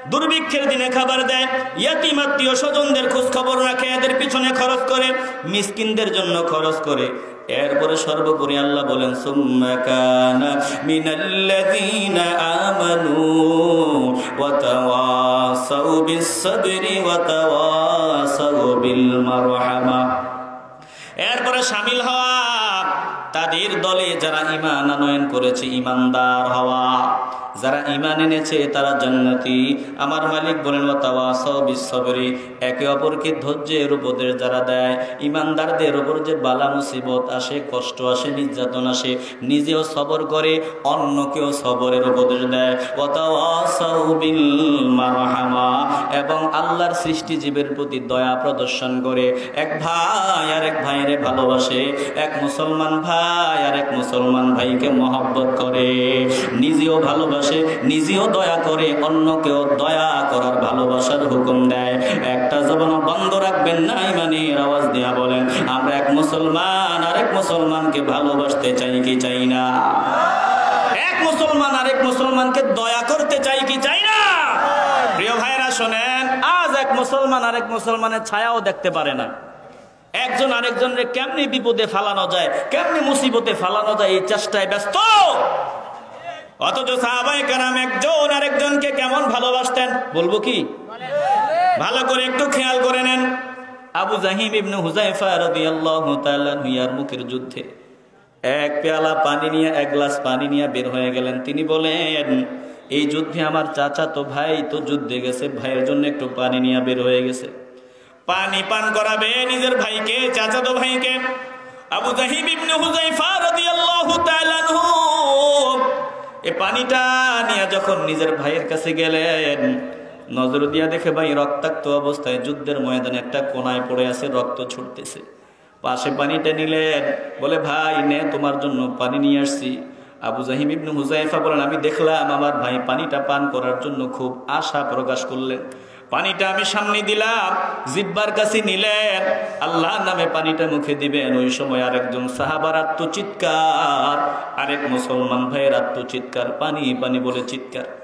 দুর্ভিক্ষের দিনে খাবার দেয়, ইয়াতিম আত্মীয় স্বজনদের খোঁজ খবর রাখে, এদের পিছনে খরচ করে, মিসকিনদের জন্য খরচ করে। এরপরে সর্বোপরি আল্লাহ বলেন, সুম্মা কানা মিনাল্লাযীনা আমানু ওয়া তাওয়াসাউ বিস সাবরি ওয়া তাওয়াসাউ বিল মারহামা। এরপরে শামিল হওয়া, তাদের দলে যারা ঈমান আনয়ন করেছে, ঈমানদার হওয়া। যারা ঈমান এনেছে তারা জান্নাতি। আমার মালিক বলেন, "ওয়া তাওয়াসাউ বিস সাবরি", একে অপরকে ধৈর্যের উপদেশ যারা দেয়, ঈমানদারদের উপর যে বালা মুসিবত আসে, কষ্ট আসে, নির্যাতন আসে, নিজেও সবর করে, অন্যকেও সবরের উপদেশ দেয়। "ওয়া তাওয়াসাউ বিল মারহামা", এবং আল্লাহর সৃষ্টিজীবের প্রতি দয়া প্রদর্শন করে। এক ভাই আর এক ভাইরে ভালোবাসে, এক মুসলমান ভাই আর এক মুসলমান ভাইকে মহব্বত করে, নিজেও ভালোবাসে, নিজেও দয়া করে, অন্যকেও দয়া করার, ভালোবাসার হুকুম দেয়। একটা জবানও বন্ধ রাখবেন না, ইমানের আওয়াজ দিয়া বলেন, আমরা এক মুসলমান আরেক মুসলমানকে ভালোবাসতে চাই কি চাই না? এক মুসলমান আরেক মুসলমানকে দয়া করতে চাই কি চাই না? প্রিয় ভাইরা শোনেন, আজ এক মুসলমান আরেক মুসলমানের ছায়াও দেখতে পারে না। একজন আরেকজনরে কেমনে বিপদে ফালানো যায়, কেমনে মুসিবতে ফালানো যায়, এই চেষ্টায় ব্যস্ত। অথচ সাহাবায়ে কেরাম একজন আরেকজনকে কেমন ভালোবাসতেন, বলবো কি? ভালো করে একটু খেয়াল করে নেন। আবু জাহিম ইবনে হুযায়ফা রাদিয়াল্লাহু তাআলা আনহু ইয়ারমুকের যুদ্ধে এক পেয়ালা পানি নিয়ে, এক গ্লাস পানি নিয়ে বের হয়ে গেলেন। তিনি বলেন, "এই যুদ্ধে আমার চাচাতো ভাই তো যুদ্ধে গেছে, ভাইয়ের জন্য একটু পানি নিয়ে বের হয়ে গেছে।" পানি পান করাবে নিজের ভাইকে, চাচাতো ভাইকে। আবু জাহিম ইবনে হুযায়ফা রাদিয়াল্লাহু তাআলা আনহু এই পানিটা নিয়ে যখন নিজের ভাইয়ের কাছে গেলেন, নজর দিয়া দেখে ভাই রক্তাক্ত অবস্থায় যুদ্ধের ময়দানে একটা কোনায় পড়ে আছে, রক্ত ছুটতেছে। পাশে পানিটা নিলেন, বলে, "ভাই, নে, তোমার জন্য পানি নিয়ে আসছি।" আবু জাহিম ইবনে হুযায়ফা বলেন, "আমি দেখলাম আমার ভাই পানিটা পান করার জন্য খুব আশা প্রকাশ করলেন। পানিটা আমি সামনে দিলাম, জিব্বার কাছে নিলেন, আল্লাহর নামে পানিটা মুখে দিবেন।" ওই সময় আরেকজন সাহাবার আত্মচিৎকার, আরেক মুসলমান ভাইয়ের আত্মচিৎকার, "পানি, পানি" বলে চিৎকার।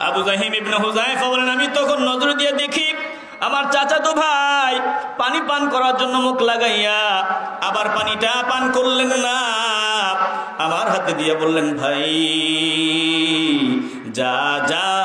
আবু জাহিম ইবনে হুযায়ফা বলেন, "আমি তখন নজর দিয়ে দেখি আমার চাচাতো ভাই পানি পান করার জন্য মুখ লাগাইয়া আবার পানিটা পান করলেন না, আমার হাতে দিয়ে বললেন, 'ভাই, যা, যা,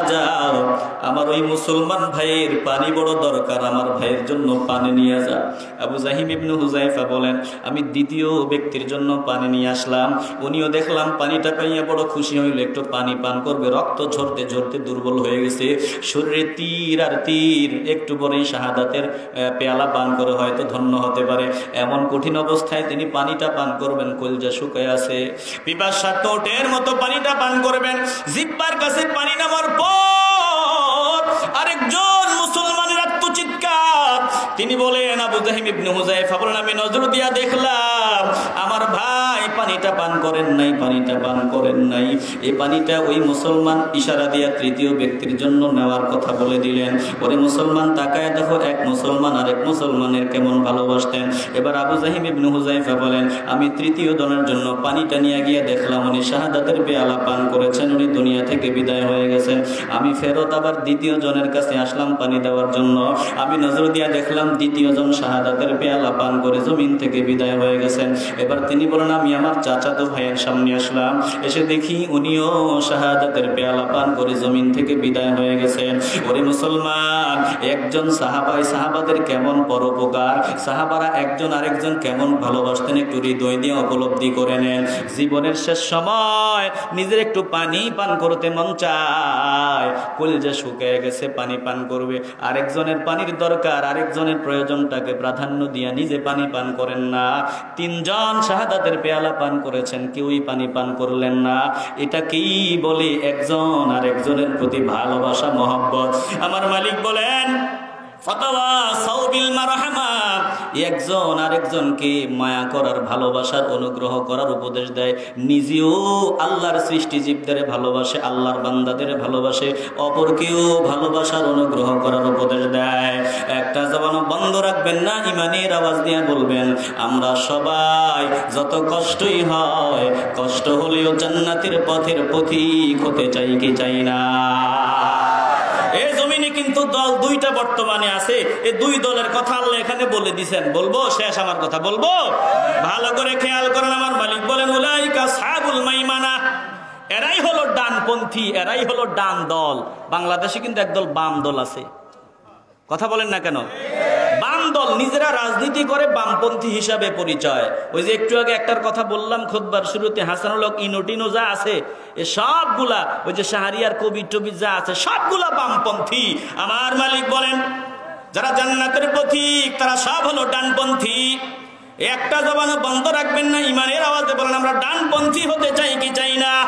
যাও, আমার ওই মুসলমান ভাইয়ের পানি বড় দরকার, আমার ভাইয়ের জন্য পানি নিয়ে যা।'" আবু জাহিম ইবনে হুযায়ফা বলেন, আমি দ্বিতীয় ব্যক্তির জন্য পানি নিয়ে আসলাম। উনিও দেখলাম পানিটা পাইয়া বড় খুশি হইল, একটু পানি পান করবে, রক্ত ঝরতে ঝরতে দুর্বল হয়ে গেছে, শরীরে তীর আর তীর, একটু পরেই শাহাদাতের, আহ, পেয়ালা পান করে হয়তো ধন্য হতে পারে। এমন কঠিন অবস্থায় তিনি পানিটা পান করবেন, কলিজা শুকায় আছে, পিপাসার্ত উটের মতো পানিটা পান করবেন। জিব্বার কাছে পানি নেওয়ার পর আরেকজন মুসলমানের আত্মচিৎকার। তিনি বলেন, আবু জাহিম ইবনে হুযায়ফা বলেন, আমি নজর দিয়া দেখলাম আমার ভাই পানিটা পান করেন নাই, পানিটা পান করেন নাই। এই পানিটা ওই মুসলমান ইশারা দিয়া তৃতীয় ব্যক্তির জন্য নেওয়ার কথা বলে দিলেন। ওরে মুসলমান, তাকায় দেখো, এক মুসলমান আরেক মুসলমানের কেমন ভালোবাসতেন। এবার আবু জাহিম ইবনে হুযায়ফা বলেন, আমি তৃতীয় জনের জন্য পানিটা নিয়ে গিয়ে দেখলাম উনি শাহাদাতের পেয়ালা পান করেছেন, উনি দুনিয়া থেকে বিদায় হয়ে গেছেন। আমি ফেরত আবার দ্বিতীয় জনের কাছে আসলাম পানি দেওয়ার জন্য। আমি নজর দিয়া দেখলাম দ্বিতীয় জন শাহাদাতের পেয়ালা পান করে জমিন থেকে বিদায় হয়ে গেছেন। এবার তিনি বলেন, আমি আমার চাচাতো ভাইয়ের সামনে আসলাম, এসে দেখি উনিও শাহাদাতের পেয়ালা পান করে জমিন থেকে বিদায় হয়ে গেছেন। ওরে মুসলমান, একজন সাহাবাই সাহাবাদের কেমন পরোপকার, সাহাবারা একজন আরেকজন কেমন ভালোবাসতেন, একটু হৃদয় দিয়ে উপলব্ধি করে নেন। জীবনের শেষ সময় নিজের একটু পানি পান করতে মন চায়, কলিজা শুকিয়ে গেছে, পানি পান করবে। আরেকজনের পানির দরকার, আরেকজনের প্রয়োজনটাকে প্রাধান্য দিয়া নিজে পানি পান করেন না। তিনজন শাহাদাতের পেয়ালা পান করেছেন, কেউই পানি পান করলেন না। এটাকেই বলে একজন আরেকজনের প্রতি ভালোবাসা, মহব্বত। আমার মালিক বলেন, "ফাতাওয়াসাউ বিল মারহামা", একজন আরেকজনকে মায়া করার, ভালোবাসার, অনুগ্রহ করার উপদেশ দেয়। নিজেও আল্লাহর সৃষ্টিজীবদের ভালোবাসে, আল্লাহর বান্দাদের ভালোবাসে, অপরকেও ভালোবাসার অনুগ্রহ করার উপদেশ দেয়। একটা জবানও বন্ধ রাখবেন না, ইমানের আওয়াজ দিয়ে বলবেন, আমরা সবাই যত কষ্টই হয়, কষ্ট হলেও জান্নাতের পথের পথিক হতে চাই কি চাই না? এই জমিনে কিন্তু দল দুইটা বর্তমানে আছে। এই দুই দলের কথা আল্লাহ এখানে বলে দিছেন। বলবো শেষ আমার কথা, বলবো? ভালো করে খেয়াল করেন, আমার মালিক বলেন, উলাইকা আসহাবুল মাইমানা, এরাই হলো ডানপন্থী, এরাই হলো ডান দল। বাংলাদেশে কিন্তু একদল বাম দল আছে, কথা বলেন না কেন? বাম দল, নিজেরা রাজনীতি করে বামপন্থী হিসাবে পরিচয়। ওই যে একটু আগে একটার কথা বললাম খুতবার শুরুতে, হাসানুল হক, ইনোটিনো যা আছে, এ সবগুলা, ওই যে শাহরিয়ার কবি টবি যা আছে, সবগুলা বামপন্থী। আমার মালিক বলেন, যারা জান্নাতের পথিক, তারা সব হলো ডানপন্থী। একটা জবানও বন্ধ রাখবেন না, ইমানের আওয়াজে বলেন, আমরা ডানপন্থী হতে চাই কি চাই না?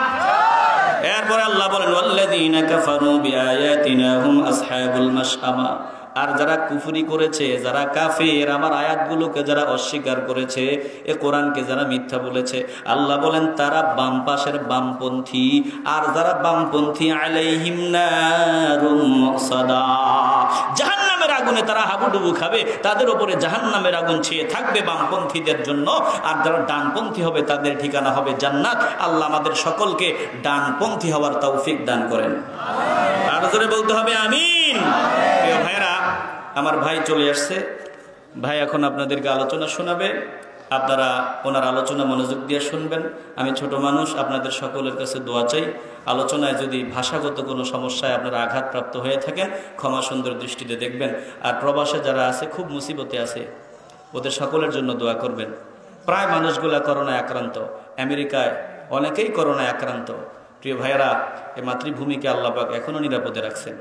এরপরে আল্লাহ বলেন, "ওয়াল্লাযীনা কাফারু বিআয়াতিনা হুম আসহাবুল মাশআমা।" আর যারা কুফরি করেছে, যারা কাফের, আমার আয়াতগুলোকে যারা অস্বীকার করেছে, এ কোরআনকে যারা মিথ্যা বলেছে, আল্লাহ বলেন, তারা বাম পাশের বামপন্থী। আর যারা বামপন্থী, আলাইহিম নারুম মুসাদা, জাহান্নামের আগুনে তারা হাবুডুবু খাবে, তাদের উপরে জাহান্নামের আগুন ছেয়ে থাকবে বামপন্থীদের জন্য। আর যারা ডানপন্থী হবে, তাদের ঠিকানা হবে জান্নাত। আল্লাহ আমাদের সকলকে ডানপন্থী হওয়ার তৌফিক দান করেন। আরো জোরে বলতে হবে, আমিন। প্রিয় ভাইরা, আমার ভাই চলে আসছে। ভাই এখন আপনাদেরকে আলোচনা শোনাবে, আপনারা ওনার আলোচনা মনোযোগ দিয়ে শুনবেন। আমি ছোট মানুষ, আপনাদের সকলের কাছে দোয়া চাই। আলোচনায় যদি ভাষাগত কোনো সমস্যায় আপনারা আঘাতপ্রাপ্ত হয়ে থাকেন, ক্ষমা সুন্দর দৃষ্টিতে দেখবেন। আর প্রবাসে যারা আছে, খুব মুসিবতে আছে, ওদের সকলের জন্য দোয়া করবেন। প্রায় মানুষগুলা করোনায় আক্রান্ত, আমেরিকায় অনেকেই করোনায় আক্রান্ত। প্রিয় ভাইয়েরা, এই মাতৃভূমিকে আল্লাহ পাক এখনো নিরাপদে রাখছেন,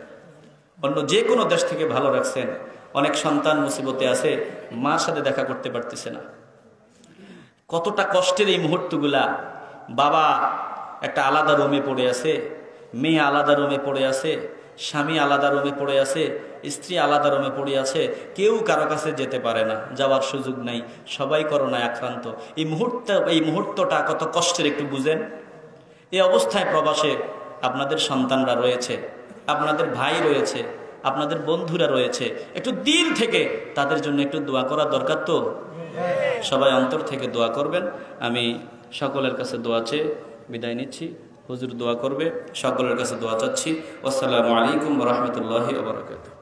অন্য যে কোনো দেশ থেকে ভালো রাখছেন। অনেক সন্তান মুসিবতে আছে, মার সাথে দেখা করতে পারতেছে না। কতটা কষ্টের এই মুহূর্তগুলা। বাবা একটা আলাদা রুমে পড়ে আছে, মেয়ে আলাদা রুমে পড়ে আছে, স্বামী আলাদা রুমে পড়ে আছে, স্ত্রী আলাদা রুমে পড়ে আছে, কেউ কারো কাছে যেতে পারে না, যাওয়ার সুযোগ নাই, সবাই করোনায় আক্রান্ত। এই মুহূর্ত, এই মুহূর্তটা কত কষ্টের, একটু বুঝেন। এই অবস্থায় প্রবাসে আপনাদের সন্তানরা রয়েছে, আপনাদের ভাই রয়েছে, আপনাদের বন্ধুরা রয়েছে, একটু দিল থেকে তাদের জন্য একটু দোয়া করা দরকার তো। সবাই অন্তর থেকে দোয়া করবেন। আমি সকলের কাছে দোয়া চেয়ে বিদায় নিচ্ছি। হুজুর দোয়া করবে, সকলের কাছে দোয়া চাচ্ছি। আসসালামু আলাইকুম ওয়া রাহমাতুল্লাহি ওয়া বারাকাতুহু।